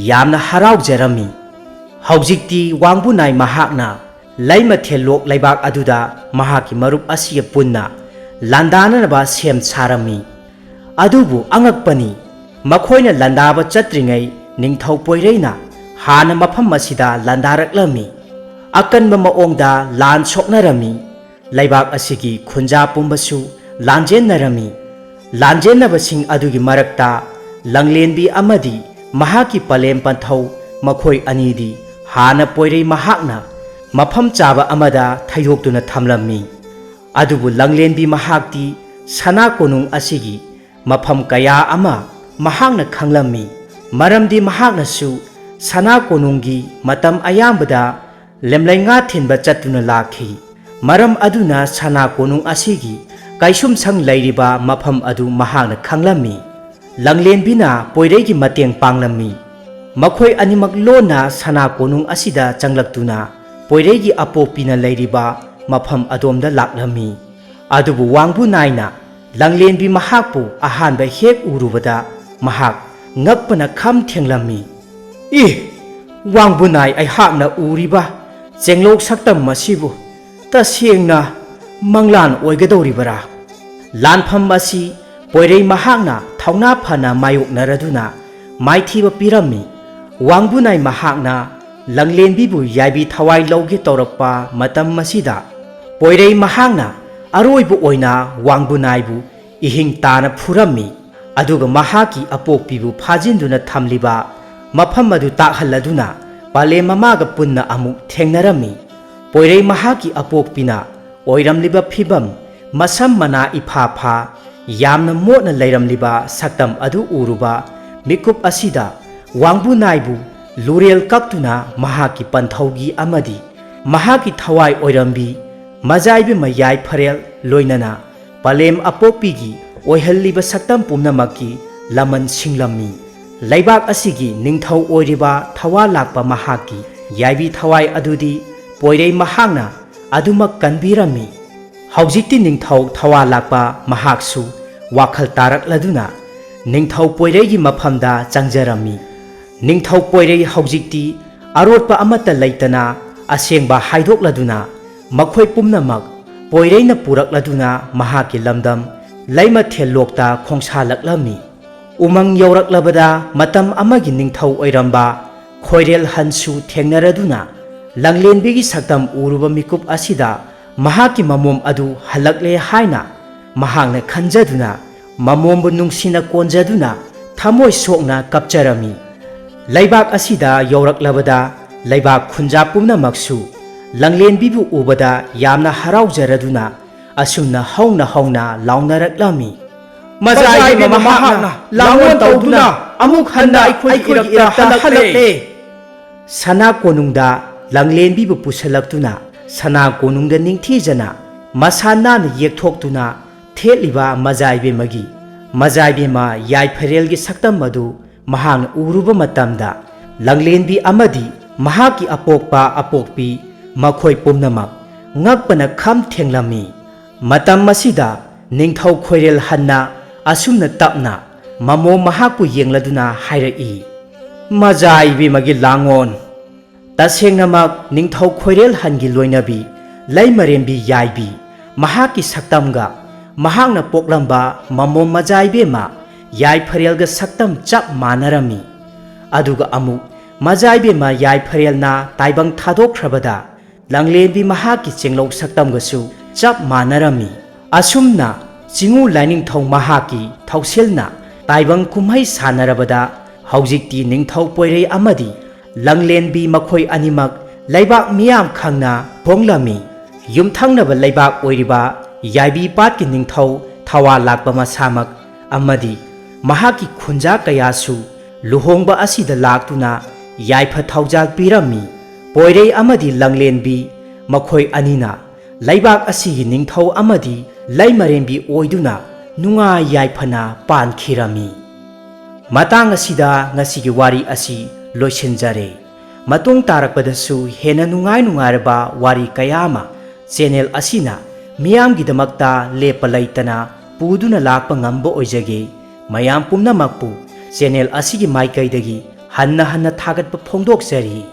ꯌꯥꯝꯅ ꯍꯔꯥꯎꯖꯔꯝꯃꯤ꯫ ꯍꯧꯖꯤꯛꯇꯤ ꯋꯥꯡꯕꯨꯅꯥꯏ ꯃꯍꯥꯛꯅ ꯂꯩꯃꯊꯦꯜꯂꯣꯛ ꯂꯩꯕꯥꯛ ꯑꯗꯨꯗ ꯃꯍꯥꯛꯀꯤ ꯃꯔꯨꯞ ꯑꯁꯤꯒ ꯄꯨꯟꯅ ꯂꯥꯟꯗꯥꯅꯅꯕ ꯁꯦꯝ ꯁꯥꯔꯝꯃꯤ꯫ ꯑꯗꯨꯕꯨ ꯑꯉꯛꯄꯅꯤ, ꯃꯈꯣꯏꯅ ꯂꯥꯟꯗꯥꯕ ꯆꯠꯇ꯭ꯔꯤꯉꯩ ꯅꯤꯡꯊꯧ ꯄꯣꯏꯔꯩꯅ ꯍꯥꯟꯅ ꯃꯐꯝ ꯑꯁꯤꯗ ꯂꯥꯟꯗꯥꯔꯛꯂꯝꯃꯤ꯫ ꯑꯀꯟꯕ ꯃꯑꯣꯡꯗ ꯂꯥꯟ ꯁꯣꯛꯅꯔꯝꯃꯤ꯫ ꯂꯩꯕꯥꯛ ꯑꯁꯤꯒꯤ ꯈꯨꯟꯖꯥ ꯄꯨꯝꯕꯁꯨ ꯂꯥꯟꯖꯦꯟꯅꯔꯝꯃꯤ꯫ ꯂꯥꯟꯖꯦꯟꯅꯕꯁꯤꯡ ꯑꯗꯨꯒꯤ ꯃꯔꯛꯇ ꯂꯥꯡꯂꯦꯟꯕꯤ ꯑꯃꯗꯤ ꯃꯍꯥꯛꯀꯤ ꯄꯂꯦꯝ ꯄꯟꯊꯧ, ꯃꯈꯣꯏ ꯑꯅꯤꯗꯤ ꯍꯥꯟꯅ ꯄꯣꯏꯔꯩ ꯃꯍꯥꯛꯅ ꯃꯐꯝ ꯆꯥꯕ ꯑꯃꯗ ꯊꯩꯗꯣꯛꯇꯨꯅ ꯊꯝꯂꯝꯃꯤ꯫ ꯑꯗꯨꯕꯨ ꯂꯥꯡꯂꯦꯟꯕꯤ ꯃꯍꯥꯛꯇꯤ ꯁꯅꯥ ꯀꯣꯅꯨꯡ ꯑꯁꯤꯒꯤ ꯃꯐꯝ ꯀꯌꯥ ꯑꯃ ꯃꯍꯥꯛꯅ ꯈꯪꯂꯝꯃꯤ, ꯃꯔꯝꯗꯤ ꯃꯍꯥꯛꯅꯁꯨ ꯁꯅꯥ ꯀꯣꯅꯨꯡꯒꯤ ꯃꯇꯝ ꯑꯌꯥꯝꯕꯗ ꯂꯦꯝꯂꯩꯉꯥ ꯊꯤꯟꯕ ꯆꯠꯇꯨꯅ ꯂꯥꯛꯈꯤ꯫ ꯃꯔꯝ ꯑꯗꯨꯅ ꯁꯅꯥ ꯀꯣꯅꯨꯡ ꯑꯁꯤꯒꯤ ꯀꯩꯁꯨꯝꯁꯪ ꯂꯩꯔꯤꯕ ꯃꯐꯝ ꯑꯗꯨ ꯃꯍꯥꯛꯅ ꯈꯪꯂꯝꯃꯤ꯫ ꯂꯥꯡꯂꯦꯟꯕꯤꯅ ꯄꯣꯏꯔꯩꯒꯤ ꯃꯇꯦꯡ ꯄꯥꯡꯂꯝꯃꯤ꯫ ꯃꯈꯣꯏ ꯑꯅꯤꯃꯛ ꯂꯣꯟꯅ ꯁꯅꯥ ꯀꯣꯅꯨꯡ ꯑꯁꯤꯗ ꯆꯪꯂꯛꯇꯨꯅ ꯄꯣꯏꯔꯩꯒꯤ ꯑꯄꯣꯛꯄꯤꯅ ꯂꯩꯔꯤꯕ ꯃꯐꯝ ꯑꯗꯣꯝꯗ ꯂꯥꯛꯂꯝꯃꯤ꯫ ꯑꯗꯨꯕꯨ ꯋꯥꯡꯕꯨ ꯅꯥꯏꯅ ꯂꯥꯡꯂꯦꯟꯕꯤ ꯃꯍꯥꯛꯄꯨ ꯑꯍꯥꯟꯕ ꯍꯦꯛ ꯎꯔꯨꯕꯗ ꯃꯍꯥꯛ ꯉꯛꯄꯅ ꯈꯝ ꯊꯦꯡꯂꯝꯃꯤ꯫ "ꯏ! ꯋꯥꯡꯕꯨ ꯅꯥꯏ ꯑꯩꯍꯥꯛꯅ ꯎꯔꯤꯕ ꯆꯦꯡꯂꯧ ꯁꯛꯇꯝ ꯑꯁꯤꯕꯨ ꯇꯁꯦꯡꯅ ꯃꯪꯂꯥꯟ ꯑꯣꯏꯒꯗꯧꯔꯤꯕꯔꯥ?" ꯂꯥꯟꯐꯝ ꯑꯁꯤ ꯄꯣꯏꯔꯩ ꯃꯍꯥꯛꯅ ꯊꯧꯅꯥ ꯐꯅ ꯃꯥꯌꯣꯛꯅꯔꯗꯨꯅ ꯃꯥꯏꯊꯤꯕ ꯄꯤꯔꯝꯃꯤ꯫ ꯋꯥꯡꯕꯨꯅꯥꯏ ꯃꯍꯥꯛꯅ ꯂꯥꯡꯂꯦꯟꯕꯤꯕꯨ ꯌꯥꯏꯕꯤ ꯊꯋꯥꯏ ꯂꯧꯒꯦ ꯇꯧꯔꯛꯄ ꯃꯇꯝ ꯑꯁꯤꯗ ꯄꯣꯏꯔꯩ ꯃꯍꯥꯛꯅ ꯑꯔꯣꯏꯕ ꯑꯣꯏꯅ ꯋꯥꯡꯕꯨꯅꯥꯏꯕꯨ ꯏꯍꯤꯡ ꯇꯥꯅ ꯐꯨꯔꯝꯃꯤ꯫ ꯑꯗꯨꯒ ꯃꯍꯥꯛꯀꯤ ꯑꯄꯣꯛꯄꯤꯕꯨ ꯐꯥꯖꯤꯟꯗꯨꯅ ꯊꯝꯂꯤꯕ ꯃꯐꯝ ꯑꯗꯨ ꯇꯥꯛꯍꯜꯂꯗꯨꯅ ꯄꯥꯂꯦꯝ ꯃꯃꯥꯒ ꯄꯨꯟꯅ ꯑꯃꯨꯛ ꯊꯦꯡꯅꯔꯝꯃꯤ꯫ ꯄꯣꯏꯔꯩ ꯃꯍꯥꯛꯀꯤ ꯑꯄꯣꯛꯄꯤꯅ ꯑꯣꯏꯔꯝꯂꯤꯕ ꯐꯤꯕꯝ, ꯃꯁꯝ ꯃꯅꯥ ꯏꯐꯥ ꯐꯥ, ꯌꯥꯝꯅ ꯃꯣꯠꯅ ꯂꯩꯔꯝꯂꯤꯕ ꯁꯛꯇꯝ ꯑꯗꯨ ꯎꯔꯨꯕ ꯃꯤꯀꯨꯞ ꯑꯁꯤꯗ ꯋꯥꯡꯕꯨ ꯅꯥꯏꯕꯨ ꯂꯨꯔꯦꯜ ꯀꯛꯇꯨꯅ ꯃꯍꯥꯛꯀꯤ ꯄꯟꯊꯧꯒꯤ ꯑꯃꯗꯤ ꯃꯍꯥꯛꯀꯤ ꯊꯋꯥꯏ ꯑꯣꯏꯔꯝꯕꯤ ꯃꯖꯥꯏꯕꯤ ꯃꯌꯥꯏ ꯐꯔꯦꯜ ꯂꯣꯏꯅꯅ ꯄꯂꯦꯝ ꯑꯄꯣꯛꯄꯤꯒꯤ ꯑꯣꯏꯍꯜꯂꯤꯕ ꯁꯛꯇꯝ ꯄꯨꯝꯅꯃꯛꯀꯤ ꯂꯃꯟ ꯁꯤꯡꯂꯝꯃꯤ꯫ ꯂꯩꯕꯥꯛ ꯑꯁꯤꯒꯤ ꯅꯤꯡꯊꯧ ꯑꯣꯏꯔꯤꯕ ꯊꯋꯥ ꯂꯥꯛꯄ ꯃꯍꯥꯛꯀꯤ ꯌꯥꯏꯕꯤ ꯊꯋꯥꯏ ꯑꯗꯨꯗꯤ ꯄꯣꯏꯔꯩ ꯃꯍꯥꯛꯅ ꯑꯗꯨꯃꯛ ꯀꯟꯕꯤꯔꯝꯃꯤ꯫ ꯍꯧꯖꯤꯛꯇꯤ ꯅꯤꯡꯊꯧ ꯊꯋꯥ ꯂꯥꯛꯄ ꯃꯍꯥꯛꯁꯨ ꯋꯥꯈꯜ ꯇꯥꯔꯛꯂꯗꯨꯅ ꯅꯤꯡꯊꯧ ꯄꯣꯏꯔꯩꯒꯤ ꯃꯐꯝꯗ ꯆꯪꯖꯔꯝꯃꯤ꯫ ꯅꯤꯡꯊꯧ ꯄꯣꯏꯔꯩ ꯍꯧꯖꯤꯛꯇꯤ ꯑꯔꯣꯠꯄ ꯑꯃꯠꯇ ꯂꯩꯇꯅ ꯑꯁꯦꯡꯕ ꯍꯥꯏꯗꯣꯛꯂꯗꯨꯅ ꯃꯈꯣꯏ ꯄꯨꯝꯅꯃꯛ ꯄꯣꯏꯔꯩꯅ ꯄꯨꯔꯛꯂꯗꯨꯅ ꯃꯍꯥꯛꯀꯤ ꯂꯝꯗꯝ ꯂꯩꯃꯊꯦꯜ ꯂꯣꯛꯇ ꯈꯣꯡꯁꯥꯜꯂꯛꯂꯝꯃꯤ꯫ ꯎꯃꯪ ꯌꯧꯔꯛꯂꯕꯗ ꯃꯇꯝ ꯑꯃꯒꯤ ꯅꯤꯡꯊꯧ ꯑꯣꯏꯔꯝꯕ ꯈꯣꯏꯔꯦꯜ ꯍꯟꯁꯨ ꯊꯦꯡꯅꯔꯗꯨꯅ ꯂꯥꯡꯂꯦꯟꯕꯤꯒꯤ ꯁꯛꯇꯝ ꯎꯔꯨꯕ ꯃꯤꯀꯨꯞ ꯑꯁꯤꯗ ꯃꯍꯥꯛꯀꯤ ꯃꯃꯣꯝ ꯑꯗꯨ ꯍꯜꯂꯛꯂꯦ ꯍꯥꯏꯅ ꯃꯍꯥꯛꯅ ꯈꯟꯖꯗꯨꯅ ꯃꯃꯣꯝꯕꯨ ꯅꯨꯡꯁꯤꯅ ꯀꯣꯟꯖꯗꯨꯅ ꯊꯃꯣꯏ ꯁꯣꯛꯅ ꯀꯞꯆꯔꯝꯃꯤ꯫ ꯂꯩꯕꯥꯛ ꯑꯁꯤꯗ ꯌꯧꯔꯛꯂꯕꯗ ꯂꯩꯕꯥꯛ ꯈꯨꯟꯖꯥ ꯄꯨꯝꯅꯃꯛꯁꯨ ꯂꯥꯡꯂꯦꯟꯕꯤꯕꯨ ꯎꯕꯗ ꯌꯥꯝꯅ ꯍꯔꯥꯎꯖꯔꯗꯨꯅ ꯑꯁꯨꯝꯅ ꯍꯧꯅ ꯍꯧꯅ ꯂꯥꯎꯅꯔꯛꯂꯝꯃꯤ꯫ ꯃꯖꯥ ꯏꯕꯦꯝꯃ ꯃꯍꯥꯛꯅ ꯂꯥꯡꯑꯣꯟ ꯇꯧꯗꯨꯅ ꯑꯃꯨꯛ ꯍꯟꯅ ꯑꯩꯈꯣꯏꯒꯤ ꯏꯔꯛꯇ ꯍꯜꯂꯛꯂꯦ꯫ ꯁꯅꯥ ꯀꯣꯅꯨꯡꯗ ꯂꯥꯡꯂꯦꯟꯕꯤꯕꯨ ꯄꯨꯁꯜꯂꯛꯇꯨꯅ ꯁꯅꯥ ꯀꯣꯅꯨꯡꯗ ꯅꯤꯡꯊꯤꯖꯅ ꯃꯁꯥ ꯅꯥꯟꯅ ꯌꯦꯛꯊꯣꯛꯇꯨꯅ ꯊꯦꯠꯂꯤꯕ ꯃꯖꯥ ꯏꯕꯦꯝꯃꯒꯤ, ꯃꯖꯥ ꯏꯕꯦꯝꯃ ꯌꯥꯏꯐꯔꯦꯜꯒꯤ ꯁꯛꯇꯝ ꯑꯗꯨ ꯃꯍꯥꯛꯅ ꯎꯔꯨꯕ ꯃꯇꯝꯗ ꯂꯥꯡꯂꯦꯟꯕꯤ ꯑꯃꯗꯤ ꯃꯍꯥꯛꯀꯤ ꯑꯄꯣꯛꯄ ꯑꯄꯣꯛꯄꯤ ꯃꯈꯣꯏ ꯄꯨꯝꯅꯃꯛ ꯉꯛꯄꯅ ꯈꯝ ꯊꯦꯡꯂꯝꯃꯤ꯫ ꯃꯇꯝ ꯑꯁꯤꯗ ꯅꯤꯡꯊꯧ ꯈꯣꯏꯔꯦꯜ ꯍꯟꯅ ꯑꯁꯨꯝꯅ ꯇꯞꯅ ꯃꯃꯣꯝ ꯃꯍꯥꯛꯄꯨ ꯌꯦꯡꯂꯗꯨꯅ ꯍꯥꯏꯔꯛꯏ, "ꯃꯖꯥ ꯏꯕꯦꯝꯃꯒꯤ ꯂꯥꯡꯑꯣꯟ, ꯇꯁꯦꯡꯅꯃꯛ ꯅꯤꯡꯊꯧ ꯈꯣꯏꯔꯦꯜ ꯍꯟꯒꯤ ꯂꯣꯏꯅꯕꯤ ꯂꯩꯃꯔꯦꯝꯕꯤ ꯌꯥꯏꯕꯤ, ꯃꯍꯥꯛꯀꯤ ꯁꯛꯇꯝꯒ ꯃꯍꯥꯛꯅ ꯄꯣꯛꯂꯝꯕ ꯃꯃꯣꯝ ꯃꯖꯥ ꯏꯕꯦꯝꯃ ꯌꯥꯏꯐꯔꯦꯜꯒ ꯁꯛꯇꯝ ꯆꯞ ꯃꯥꯟꯅꯔꯝꯃꯤ꯫ ꯑꯗꯨꯒ ꯑꯃꯨꯛ ꯃꯖꯥ ꯏꯕꯦꯝꯃ ꯌꯥꯏꯐꯔꯦꯜꯅ ꯇꯥꯏꯕꯪ ꯊꯥꯗꯣꯛꯈ꯭ꯔꯕꯗ ꯂꯥꯡꯂꯦꯟꯕꯤ ꯃꯍꯥꯛꯀꯤ ꯆꯦꯡꯂꯧ ꯁꯛꯇꯝꯒꯁꯨ ꯆꯞ ꯃꯥꯟꯅꯔꯝꯃꯤ꯫ ꯑꯁꯨꯝꯅ ꯆꯤꯉꯨ ꯂꯥꯏꯅꯤꯡꯊꯧ ꯃꯍꯥꯛꯀꯤ ꯊꯧꯁꯤꯜꯅ ꯇꯥꯏꯕꯪ ꯀꯨꯝꯍꯩ ꯁꯥꯟꯅꯔꯕꯗ ꯍꯧꯖꯤꯛꯇꯤ ꯅꯤꯡꯊꯧ ꯄꯣꯏꯔꯩ ꯑꯃꯗꯤ ꯂꯥꯡꯂꯦꯟꯕꯤ ꯃꯈꯣꯏ ꯑꯅꯤꯃꯛ ꯂꯩꯕꯥꯛ ꯃꯤꯌꯥꯝ ꯈꯪꯅ ꯍꯣꯡꯂꯝꯃꯤ꯫ ꯌꯨꯝꯊꯪꯅꯕ ꯂꯩꯕꯥꯛ ꯑꯣꯏꯔꯤꯕ ꯌꯥꯏꯕꯤ ꯄꯥꯠꯀꯤ ꯅꯤꯡꯊꯧ ꯊꯋꯥ ꯂꯥꯛꯄ ꯃꯁꯥꯃꯛ ꯑꯃꯗꯤ ꯃꯍꯥꯛꯀꯤ ꯈꯨꯟꯖꯥ ꯀꯌꯥꯁꯨ ꯂꯨꯍꯣꯡꯕ ꯑꯁꯤꯗ ꯂꯥꯛꯇꯨꯅ ꯌꯥꯏꯐ ꯊꯧꯖꯥꯜ ꯄꯤꯔꯝꯃꯤ꯫ ꯄꯣꯏꯔꯩ ꯑꯃꯗꯤ ꯂꯥꯡꯂꯦꯟꯕꯤ ꯃꯈꯣꯏ ꯑꯅꯤꯅ ꯂꯩꯕꯥꯛ ꯑꯁꯤꯒꯤ ꯅꯤꯡꯊꯧ ꯑꯃꯗꯤ ꯂꯩꯃꯔꯦꯝꯕꯤ ꯑꯣꯏꯗꯨꯅ ꯅꯨꯡꯉꯥꯏ ꯌꯥꯏꯐꯅ ꯄꯥꯟꯈꯤꯔꯝꯃꯤ꯫ ꯃꯇꯥꯡ ꯑꯁꯤꯗ ꯉꯁꯤꯒꯤ ꯋꯥꯔꯤ ꯑꯁꯤ ꯂꯣꯏꯁꯤꯟꯖꯔꯦ꯫ ꯃꯇꯨꯡ ꯇꯥꯔꯛꯄꯗꯁꯨ ꯍꯦꯟꯅ ꯅꯨꯡꯉꯥꯏ ꯅꯨꯡꯉꯥꯏꯔꯕ ꯋꯥꯔꯤ ꯀꯌꯥ ꯑꯃ ꯆꯦꯅꯦꯜ ꯑꯁꯤꯅ ꯃꯤꯌꯥꯝꯒꯤꯗꯃꯛꯇ ꯂꯦꯞꯄ ꯂꯩꯇꯅ ꯄꯨꯗꯨꯅ ꯂꯥꯛꯄ ꯉꯝꯕ ꯑꯣꯏꯖꯒꯦ꯫ ꯃꯌꯥꯝ ꯄꯨꯝꯅꯃꯛꯄꯨ ꯆꯦꯅꯦꯜ ꯑꯁꯤꯒꯤ ꯃꯥꯏꯀꯩꯗꯒꯤ ꯍꯟꯅ ꯍꯟꯅ ꯊꯥꯒꯠꯄ ꯐꯣꯡꯗꯣꯛꯆꯔꯤ꯫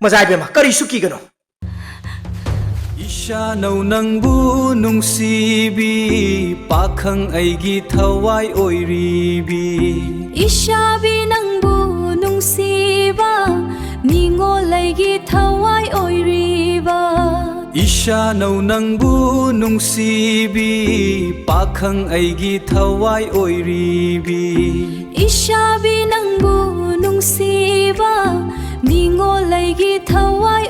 ꯃꯖꯥ ꯏꯕꯦꯝꯃ, ꯀꯔꯤꯁꯨ ꯀꯤꯒꯅꯨ꯫ ꯏꯁꯥꯅꯧ ꯅꯪꯕꯨ ꯅꯨꯡꯁꯤꯕꯤ, ꯄꯥꯈꯪ ꯑꯩꯒꯤ ꯊꯋꯥꯏ ꯑꯣꯏꯔꯤꯕꯤ꯫ ꯏꯁꯥꯕꯤ ꯅꯪꯕꯨ ꯅꯨꯡꯁꯤꯕ, ꯅꯤꯡꯉꯣꯜ ꯑꯩꯒꯤ ꯊꯋꯥꯏ ꯑꯣꯏꯔꯤꯕ꯫ ꯏꯁꯥꯅꯧ ꯅꯪꯕꯨ ꯅꯨꯡꯁꯤꯕꯤ, ꯄꯥꯈꯪ ꯑꯩꯒꯤ ꯊꯋꯥꯏ ꯑꯣꯏꯔꯤꯕꯤ꯫ ꯏꯁꯥꯕꯤ ꯅꯪꯕꯨ ꯅꯨꯡꯁꯤꯕ, ꯅꯤꯡꯉꯣꯜ ꯑꯩꯒꯤ ꯊꯋꯥꯏ